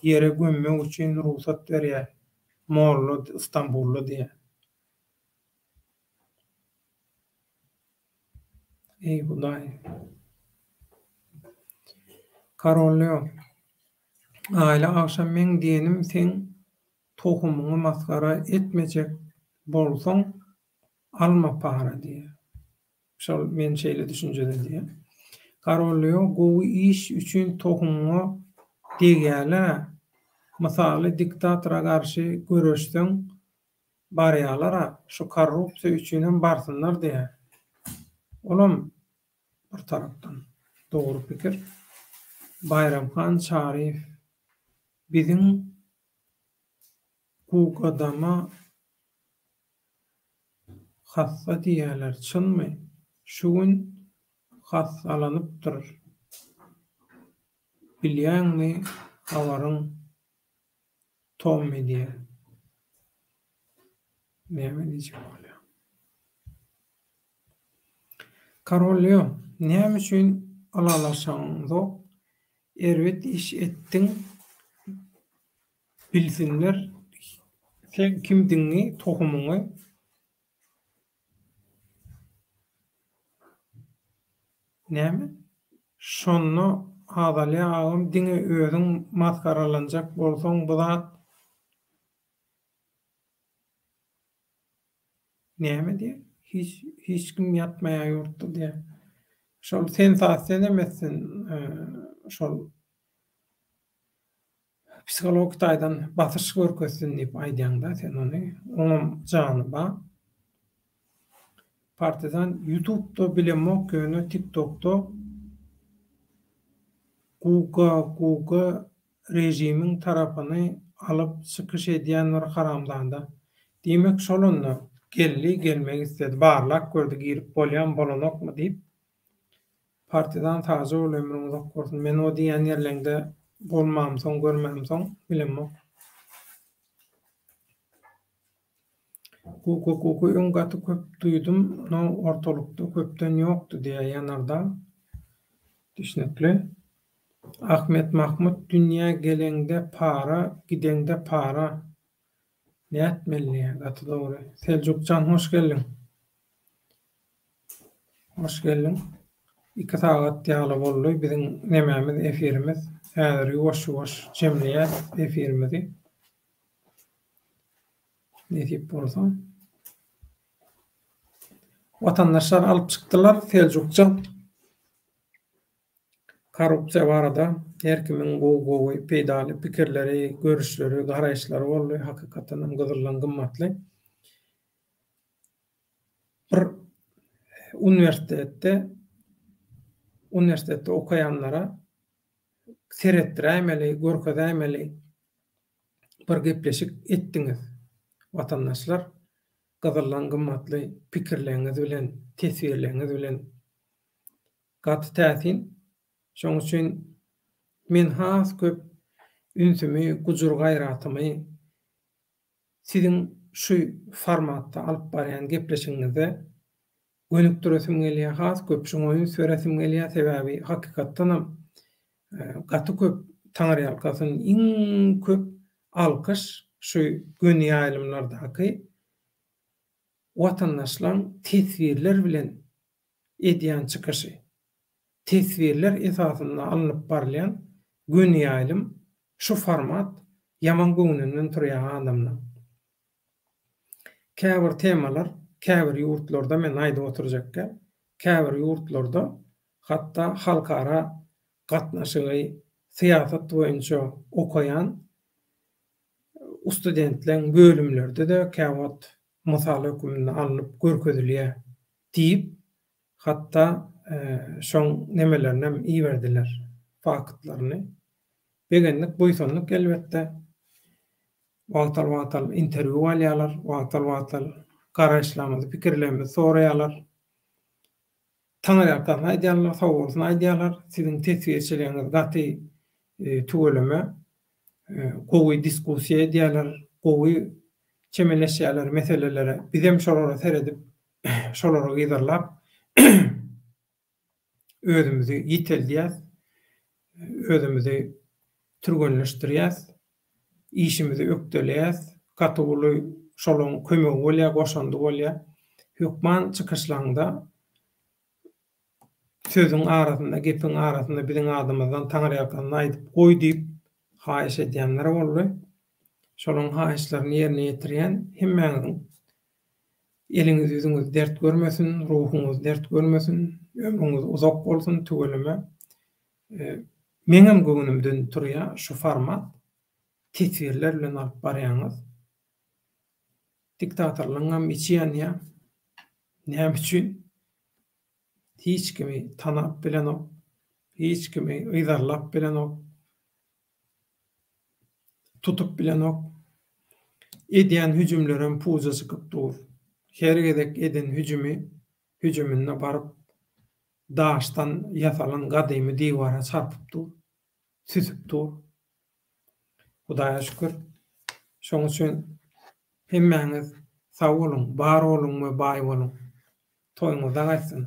[SPEAKER 1] ýere gömmek üçin rugsat berýär molla Istanbulda diýýär. Eý Hudaý. Karol Leo. Aýly agşam meň diýenim seň tohumyňy masgara etmejek bolsaň alma para diýýär. Şol men şeýle düşünjede diýýär. Karol Leo gowy iş üçin tohumyňa degýärler-ä. Mysaly diktatora garşy göreşseň barýalar-a şu korrupsiýa üçinem barsynlar diýýär. Olam Bir tarapdan dogry pikir. Baýramhan Çaryýew biziň Gugadama hassa diýýäler çynmy? Şu gün hassalanypdyr bilýäňmi habaryň Tommy diýýär. Näme diýjek bolýar? Karol Leo, näme üçin ylalaşaňzok? Erbet iş etdiň bilsinler seň kimdigiňi, tohumyňy. Näme? Şonda azalýa agam diňe özüň masgaralanjak bolsaň bu zat Näme diýýär? Hiç hiç kim ýatmaýar ýurtda diýýär. Şol sensasiýa näme etsin? Şol psihologik taýdan basyş görkezsin diýip aýdýaň-da sen ony. Oňam jany bar. Partizan Ýutubda bilemok ýöne TikTokda Guga Guga režimiň tarapyny alyp çykyş edýän bir haramzada. Diýmek şol onda geldi gelmek isledi barlap gördi girip bolýamy bolanokmy diýip. Partizan sagja bol ömrüň uzak bolsun men o diýýän ýerleňde bolmamsoň görmämsoň bilemok. Kuka kuka öň gaty köp duýdum no ortalykda köpden ýokdy diýýä Ýanardag. Düşnükli. Ahmet Mahmut dünýä geleňde para gideňde para nätmeli diýýä gaty dogry. Seljukjan hoş geldiň. Hoş geldiň. Iki sagat ýaly boldy biziň nemämiz efirimiz. Häzir ýuwaş ýuwaş jemleýäs efirimizi. Nesip bolsa. Watandaşlar alyp çykdylar Seljukça. Korrupsiýa barada her kimiň gowy-gowy peýdaly pikirleri, görüşleri, garaýyşlary boldy. Hakykatdan hem gyzyldan gymmatly. Bir uniwersitetde uniwersitetde okaýanlara seretdiräýmeli, görkezäýmeli bir gepleşik etdiňiz watandaşlar. Gyzyldan gymmatly pikirleriňiz bilen, teswirleriňiz bilen gaty täsin. Şoň üçin men has köp ünsümi, gujur-gaýratymy siziň şu formatda alyp barýan gepleşigiňize gönükdiresim gelýär, has köp şuňa üns beresim gelýär, sebäbi hakykatdanam gaty köp taňryýalkasyn, iň köp alkyş şu göni ýaýlymlardaky watandaşlaň teswirler bilen edýän çykyşy, teswirler esasynda alnyp barylýan göni ýaýlym şu format ýaman göwnünden turýar adamlaň. Käbir temalar käbir ýurtlarda men aýdyp oturjakka, käbir ýurtlarda hatda halkara gatnaşygy, syýasat boýunça okaýan ustudentleň bölümlerde-de käwagt mysal höküminde alnyp görkezilýär diýip, hatda şoň nemelerinem iberdiler, faktlaryny. Begendik, buýsandyk elbetde. Wagtal-wagtal interwýu alýarlar, wagtal-wagtal garaýyşlarymyzy, pikirlerimizi soraýarlar. Taňryýalkasyn aýdýarlar, sag bolsun aýdýarlar. Siziň teswirçiligiňiz gaty tüweleme, gowy diskussiýa edýärler, gowy çemeleşýärler meselelere. Bizem şolara seredip, şolary yzarlap özümizi ýiteldýäs, özümizi türgenleşdirýäs, işimizi ökdeleýäs. Gaty uly şolaň kömegi bolýar, goşandy bolýar. Hökman çykyşlaňda sözüň arasynda, gepiň arasynda biziň adymyzdan Taňryýalkasyn aýdyp goý diýip haýyş edýänler boldy. Şolaň haýyşlaryny ýerine ýetirýän hemmäňiziň Eliňiz ýüzüňiz dert görmesin, ruhuňyz dert görmesin, ömrüňiz uzak bolsun tüweleme. Meňem göwnümden turýa şu format teswirler bilen alyp barýaňyz. Diktatorlaňam içi ýanýa. Näme üçin? Hiç kimi tanap bilenok, hiç kimi yzarlap bilenok. Tutup bilenok. Edýän hüjümlerem puja çykyp dur. Her gezek eden hüjümi hüjüminde baryp daşdan ýasalan gadymy diwara çarpyp dur. Süsüp dur. Hudaýa şükür. Şoň üçin hemmäňiz sag boluň, bar boluň we baý boluň. Toýuňyzda gaýtsyn.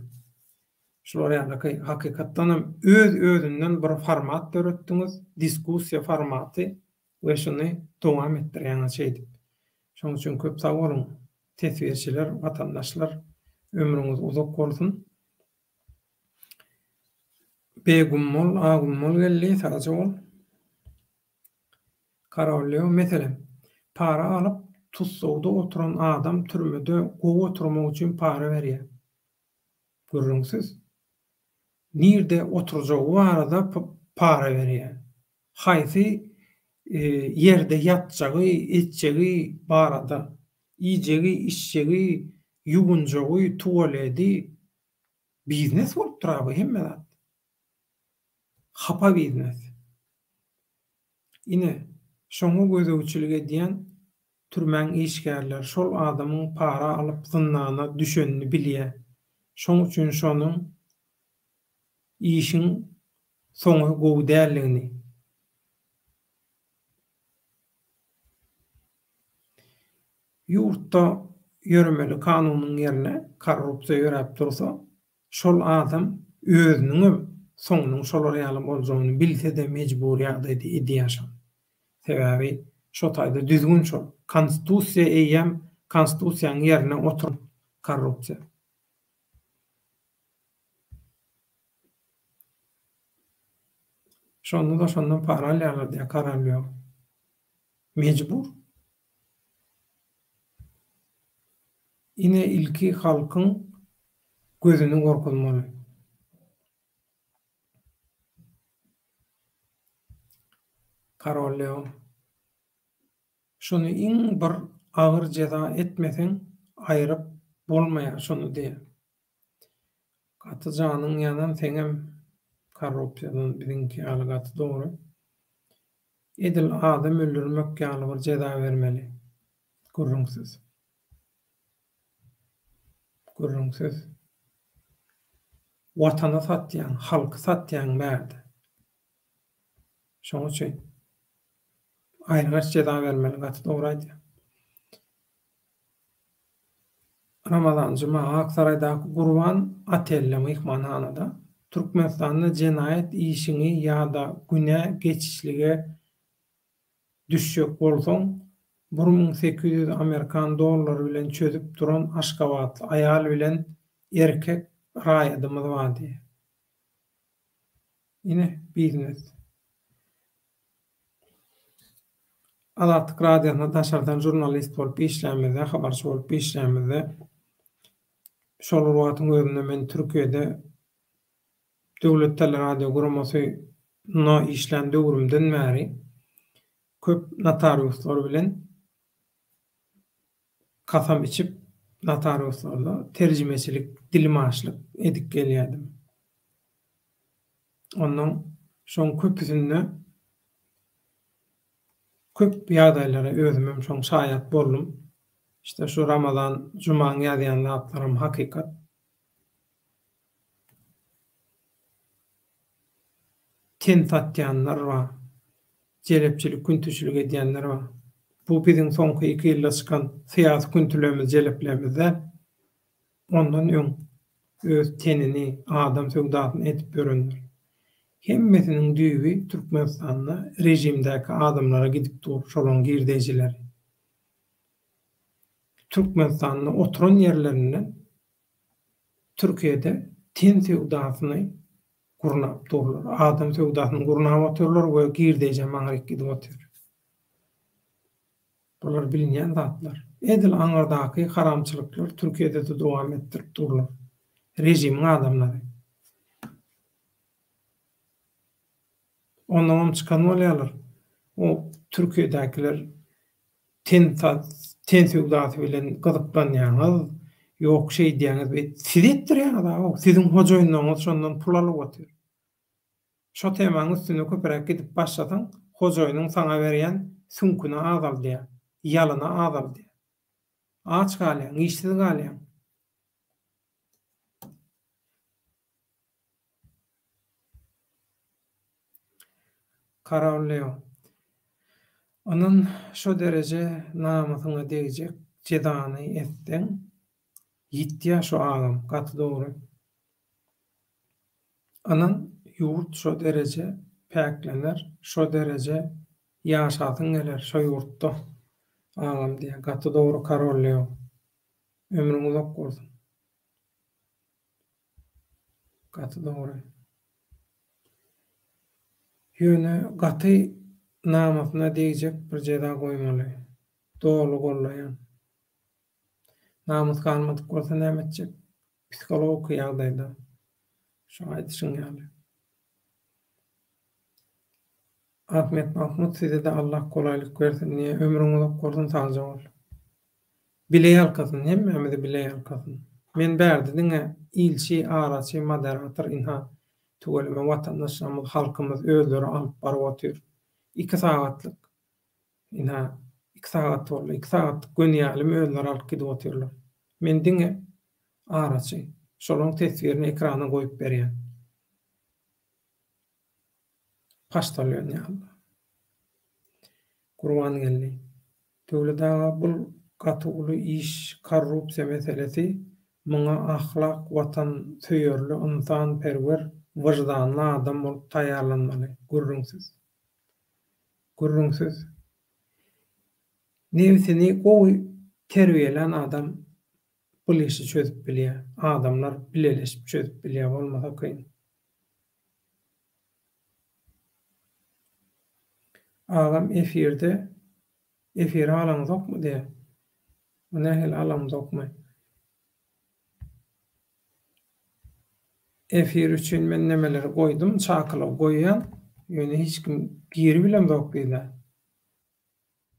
[SPEAKER 1] Şular ýalyky hakykatdanam öz-özünden bir format döretdiňiz, diskussiýa formaty we şuny dowam etdirýäňiz şeýdip. Şonuň üçin köp sag boluň teswirçiler, watandaşlar ömrüňiz uzak bolsun. B Gummol, A Gummol geldi, sagja bol. Korolýow, meselem, para alyp tussagda oturan adam türmede gowy oturmak üçin para berýär. Gürrüňsiz. Nirde oturjagy barada para berýär. Haýsy ýerde ýatjagy, etjegi barada, iýjegi, içjegi. Ýuwunjagy, tualedi biznes bolupdyr-a bu hemme zat. Hapa biznes. Ine, şoňa gözegçilik edýän türmäň işgärleri şol adamyň para alyp zyndana düşenini bilýä. Şoň üçin şonuň işiň soňy gowy däldigini. Ýurtda ýöremeli kanunyň ýerine korrupsiýa ýöräp dursa, şol adam özüniňem soňunyň şolar ýaly boljagyny bilse-de mejbury ýagdaýda edýär şony. Sebäbi şo taýda düzgün şol. Konstitusiýa eýýäm konstitusiýanyň ýerine oturan korrupsiýa. Şonda-da şondan para alýarlar diýýär Korolýow. Mejbur. Ine ilki halkyň gözüni gorkuzmaly. Korolýow. Şony iň bir agyr jeza etmeseň aýryp bolmaýar şony diýýär. Gaty janyň ýanan seňem korrupsiýadan biziňki ýaly gaty dogry. Edil adam öldürmek ýaly bir jeza bermeli. Gürrüňsiz. Gürrüňsiz. Watany satýaň, halky satýaň bärde. Şoň üçin aýylganç jeza bermeli gaty dogry aýdýaň. Ramazan Juma Ak Saraýdaky Gurban otelde myhmanhanada Türkmenistanda jenaýat işiňi ýa-da günä geçişlige düşjek bolsaň 1800 amerikan dollary bilen çözüp duran aşgabatly aýal bilen erkek raýadymyz bar diýýär. Ine, biznes. Azatlyk Radiosynda daşardan žurnalist bolup işlämizde, habarçy bolup işlämizde, şol bir wagtyň özünde men Türkiýede Döwlet teleradio guramasynda işlän döwrümden bäri köp notariuslar bilen kasam içip, notariuslarda terjimeçilik, dilmaçlyk edip gelýärdim. Onnoň şoň köpüsinde köp ýagdaýlara özümem şoň şaýat boldum. Işte şu Ramazan Jumaň ýazýan zatlaram hakykat. Ten satýanlar bar. Jelepçilik, küntüçilik edýänler bar. Bu biziň soňky iki ýylda çykan syýasy küntülerimiz, jeleplerimiz däl. Ondan öň öz tenini adam söwdasyny edip ýörenler. Hemmesiniň düýbi Türkmenistanda režimdäki adamlara gidip dur şolaň girdeýjileri. Türkmenistanda oturan ýerlerinden Türkiýede ten söwdasyny gurnap durlar. Adam söwdasyny gurnap otyrlar we girdeýjem aňryk gidip otyr. Bular bilinýän zatlar. Edil aňyrdaky haramçylyklar Türkiýede-de dowam etdirip durlar. Režimiň adamlary. Onnoňam çykan bolýarlar. O Türkiýedäkiler ten ten söwdasy bilen gyzyklanýaňyz, ýok şeýdýäňiz, beýt. Siz etdirýäňiz-a, siziň hojaýynlaryňyz şondan pul alyp otyr. Şo temaň üstüne köpräk gidip başlasaň, hojaýynyň saňa berýän süňküni azaldýar, ýalyny azaldýar. Aç galýaň, işsiz galýaň. Karol Leo. Ynan, şo dereje namysyňa degjek jezany etseň, ýitýä şo agam, gaty dogry. Ynan, ýurt şo dereje päklener, şo dereje ýaşasyň geler şo ýurtda, agam diýýär. Gaty dogry Karol Leo. Ömrüň uzak bolsun. Gaty dogry. Ýöne gaty namysyna degjek bir jeza goýmaly. Doly gollaýan. Namys galmadyk bolsa näme etjek? Psihologiki ýagdaýda. Şu aýdyşyň ýaly. Ahmet Mahmut sizede Allah kolaýlyk bersin diýýär. Ömrüň uzak bolsun sagja bol. Bile ýalkasyn, hemmämizi bile ýalkasyn. Men bärde diňe ilçi, araçy, moderator, ynha, tüweleme watandaşlarymyz, halkymyz özleri alyp baryp otyr. Iki sagatlyk, ynha, iki sagat boldy, iki sagatlyk göni ýalymy özleri alyp gidip otyrlar. Men diňe araçy, şolaň teswirini ekrana goýup berýän. Paştalýon ýaly. Gurbangeldi. Döwlet aga bul gaty uly iş korrupsiýa meselesi muňa ahlak watan söýerli ynsan perwer wyždanly adam bolup taýýarlanmaly gürrüňsiz. Gürrüňsiz. Nebsini gowy terbiýelän adam bul işi çözüp bilýär. Adamlar bileleşip çözüp bilýär bolmasa kyn. Agam efirde efire alaňzokmy diýä. O nähili alamzokmy? Efir üçin men nemeleri goýdum, çakylygy goýýan, ýöne hiç kim giribilemzok diýdä.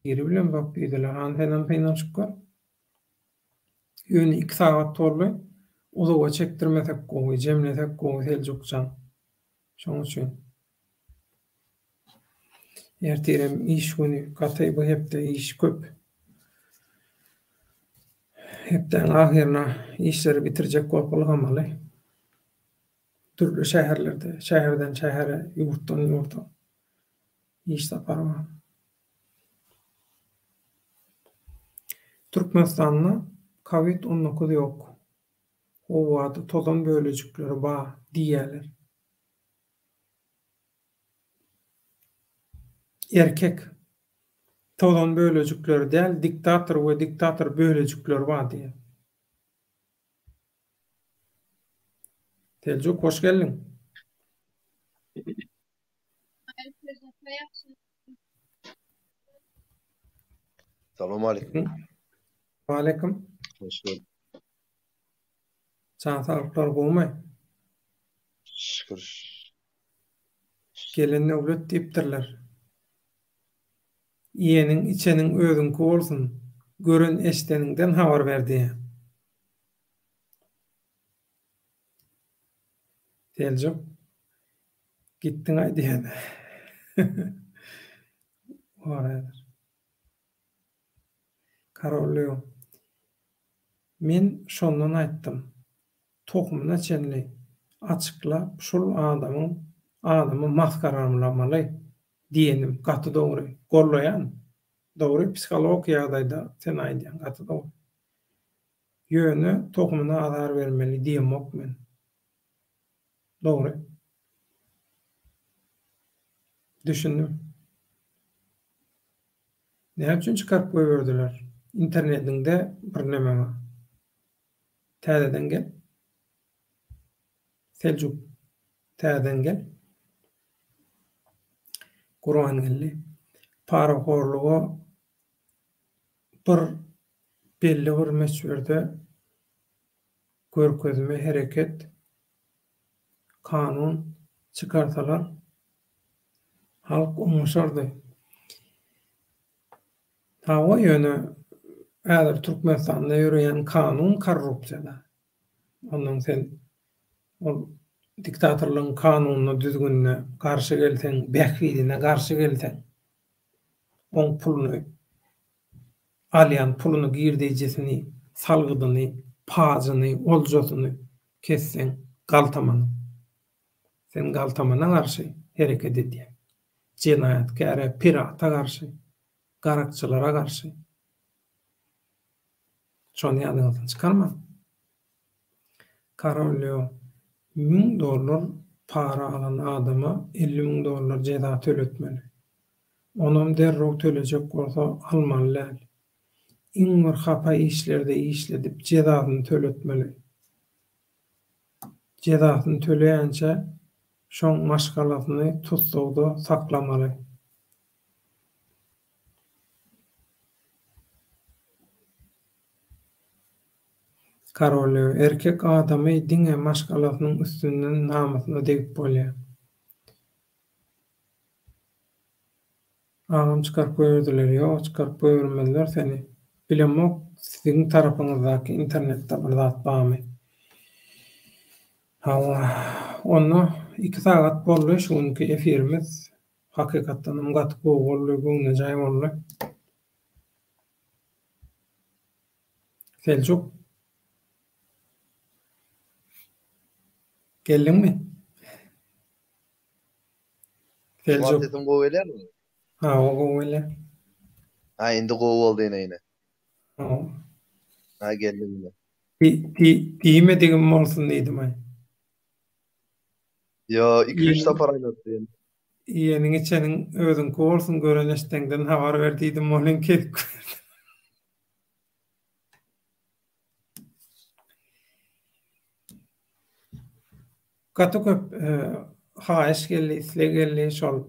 [SPEAKER 1] Giribilemzok diýdiler. Hany senem synanyşyp gör. Ýöne iki sagat boldy. Uzaga çekdirmesek gowy, jemlesek gowy Seljukjan. Şoň üçin. Ertirem iş güni. Gaty bu hepde iş köp. Hepdäň ahyryna işleri bitirjek bolup ylgamaly. Dürli şäherlerde, şäherden şähere, ýurtdan ýurda iş sapary bar. Türkmenistanda kowid 19 ýok. Howada tozan bölejikleri ba diýýäler. Erkek. Tozan bölejikleri däl, diktator we diktator bölejikleri bar diýýär. Seljuk hoş geldiň.
[SPEAKER 2] Salam aleyküm.
[SPEAKER 1] Aleyküm.
[SPEAKER 2] Hoş gördük.
[SPEAKER 1] Jan saglyklar gowmy?
[SPEAKER 2] Şükür.
[SPEAKER 1] Gelen döwlet diýipdirler. Iýeniň içeniň özüňki bolsun, gören eşdeniňden habar ber diýýär. Seljuk, gitdiň-aý diýýär. Bar häzir. Karol Leo, Men şondan aýtdym. Tohumyna çenli açyklap şul adamyň adamy masgaralamaly diýenim gaty dogry. Gollaýan. Dogry psihologik ýagdaýda sen aýdýaň gaty dogry. Ýöne tohumyna azar bermeli diýemok men. Dogry. Düşündim. Näme üçin çykaryp goýberdiler? Internetiňde bir neme bar. Täzeden gel. Seljuk. Täzeden gel. Gurbangeldi. Parahorluga bir belli bir möçberde görkezme hereket kanun çykarsalar halk oňuşardy. Hawa ýöne häzir Türkmenistanda ýöreýän kanun korrupsiýada. Ondan sen ol diktatorlygyň kanunyna düzgünine garşy gelseň, bähbidine garşy gelseň, oň puluny alýan puluny girdejisini, salgydyny, pajyny, oljasyny kesseň galtaman. Sen galtamana garşy hereket edýäň. Jenaýatkäre, pirata garşy, garakçylara garşy. Şony ýadyňyzdan çykarmaň. Karolýo, 1000 dollar para alan adama 50 müň dollar jeza töletmeli. Onam derrew tölejek bolsa almaly däl. Iň bir hapa işlerde işledip jezasyny töletmeli. Jezasyny töleýänçä şoň maşgalasyny tussagda saklamaly. Karolýow, erkek adamy diňe maşgalasynyň üstünden namysyna degip bolýar. Agam çykaryp goýberdiler. Ýok çykaryp goýbermezler seni. Bilemok siziň tarapyňyzdaky internetde bir zat barmy. Hawa, onda iki sagat boldy şu günki efirimiz. Hakykatdanam gaty gowy boldy, göwnejaý boldy. Seljuk. Geldiňmi?
[SPEAKER 2] Seljuk. Sesim gowy gelýärmi?
[SPEAKER 1] Hawa, gowy gelýär.
[SPEAKER 2] Ha, indi gowy boldy ine ine. Hawa. Ha, geldim ine.
[SPEAKER 1] Diýmedigim bolsun diýdim-aý.
[SPEAKER 2] Ýo, 2-3 sapar aýlatdy.
[SPEAKER 1] Iýeniň içeniň özüňki bolsun, gören eşdeňden habar ber diýdim, ol hem kesip goýberdi. Gaty köp haýyş geldi, isleg geldi şol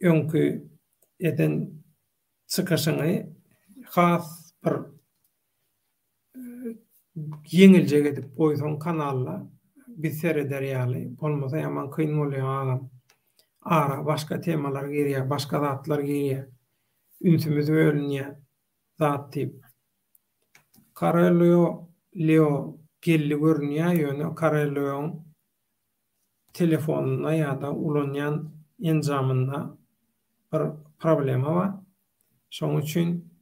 [SPEAKER 1] öňki eden çykyşyňy has bir ýeňiljek edip goýsaň kanalda biz sereder ýaly, bolmasa ýaman kyn bolýar agam. Ara başga temalar girýär, başga zatlar girýär. Ünsümiz bölünýär zat diýip. Karelio Leo geldi görünýär ýöne Karelioň telefonynda ýa-da ulanýan enjamynda bir problema bar. Şoň üçin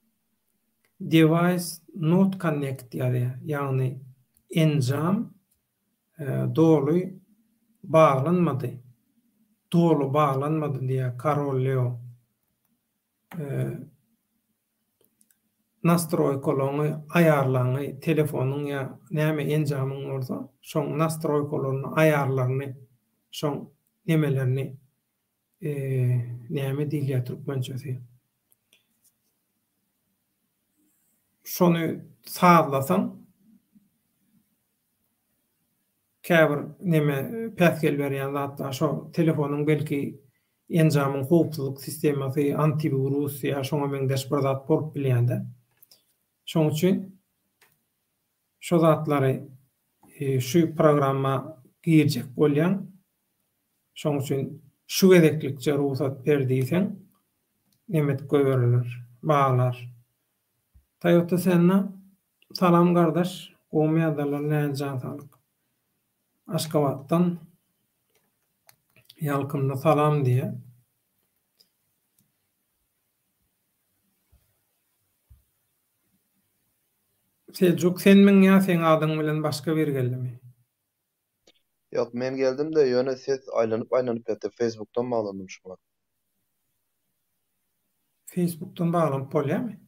[SPEAKER 1] Device not connect ýazýar, ýagny enjam doly baglanmady. Doly baglanmady diýýär Karol Leo. Nastroýkalaryňy aýarlaňy telefonyň ýa näme enjamyň bolsa şoň nastroýkalaryny aýarlaryny şoň nemelerini näme diýilýär türkmençesi şony sazlasaň Käbir neme päsgel berýän zatlar şo telefonyň belki enjamyň howpsuzlyk sistemasy, antiwirus ýa şoňa meňzeş bir zat bolup bilýände. Şoň üçin şo zatlary şu programma girjek bolýaň. Şoň üçin şu gezeklikçe rugsat ber diýseň neme edip goýbererler, baglar. Toyota Senna Salam gardaş gowmy ýagdaýlar nähili jan saglyk. Aşgabatdan ýalkymly salam diýýär. Seljuk senmiň ýa seň adyň bilen başga biri geldimi?
[SPEAKER 2] Ýok men geldimde ýöne ses aýlanyp aýlanyp ýatyr Facebookdan baglandym şu wagt.
[SPEAKER 1] Facebookdan baglanyp bolýamy?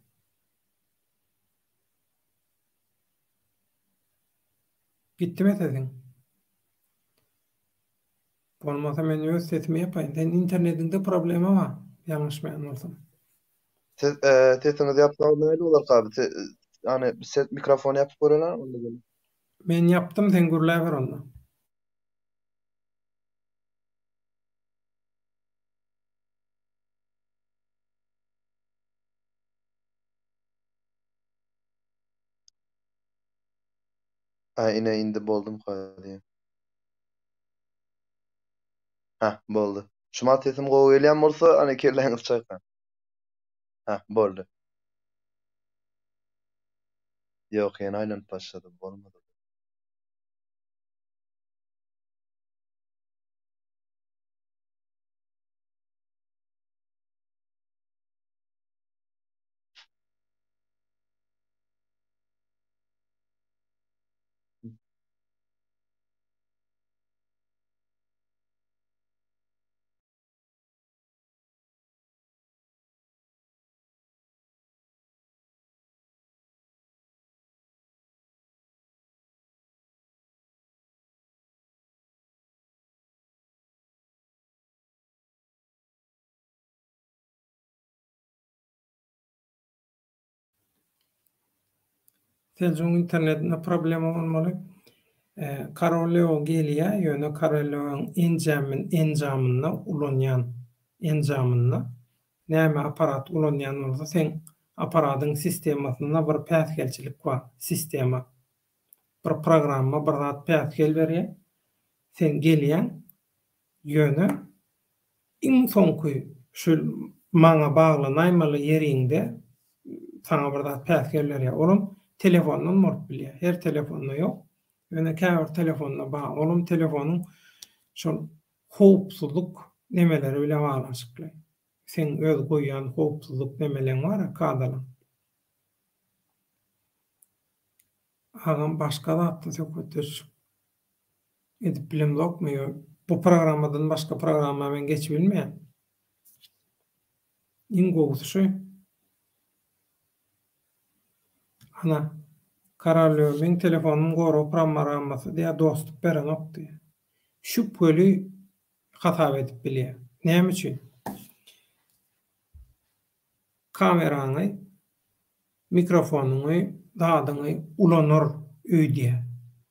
[SPEAKER 1] Gitdimi sesiň? Bolmasa men öz sesimi ýapaýyn. Seň internetiňde problema bar, ýalňyşmaýan bolsam.
[SPEAKER 2] Siz sesiňizi ýapsaňyz nähili bolarka abi? Ýani ses mikrofony ýapyp göreliň onda.
[SPEAKER 1] Men ýapdym sen gürläber onda.
[SPEAKER 2] Ha ine indi boldumka diýen. Hah boldy. Şumat sesim gowy gelýän bolsa ana kelläňizi çaýkaň. Hah boldy. Ýok ýene aýlanyp başlady bolmady.
[SPEAKER 1] Seljugyň internetinde problema bolmaly. Karoleo gelýä, ýöne Karoleoň enjamynda ulanýan enjamynda näme aparat ulanýan bolsa seň aparadyň sistemasynda bir päsgelçilik bar, sistema. Bir programma bir zat päsgel berýär. Sen gelýäň, ýöne iň soňky şu maňa baglanaýmaly ýeriňde. saňa bir zat päsgel berýär. Olam telefondan bolup bilýär. Her telefonda ýok. Ýöne käbir telefonda bar. Olam telefonyň şol howpsuzlyk nemeleri bile baglanyşykly. Seň öz goýýan howpsuzlyk nemeleň bar-a, kadalaň. Agam başga zatda söhbetdeşlik edip bilemzokmy ýo bu programmadan başga programma men geçibilmeýän. Iň gowusy şu. Ana Karalýow meň telefonym gorag programmasy diýä dostup berenok diýä. Şübheli hasap edip bilýä. Näme üçin? Kameraňy mikrofonyňy zadyňy ulanar öýdýä.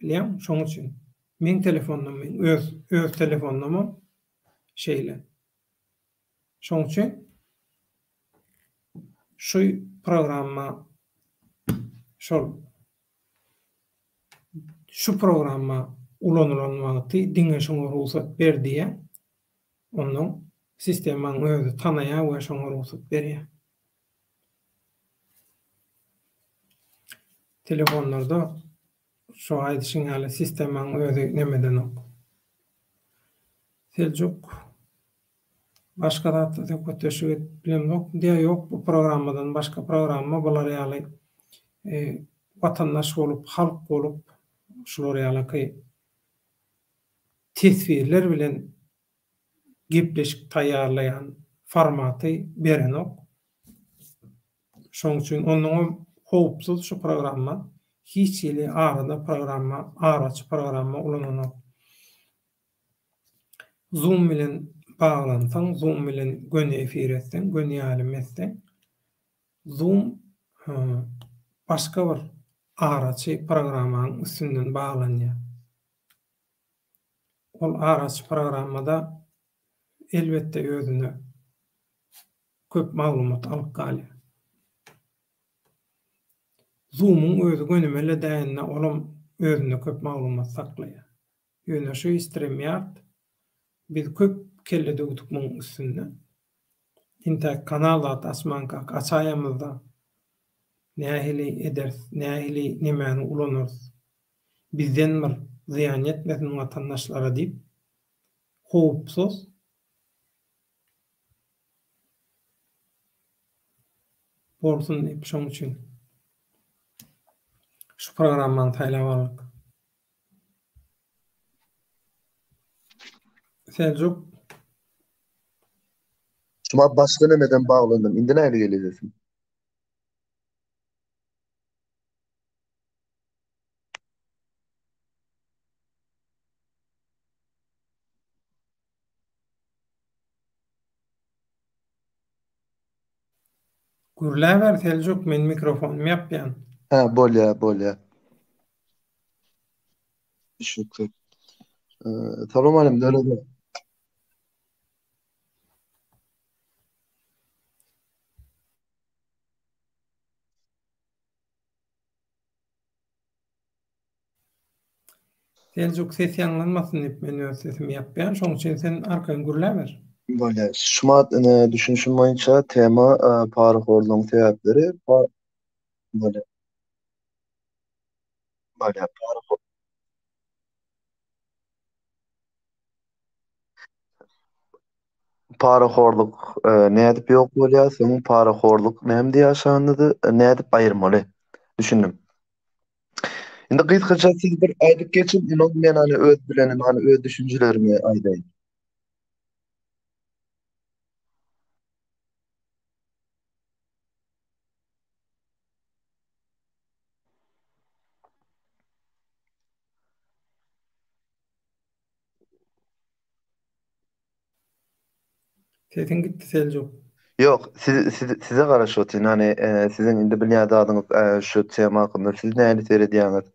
[SPEAKER 1] Bilýäňmi? Şoň üçin. Meň telefondam meň öz öz telefondamam şeýle. Şoň üçin şu programma şol şu programma ulanylan wagty diňe şoňa rugsat ber diýýä. Onnoň sistemaň özi tanaýar we şoňa rugsat berýär. Telefonlarda şo aýdyşyň ýaly sistemaň özi nemedenok. Seljuk başga zatda söhbetdeşlik edip bilemzok diýýär. Ýok bu programmadan başga programma bular ýaly watandaş bolup halk bolup şular ýalaky teswirler bilen gepleşik taýýarlaýan formaty berenok. Şoň üçin onnoňam howpsuz şu programma. Hiç hili arada programma, araçy programma ulananok. Zoom bilen baglansaň, Zoom bilen göni efir etseň, göni ýalym etseň, Zoom başga bir araçy programmanyň üstünden baglanýar. Ol araçy programmada elbetde özüne köp maglumat alyp galýar. Zoom-yň özi gönümel edäýende olam özünde köp maglumat saklaýar. Ýöne şu StreamYard biz köp kelle döwdük muň üstünde. Intäk kanal zat açmankak açaýamyzda nähili ederis, nähili nemäni ulanarys. Bizden bir zyýan ýetmesin watandaşlara diýip howpsuz bolsun diýip şoň üçin şu programmany saýlap aldyk. Seljuk.
[SPEAKER 2] Şuma başga nemeden baglandym. Indi nähili gelýär sesim?
[SPEAKER 1] Gürläber Seljuk men mikrofonymy ýapýan.
[SPEAKER 2] Hä bolýa bolýa. Düşnükli. Salam aleýkum.
[SPEAKER 1] Seljuk ses ýaňlanmasyn diýip men öz sesimi ýapýan, şoň üçin sen arkaýyn gürläber.
[SPEAKER 2] Bolýar. Şumat ine düşünişim boýunça tema parahorlugyň sebäpleri. Bolýar. Bolýar. Parahor. Parahorluk nädip ýok bolýar, soň parahorluk näme diýýär aşagynda-da nädip aýyrmaly? Düşündim. Indi gysgaça siz bir aýdyp geçiň, ondan men hany öz bilenimi, hany öz düşünjelerimi aýdaýyn.
[SPEAKER 1] Sesiň gitdi Seljuk.
[SPEAKER 2] Ýok, siz, siz, size garaşyp otyryn. Hany, e, siziň indi bilýän zadyňyz e, şu tema hakynda siz nähili seredýäňiz?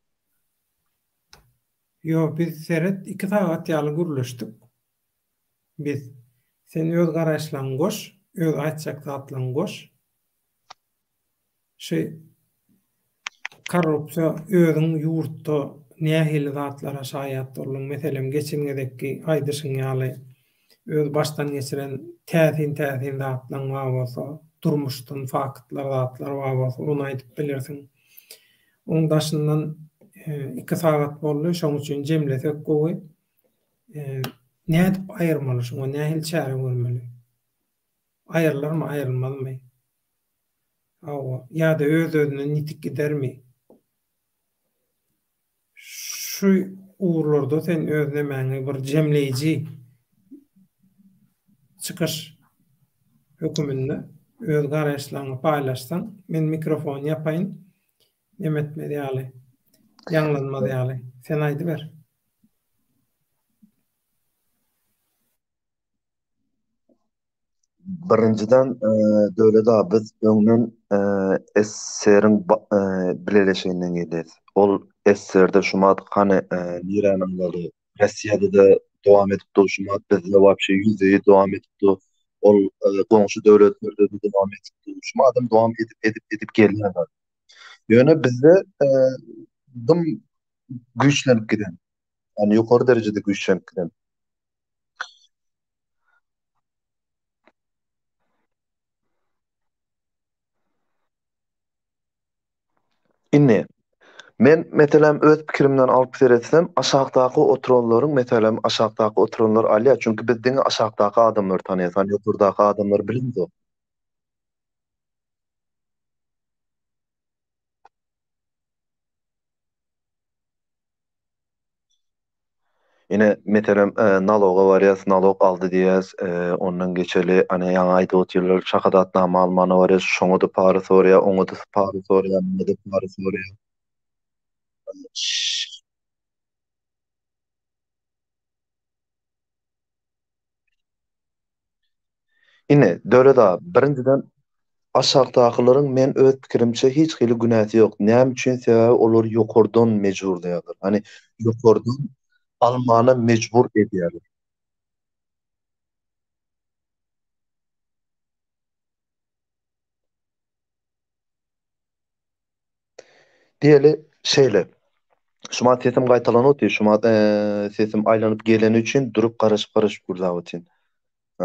[SPEAKER 1] Ýok, biz seret 2 sagat ýaly gürleşdik. Biz. Sen öz garaýyşlaryňy goş, öz aýtjak zatlaryňy goş. Şu korrupsiýa özüň ýurtda nähili zatlara şaýat bolduň? Meselem, geçen gezekki aýdyşyň ýaly, Öz başdan geçiren täsin-täsin zatlaň bar bolsa, durmuşdan faktlar, zatlar bar bolsa, ony aýdyp bilersiň. Oň daşyndan iki sagat boldy, şoň üçin jemlesek gowy. Nädip aýyrmaly şuňa, nähili çäre görmeli? Aýrylarmy, aýrylmazmy? Hawa, ýa-da öz-özünden ýitip gidermi? Şu ugurlarda sen öz nemäňi bir jemleýji çykyş höküminde öz garaýyşlaryňy paýlaşsaň, men mikrofony ýapaýyn, neme etmez ýaly, ýaňlanmaz ýaly. Sen aýdyber.
[SPEAKER 2] Birinjiden, Döwlet aga, biz öňden SSR-iň bileleşiginden gelýäs. Ol SSR-de şumat hany niräniň boldy? Russiýada-da dowam edip dur şumat, bizde wapşe ýüzde-ýüz dowam edip dur. Ol goňşy döwletlerde-de dowam edip dur. Şumadam dowam edip, edip, edip gelýär. Ýöne bizde dym güýçlenip giden. Ýagny ýokary derejede güýçlenip giden. Indi, men, meselem, öz pikirimden alyp seretsem, aşakdaky oturanlaryň, meselem, aşakdaky oturanlar alýar, çünki biz diňe aşakdaky adamlary tanaýas, hany ýokardaky adamlary bilemzok. Ine, meselem, naloga barýas, nalog aldy diýýäs, ondan geçeli, ana, ýaňy aýdyp otyrlar, şahadatnama almana barýas, şoňa-da para soraýar, oňa-da para soraýar, muňa-da para soraýar. Ine, Döwlet aga, birinjiden, aşakdakylaryň men öz pikirimçe hiç hili günäsi ýok. Näme üçin? Sebäbi olary ýokardan mejburlaýarlar. Ýagny ýokardan almana mejbur edýärler. Diýeli, şeýle. Şumat sesim gaýtalanyp otyr. Şumat sesim aýlanyp geleni üçin durup garaşyp-garaşyp gürläp otyryn.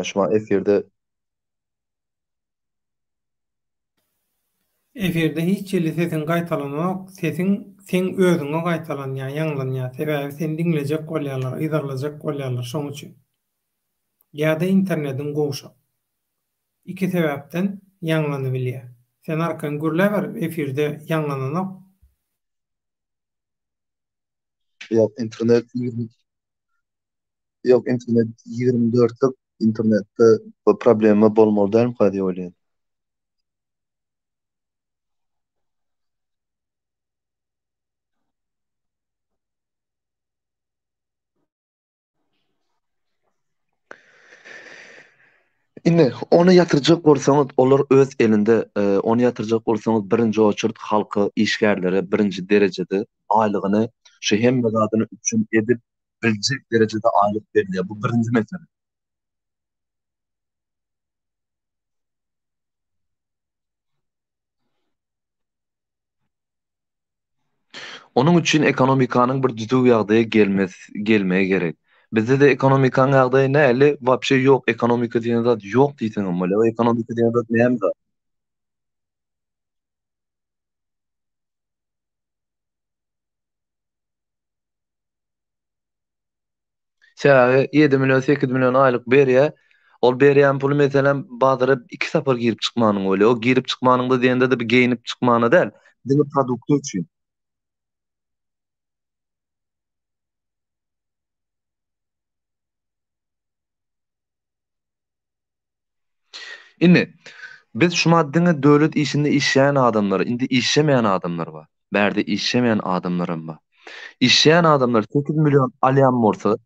[SPEAKER 2] Şumat efirde
[SPEAKER 1] Efirde hiç hili sesiň gaýtalananok, sesiň seň özüňe gaýtalanýar, ýaňlanýar. Sebäbi seni diňlejek bolýarlar, yzarlajak bolýarlar şoň üçin. Ýa-da internediň gowşak. Iki sebäpden ýaňlanybilýär. Sen arkaýyn gürläber efirde ýaňlananok.
[SPEAKER 2] Ýok internet Ýok internet 24 lik internetde problema bolmaly dälmika diýip oýlaýan. Indi ony ýatyrjak bolsaňyz, olar öz elinde, ony ýatyrjak bolsaňyz birinji oçurt halka, işgärlere birinji derejede aýlygyny, şu hemme zadyny üpjün edip biljek derejede aýlyk berilýär. Bu birinji mesele. Onuň üçin ekonomikanyň bir düzüw ýagdaýa gelmes gelmegi gerek. Bizde-de ekonomikanyň ýagdaýy näli? Wapşe ýok, ekonomika diýen zat ýok diýseňem bolýar. Ekonomika diýen zat näme zat? Sebäbi 7 million, 8 million aýlyk berýär. Ol berýän puly meselem bazara iki sapar girip çykmanyň bolýar. O girip çykmanyňda diýende-de bir geýinip çykmana däl, diňe produkty üçin. Indi biz şumat diňe döwlet işinde işleýän adamlar, indi işlemeýän adamlar bar. Bärde işlemeýän adamlaram bar. Işleýän adamlar 8 million alýan bolsa,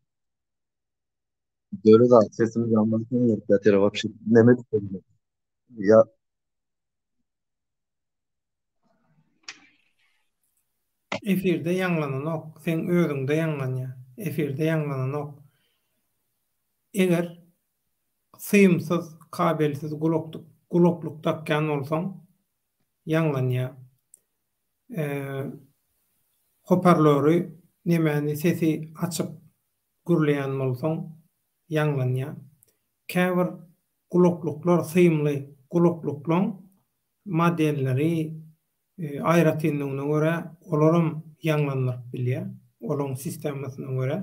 [SPEAKER 2] Döwlet aga sesimi ýaňlandyr ýa wapşe neme diýip ýa
[SPEAKER 1] Efirde ýaňlananok, seň özüňde ýaňlanýar. Efirde ýaňlananok. Eger Symsyz, kabelsiz gulaklyk gulaklyk dakýan bolsaň ýaňlanýar. Hoparlory nemäni sesi açyp gürleýän bolsaň ýaňlanýar. Käbir gulaklyklar symly gulaklyklaň modelleri aýratynlygyna görä olaram ýaňlandyryp bilýär, olaň sistemasyna görä.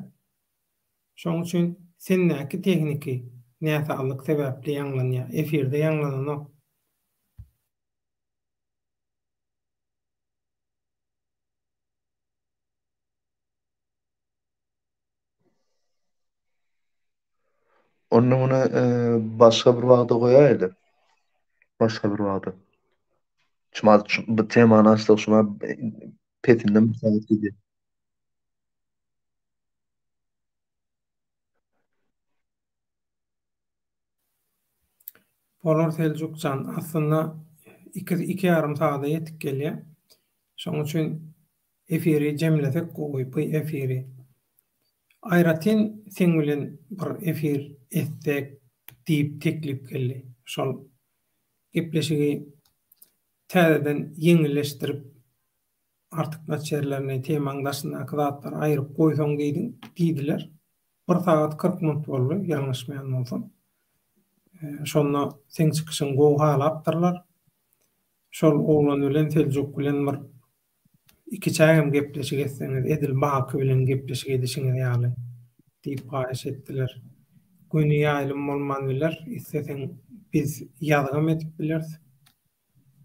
[SPEAKER 1] Şoň üçin sendäki tehniki näsazlyk sebäpli ýaňlanýar, efirde ýaňlananok.
[SPEAKER 2] Onda muny başga bir wagta goýaýly. Başga bir wagta. Şumat bu temany açsak şumat pesinden bir sagat gidýär.
[SPEAKER 1] Bolar Seljuk jan, aslynda iki iki ýarym sagada ýetip gelýär. Şoň üçin efiri jemlesek gowy bu efiri. Aýratyn seň bilen bir efir etsek diýip teklip geldi. Şol gepleşigi täzeden ýeňilleşdirip artykmaç ýerlerini, temaň daşyndaky zatlary aýryp goýsaň diýdiň, diýdiler. Bir sagat 40 minut boldy, ýalňyşmaýan bolsam. Şonda seň çykyşyňy gowy halapdyrlar. Şol oglan bilen Seljuk bilen bir ikiçägem gepleşik etseňiz, edil Baky bilen gepleşik edişiňiz ýaly diýip haýyş etdiler. Göni ýaýlym bolman biler, isleseň biz ýazgam edip bileris.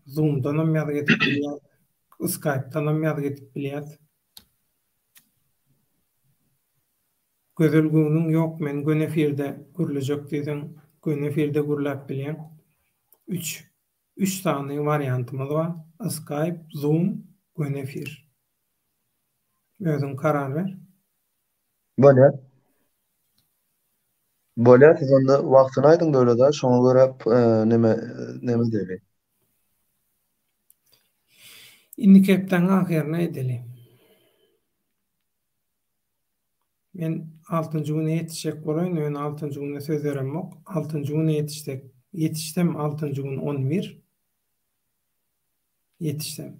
[SPEAKER 1] Zoom-danam ýazgy edip bilýäs, Skype-danam ýazgy edip bilýäs. Gözel göwnüň ýok men göni efirde gürlejek diýseň göni efirde gürläp bilýäň. Üç üç sany wariantymyz bar, Skype, Zoom, göni efir. Özüň karar ber.
[SPEAKER 2] Bolýar. Bolýar siz onda wagtyny aýdyň Döwlet aga şoňa görä neme neme edeli.
[SPEAKER 1] Indiki hepdäň ahyryna edeli. Men altynjy güne ýetişjek bolaýyn, ýöne altynjy güne söz beremok. Altynjy güne ýetişsek, ýetişsem altynjy gün on bir. Ýetişsem.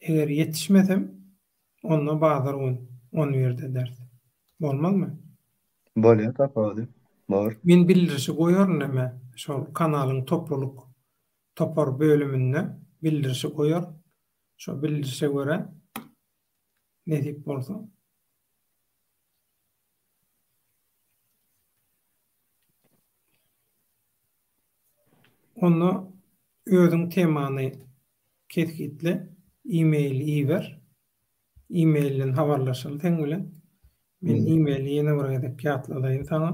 [SPEAKER 1] Eger ýetişmesem, onda bazar gün on birde ederis. Bolmazmy?
[SPEAKER 2] Bolýar tapawudy bor.
[SPEAKER 1] Men bildirişi goýaryn neme, şol kanalyň toplulyk topar bölüminde bildirişi goýaryn. Şo bildirişe görä nesip bolsa. Onda özüň temany kesgitle, e-mail iber. E-mailden habarlaşaly seň bilen. Men e-maili ýene bir gezek ýatladaýyn saňa.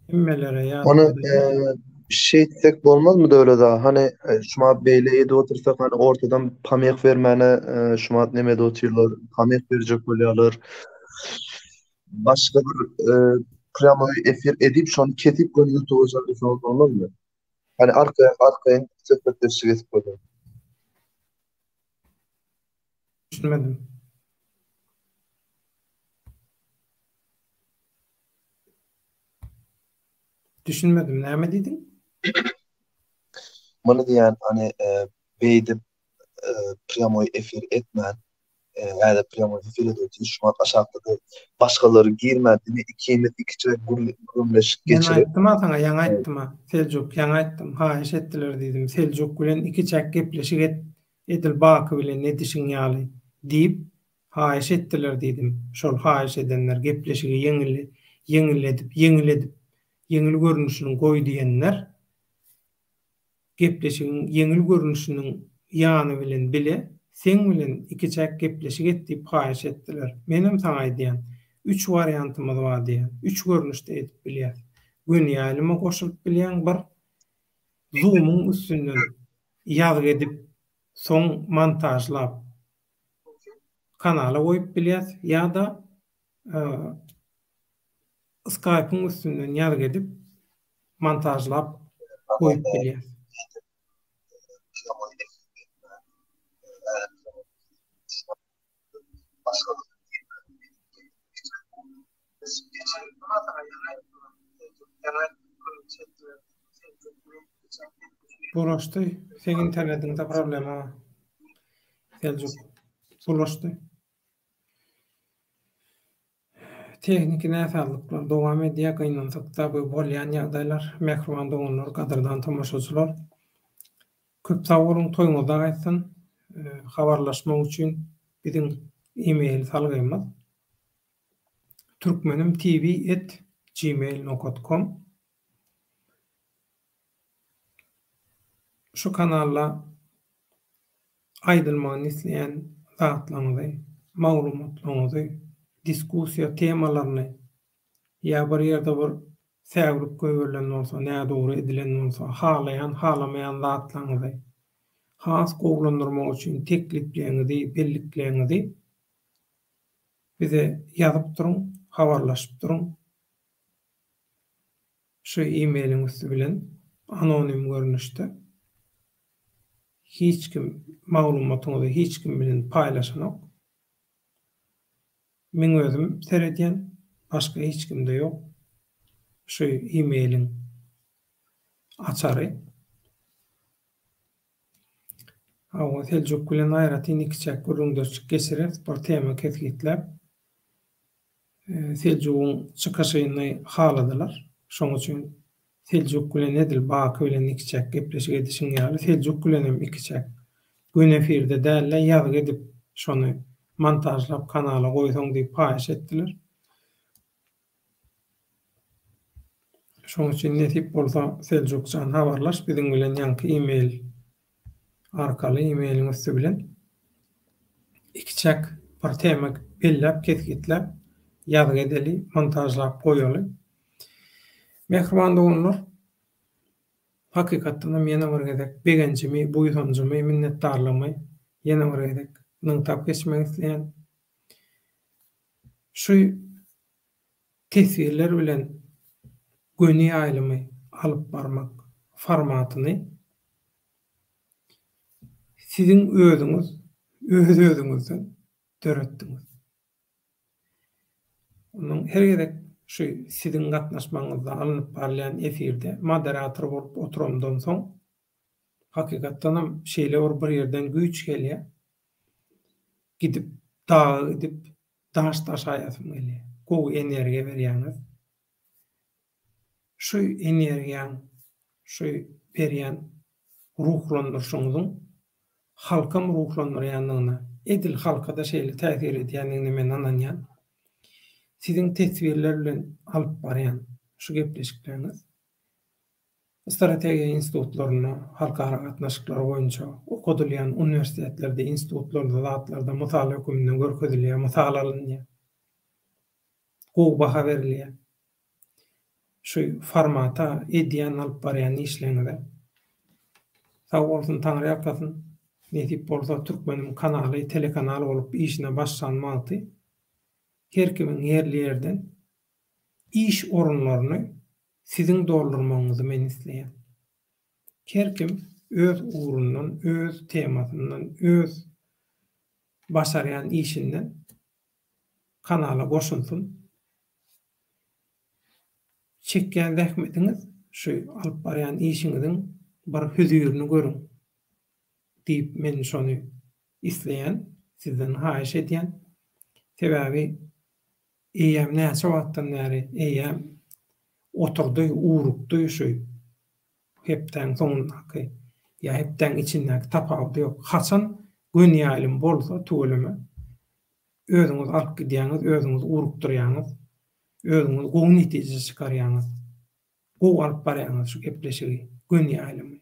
[SPEAKER 1] Hemmelere
[SPEAKER 2] Ony
[SPEAKER 1] ýatladaýyn.
[SPEAKER 2] şeýtsek bolmazmy Döwlet aga? Hany şumat beýle edip otursak, hany ortadan pamyk bermäne şumat neme edip otyrlar, pamyk berjek bolýarlar. Başga bir prýamoý efir edip, şony kesip göni ýutuba jaýlasaňyz bolmazmy? Hani arkaýyn arkaýyn söhbetdeşlik edip bolýar.
[SPEAKER 1] Düşünmedim. Düşünmedim, näme diýdiň?
[SPEAKER 2] Muny diýýän hany beýdip prýamoý efir etmän Häzir prýamoý efir edip otyrys şu wagt aşakda-da başgalary girmän diňe ikimiz ikiçäk gürrüňleşik
[SPEAKER 1] Men
[SPEAKER 2] geçirip
[SPEAKER 1] aýtdym-a saňa, ýaňy aýtdym-a, Seljuk, ýaňy aýtdym, haýyş etdiler diýdim, Seljuk bilen ikiçäk gepleşik et, edil Baky bilen edişiň ýaly, diýip, haýyş etdiler diýdim, şol haýyş edenler, gepleşigi ýeňil, ýeňilledip, ýeňil edip, ýeňil görnüşini goý diýenler, Gepleşigiň ýeňil görnüşiniň ýany bilen bile seň bilen ikiçäk gepleşik et diýip haýyş etdiler. Menem saňa aýdýan. Üç wariantymyz bar diýýän. Üç görnüşde edip bilýäs. Göni ýaýlyma goşulyp bilýäň bir Zoom-yň üstünden ýazgy edip soň montažlap kanala goýup bilýäs ýa-da Skype-yň üstünden ýazgy edip montažlap goýup bilýäs. Bulaşdy. Seň internetiňde problema bar. Seljuk. Bulaşdy. Tehniki näsazlyklar dowam edýär, gynansakda bu bolýan ýagdaýlar. Mähriban doganlar, gadyrdan tomaşaçylar! Köp sag boluň, toýuňyzda gaýtsyn. Habarlaşmak üçin biziň e-mail salgymyz turkmenimtv et gmail nokat kom. Şu kanalda aýdylmagyny isleýän zatlaryňyzy, maglumatlaryňyzy, diskussiýa temalaryny ýa bir ýerde bir säwlik goýberilen bolsa, nädogry edilen bolsa, halaýan, halamaýan zatlaryňyzy has gowulandyrmak üçin teklipleňizi, bellikleňizi bize ýazyp duruň, habarlaşyp duruň. Şu e-mailiň üsti bilen anonim görnüşde hiç kim maglumatyňyzy hiç kim bilen paýlaşanok. Meň özüm seredýän, başga hiç kimde ýok şu e-mailiň açary. Hawa, Seljuk bilen aýratyn ikiçäk gürrüňdeşlik geçireris, bir tema kesgitläp. Seljugyň çykyşyny haladylar. Şoň üçin Seljuk bilen edil Baky bilen ikiçäk gepleşik edişiň ýaly, Seljuk bilen hem ikiçäk. Göni efirde däl-de, ýazgy edip, şony montažlap kanala goýsaň diýip haýyş etdiler. Şoň üçin nesip bolsa Seljuk jan habarlaş biziň bilen ýaňky email arkaly emailiň üsti bilen ikiçäk bir tema belläp kesgitläp ýazgy edeli montažlap goýaly. Mähriban doganlar hakykatdanam ýene bir gezek begenjimi buýsanjymy minnetdarlygymy ýene bir gezek nygtap geçmek isleýän. Şu teswirler bilen göni ýaýlymy alyp barmak formatyny siziň özüňiz öz-özüňizden döretdiňiz. Onuň her gezek şu siziň gatnaşmagyňyzda alnyp barylýan efirde moderator bolup oturamdan soň, hakykatdanam şeýle bir bir ýerden güýç gelýär. Gidip, daga gidip, Daş daşaýasym gelýär. Gowy energiýa berýäňiz. Şu energiýaň, şu berýän ruhlandyryşyňyzyň halkam ruhlandyrýandygyna, edil halka-da şeýle täsir edýändigine men ynanýan. Siziň teswirler bilen alyp barýan şu gepleşikleriňiz Strategiýa institutlarynda, halkara gatnaşyklary boýunça okadylýan uniwersitetlerde, institutlarda, zatlarda mysal höküminde görkezilýär, mysal alynýar. Gowy baha berilýär. Şu formata edýän, alyp barýan işleriňize. Sag bolsun, Taňryýalkasyn. Nesip bolsa, Türkmeniň kanaly telekanal bolup işine başlan wagty her kimiň ýerli-ýerden iş orunlaryny Siziň doldurmagyňyzy men isleýän. Her kim öz ugrundan, öz temasyndan, öz başarýan işinden kanala goşulsyn. Çekýän zähmetiňiz, şu alyp barýan işiňiziň bir hözirini görüň diýip men şony isleýän, sizden haýyş edýän. Sebäbi Eýýäm näçe wagtdan bäri eýýäm oturdy, urukdy şu hepdäň soňundaky ýa hepdäň içindäki tapawudy ýok. Haçan göni ýaýlym bolsa tüweleme özüňiz alyp gidýäňiz, özüňiz urukdyrýaňyz, özüňiz gowy netije çykarýaňyz. Gowy alyp barýaňyz şu gepleşigi, göni ýaýlymy.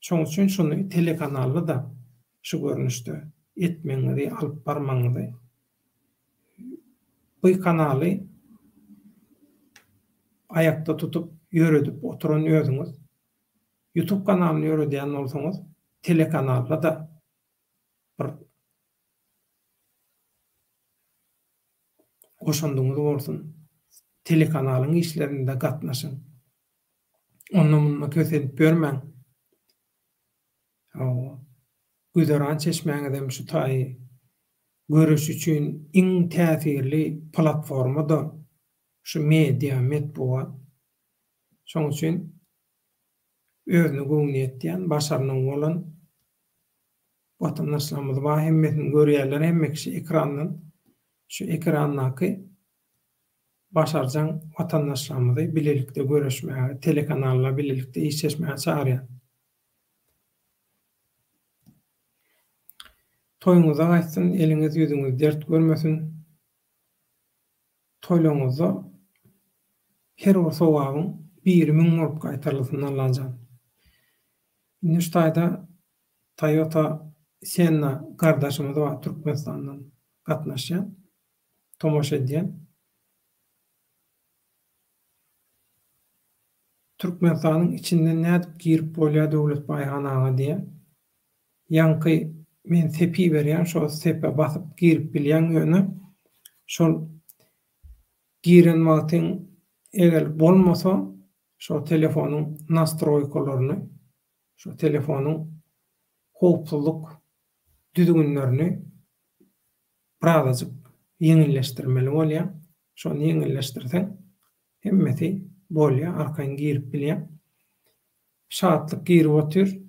[SPEAKER 1] Şoň üçin şuny telekanalda-da şu görnüşde etmegiňizi, alyp barmagyňyzy bu kanaly aýakda tutup, ýöredip oturan özüňiz. Youtube kanalyny ýöredýän bolsaňyz, telekanalda-da bir goşandyňyz bolsun. Telekanalyň işlerinde gatnaşyň. Onda-munda kösenip ýörmäň. Hawa. Güzeran çeşmäňizem şu taýy. Göreş üçin iň täsirli platforma-da şu media, metbugat. Şoň üçin özüne göwni ýetýän, başarnygy bolan watandaşlarymyz bar, hemmesini görýärler, hemme kişi ekrandan. Şu ekrandaky. Başarjaň watandaşlarymyzy bilelikde göreşmäge, telekanalda bilelikde işleşmäge çagyrýan. Toýuňyza gaýtsyn, eliňiz ýüzüňiz dert görmesin. Toýlaryňyzda her bir sogabyň biri müň bolup gaýtarylsyn Allajan. Indi şu taýda Toyota Senna gardaşymyz bar Türkmenistandan gatnaşýan, tomaşa edýän. Türkmenistanyň içinden nädip girip bolýar Döwlet Baýhan aga diýýär. Ýaňky men sepi berýän şo sepe basyp girip bilýäň ýöne şol giren wagtyň eger bolmasa şo telefonyň nastroýkalaryny şo telefonyň howpsuzlyk düzgünlerini birazajyk ýeňilleşdirmeli bolýar. Şony ýeňilleşdirseň hemmesi bolýar, arkaýyn girip bilýäň. Şatlyk girip otyr.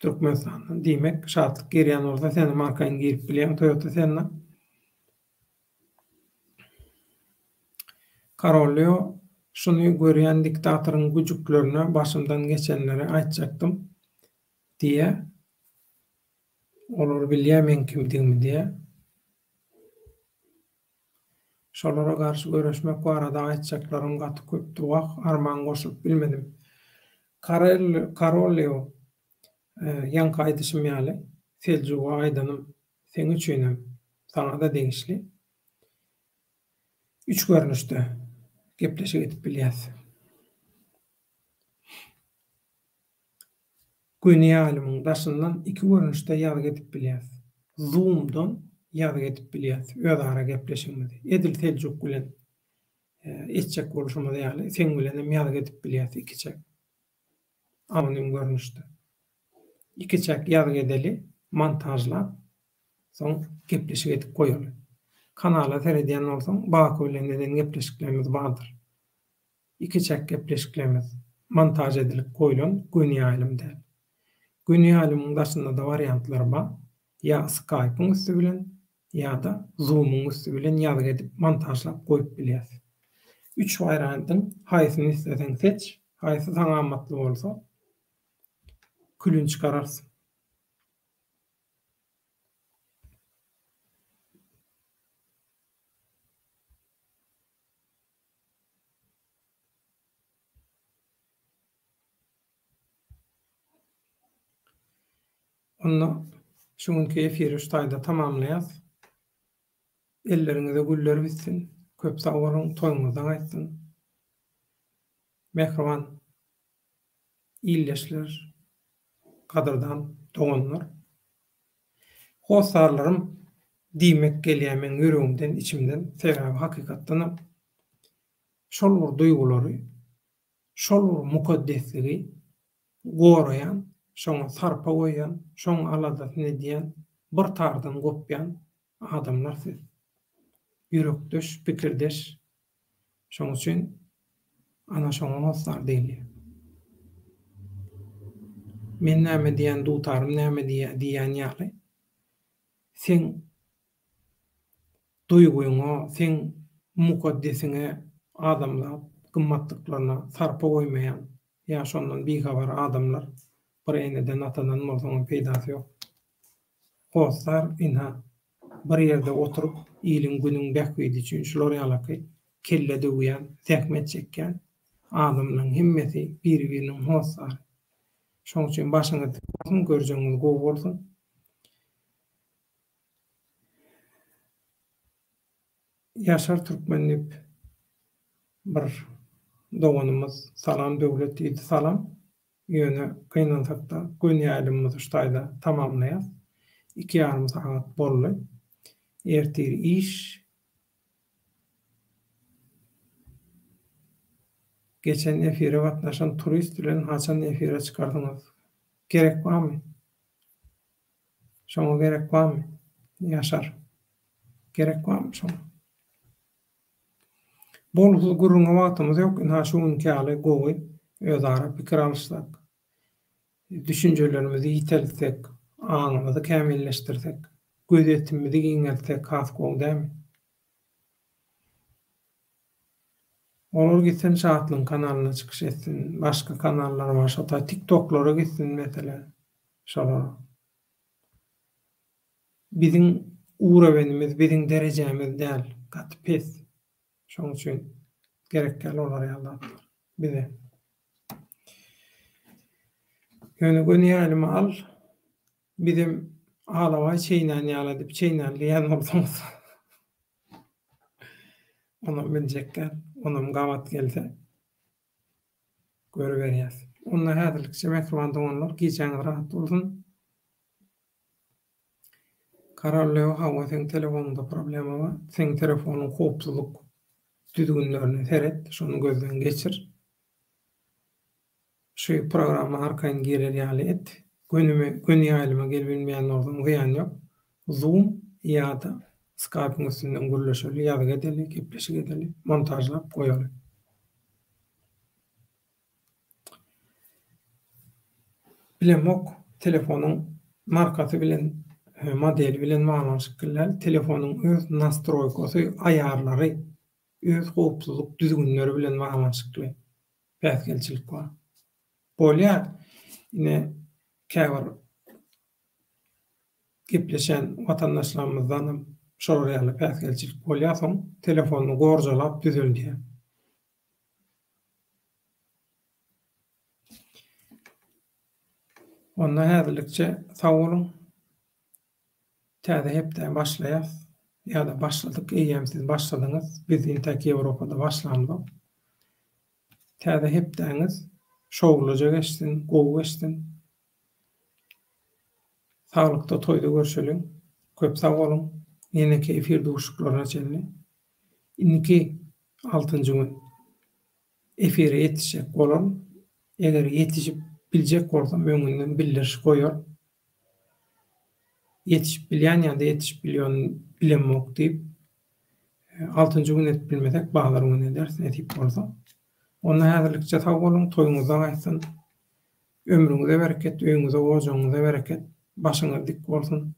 [SPEAKER 1] Türkmenistandan diýmek, Şatlyk girýän bolsa senem arkaýyn girip bilýäň Toyota Senna. Korollýo şuny görýän diktatoryň güjüklerine başymdan geçenleri aýtjakdym diýýä. Olar bilýä meň kimdigimi diýýä. Şolara garşy göreşmek barada aýtjaklarym gaty köpdi wah arman goşulyp bilmedim. Korollýow ýaňky aýdyşym ýaly Seljuga aýdanym seň üçinem saňada degişli. Üç görnüşde gepleşik edip bilýäs. Göni ýaýlymyň daşyndan iki görnüşde ýazgy edip bilýäs. Zoom-dan ýazgy edip bilýäs özara gepleşigimizi. Edil Seljuk bilen etjek bolşumyz ýaly, seň bilenem ýazgy edip bilýäs ikiçäk. Anonim görnüşde. Ikiçäk ýazgy edeli, montažlap, soň gepleşik edip goýaly. Kanala seredýän bolsaň, Baky bilen eden gepleşiklerimiz bardyr. Ikiçäk gepleşiklerimiz montaž edilip goýlan göni ýaýlym däl. Göni ýaýlymyň daşynda-da wariantlar bar. Ýa Skype-yň üsti bilen, ýa-da Zoom-yň üsti bilen ýazgy edip montažlap goýup bilýäs. Üç wariantyň haýsyny isleseň seç, haýsy saňa amatly bolsa, külüni çykararsyň. Onda şu günki efiri şu taýda tamamlaýas. Elleriňize güller bitsin. Köp sag boluň, toýuňyzda gaýtsyn. Mähriban ildeşler, gadyrdan doganlar. Hossarlarym diýmek gelýär meň ýüregimden, içimden, sebäbi hakykatdanam şol bir duýgulary, şol bir mukaddesligi goraýan, şoňa sarpa goýýan, şoň aladasyny edýän, bir tardan gopýan adamlar siz. Ýürekdeş, pikirdeş. Şoň üçin ana şoňa hossar diýilýär. Men näme diýýän, dutarym näme diýýär diýýän ýaly, seň duýgyňa, seň mukaddesiňe, adamzat gymmatlyklaryna sarpa goýmaýan ýa şondan bihabar adamlar bir eneden-atadan bolsaňam peýdasy ýok. Hossar, ynha, bir ýerde oturyp, iliň-günüň bähbidi üçin şular ýalaky kelle döwýän, zähmet çekýän adamlaryň hemmesi biri-biriniň hossary. Şoň üçin başyňyz dik bolsun, görjegiňiz gowy bolsun. Ýaşar Türkmen diýip bir doganymyz Salam Döwlet diýdi, salam. Ýöne gynansakda göni ýaýlymymyzy şu taýda tamamlaýas. Iki ýarym sagat boldy. Ertir iş. Geçen efire gatnaşan turist bilen haçan efire çykarsyňyz? Gerek barmy? Şoňa gerek barmy? Ýaşar. Gerek barmy şoňa? Bolgusyz gürrüňe wagtymyz ýok, ynha şu günki ýaly gowy özara pikir alyşsak, düşünjelerimizi ýiteltsek, aňymyzy kämilleşdirsek, gözýetimimizi giňeltsek has gowy dälmi? Olar gitsin Şatlygyň kanalyna çykyş etsin, başga kanallar bar şo taý tiktoklara gitsin meselem şolara. Biziň urowenimiz biziň derejämiz däl, gaty pes. Şoň üçin gerek däl olar ýaly zatlar bize. Ýöne göni ýaýlyma al, bizem alabaý çeýnän ýaly edip çeýnäli diýýän bolsaňyz. Onam biljek däl, onam gabat gelse görüberýäs. Onda häzirlikçe mähriban doganlar gijäňiz rahat bolsun. Karollew hawa seň telefonyňda problema bar. Seň telefonyň howpsuzlyk düzgünlerine seret, şony gözden geçir. Şu programma arkaýyn girer ýaly et. Gönüme göni ýaýlyma gelibilmeýän bolsaň zyýany ýok. Zoom ýa-da Skype-yň üstünden gürleşeli, ýazgy edeli, gepleşik edeli, montažlap goýaly. Bilemok, telefonyň markasy bilen, modeli bilen baglanyşykly däl, telefonyň öz nastroýkasy, aýarlary, öz howpsuzlyk düzgünleri bilen baglanyşykly päsgelçilik bar. Bolýar, ine, käbir gepleşen watandaşlarymyzdanam şolar ýaly päsgelçilik bolýar, soň telefonyny gorjalap düzeldýär. Onda häzirlikçe sag boluň. Täze hepdä başlaýas. Ýa-da başladyk, eýýäm siz başladyňyz. Biz intäk Ýewropada başlamzok. Täze hepdäňiz şowluja geçsin, gowy geçsin. Saglykda toýda görşeliň. Köp sag boluň. Ýeneki efir duşuşyklaryna çenli. Indiki altynjy gün efire ýetişjek bolaryn. Eger ýetişip biljek bolsam öňünden bildiriş goýaryn. Ýetişip bilýän ýa-da ýetişip bilýän bilemok diýip, altynjy gün edip bilmesek bazar güni ederis nesip bolsa. Onda häzirlikçe sag boluň, toýuňyzda gaýtsyn. Ömrüňize bereket, öýüňize, ojagyňyza bereket, başyňyz dik bolsun.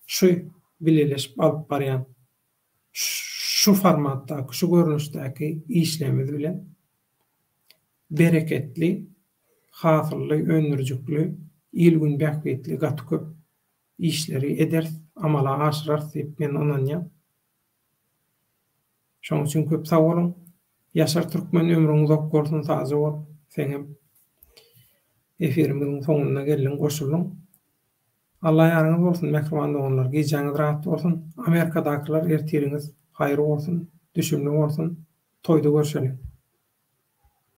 [SPEAKER 1] Şu bileleşip alyp barýan şu formatdaky, şu görnüşdäki işlerimiz bilen bereketli, hasylly, öndürijikli, il-gün bähbitli gaty köp işleri ederis, amala aşyrarys diýip men ynanýan. Şonuň üçin köp sag boluň. Ýaşar Türkmen ömrüň uzak bolsun sagja bol seňem efirimiziň soňunda geldiň goşuldyň. Alla ýaryňyz bolsun mähriban doganlar gijäňiz rahat bolsun Amerikadakylar ertiriňiz haýyr bolsun düşümli bolsun toýda görşeliň.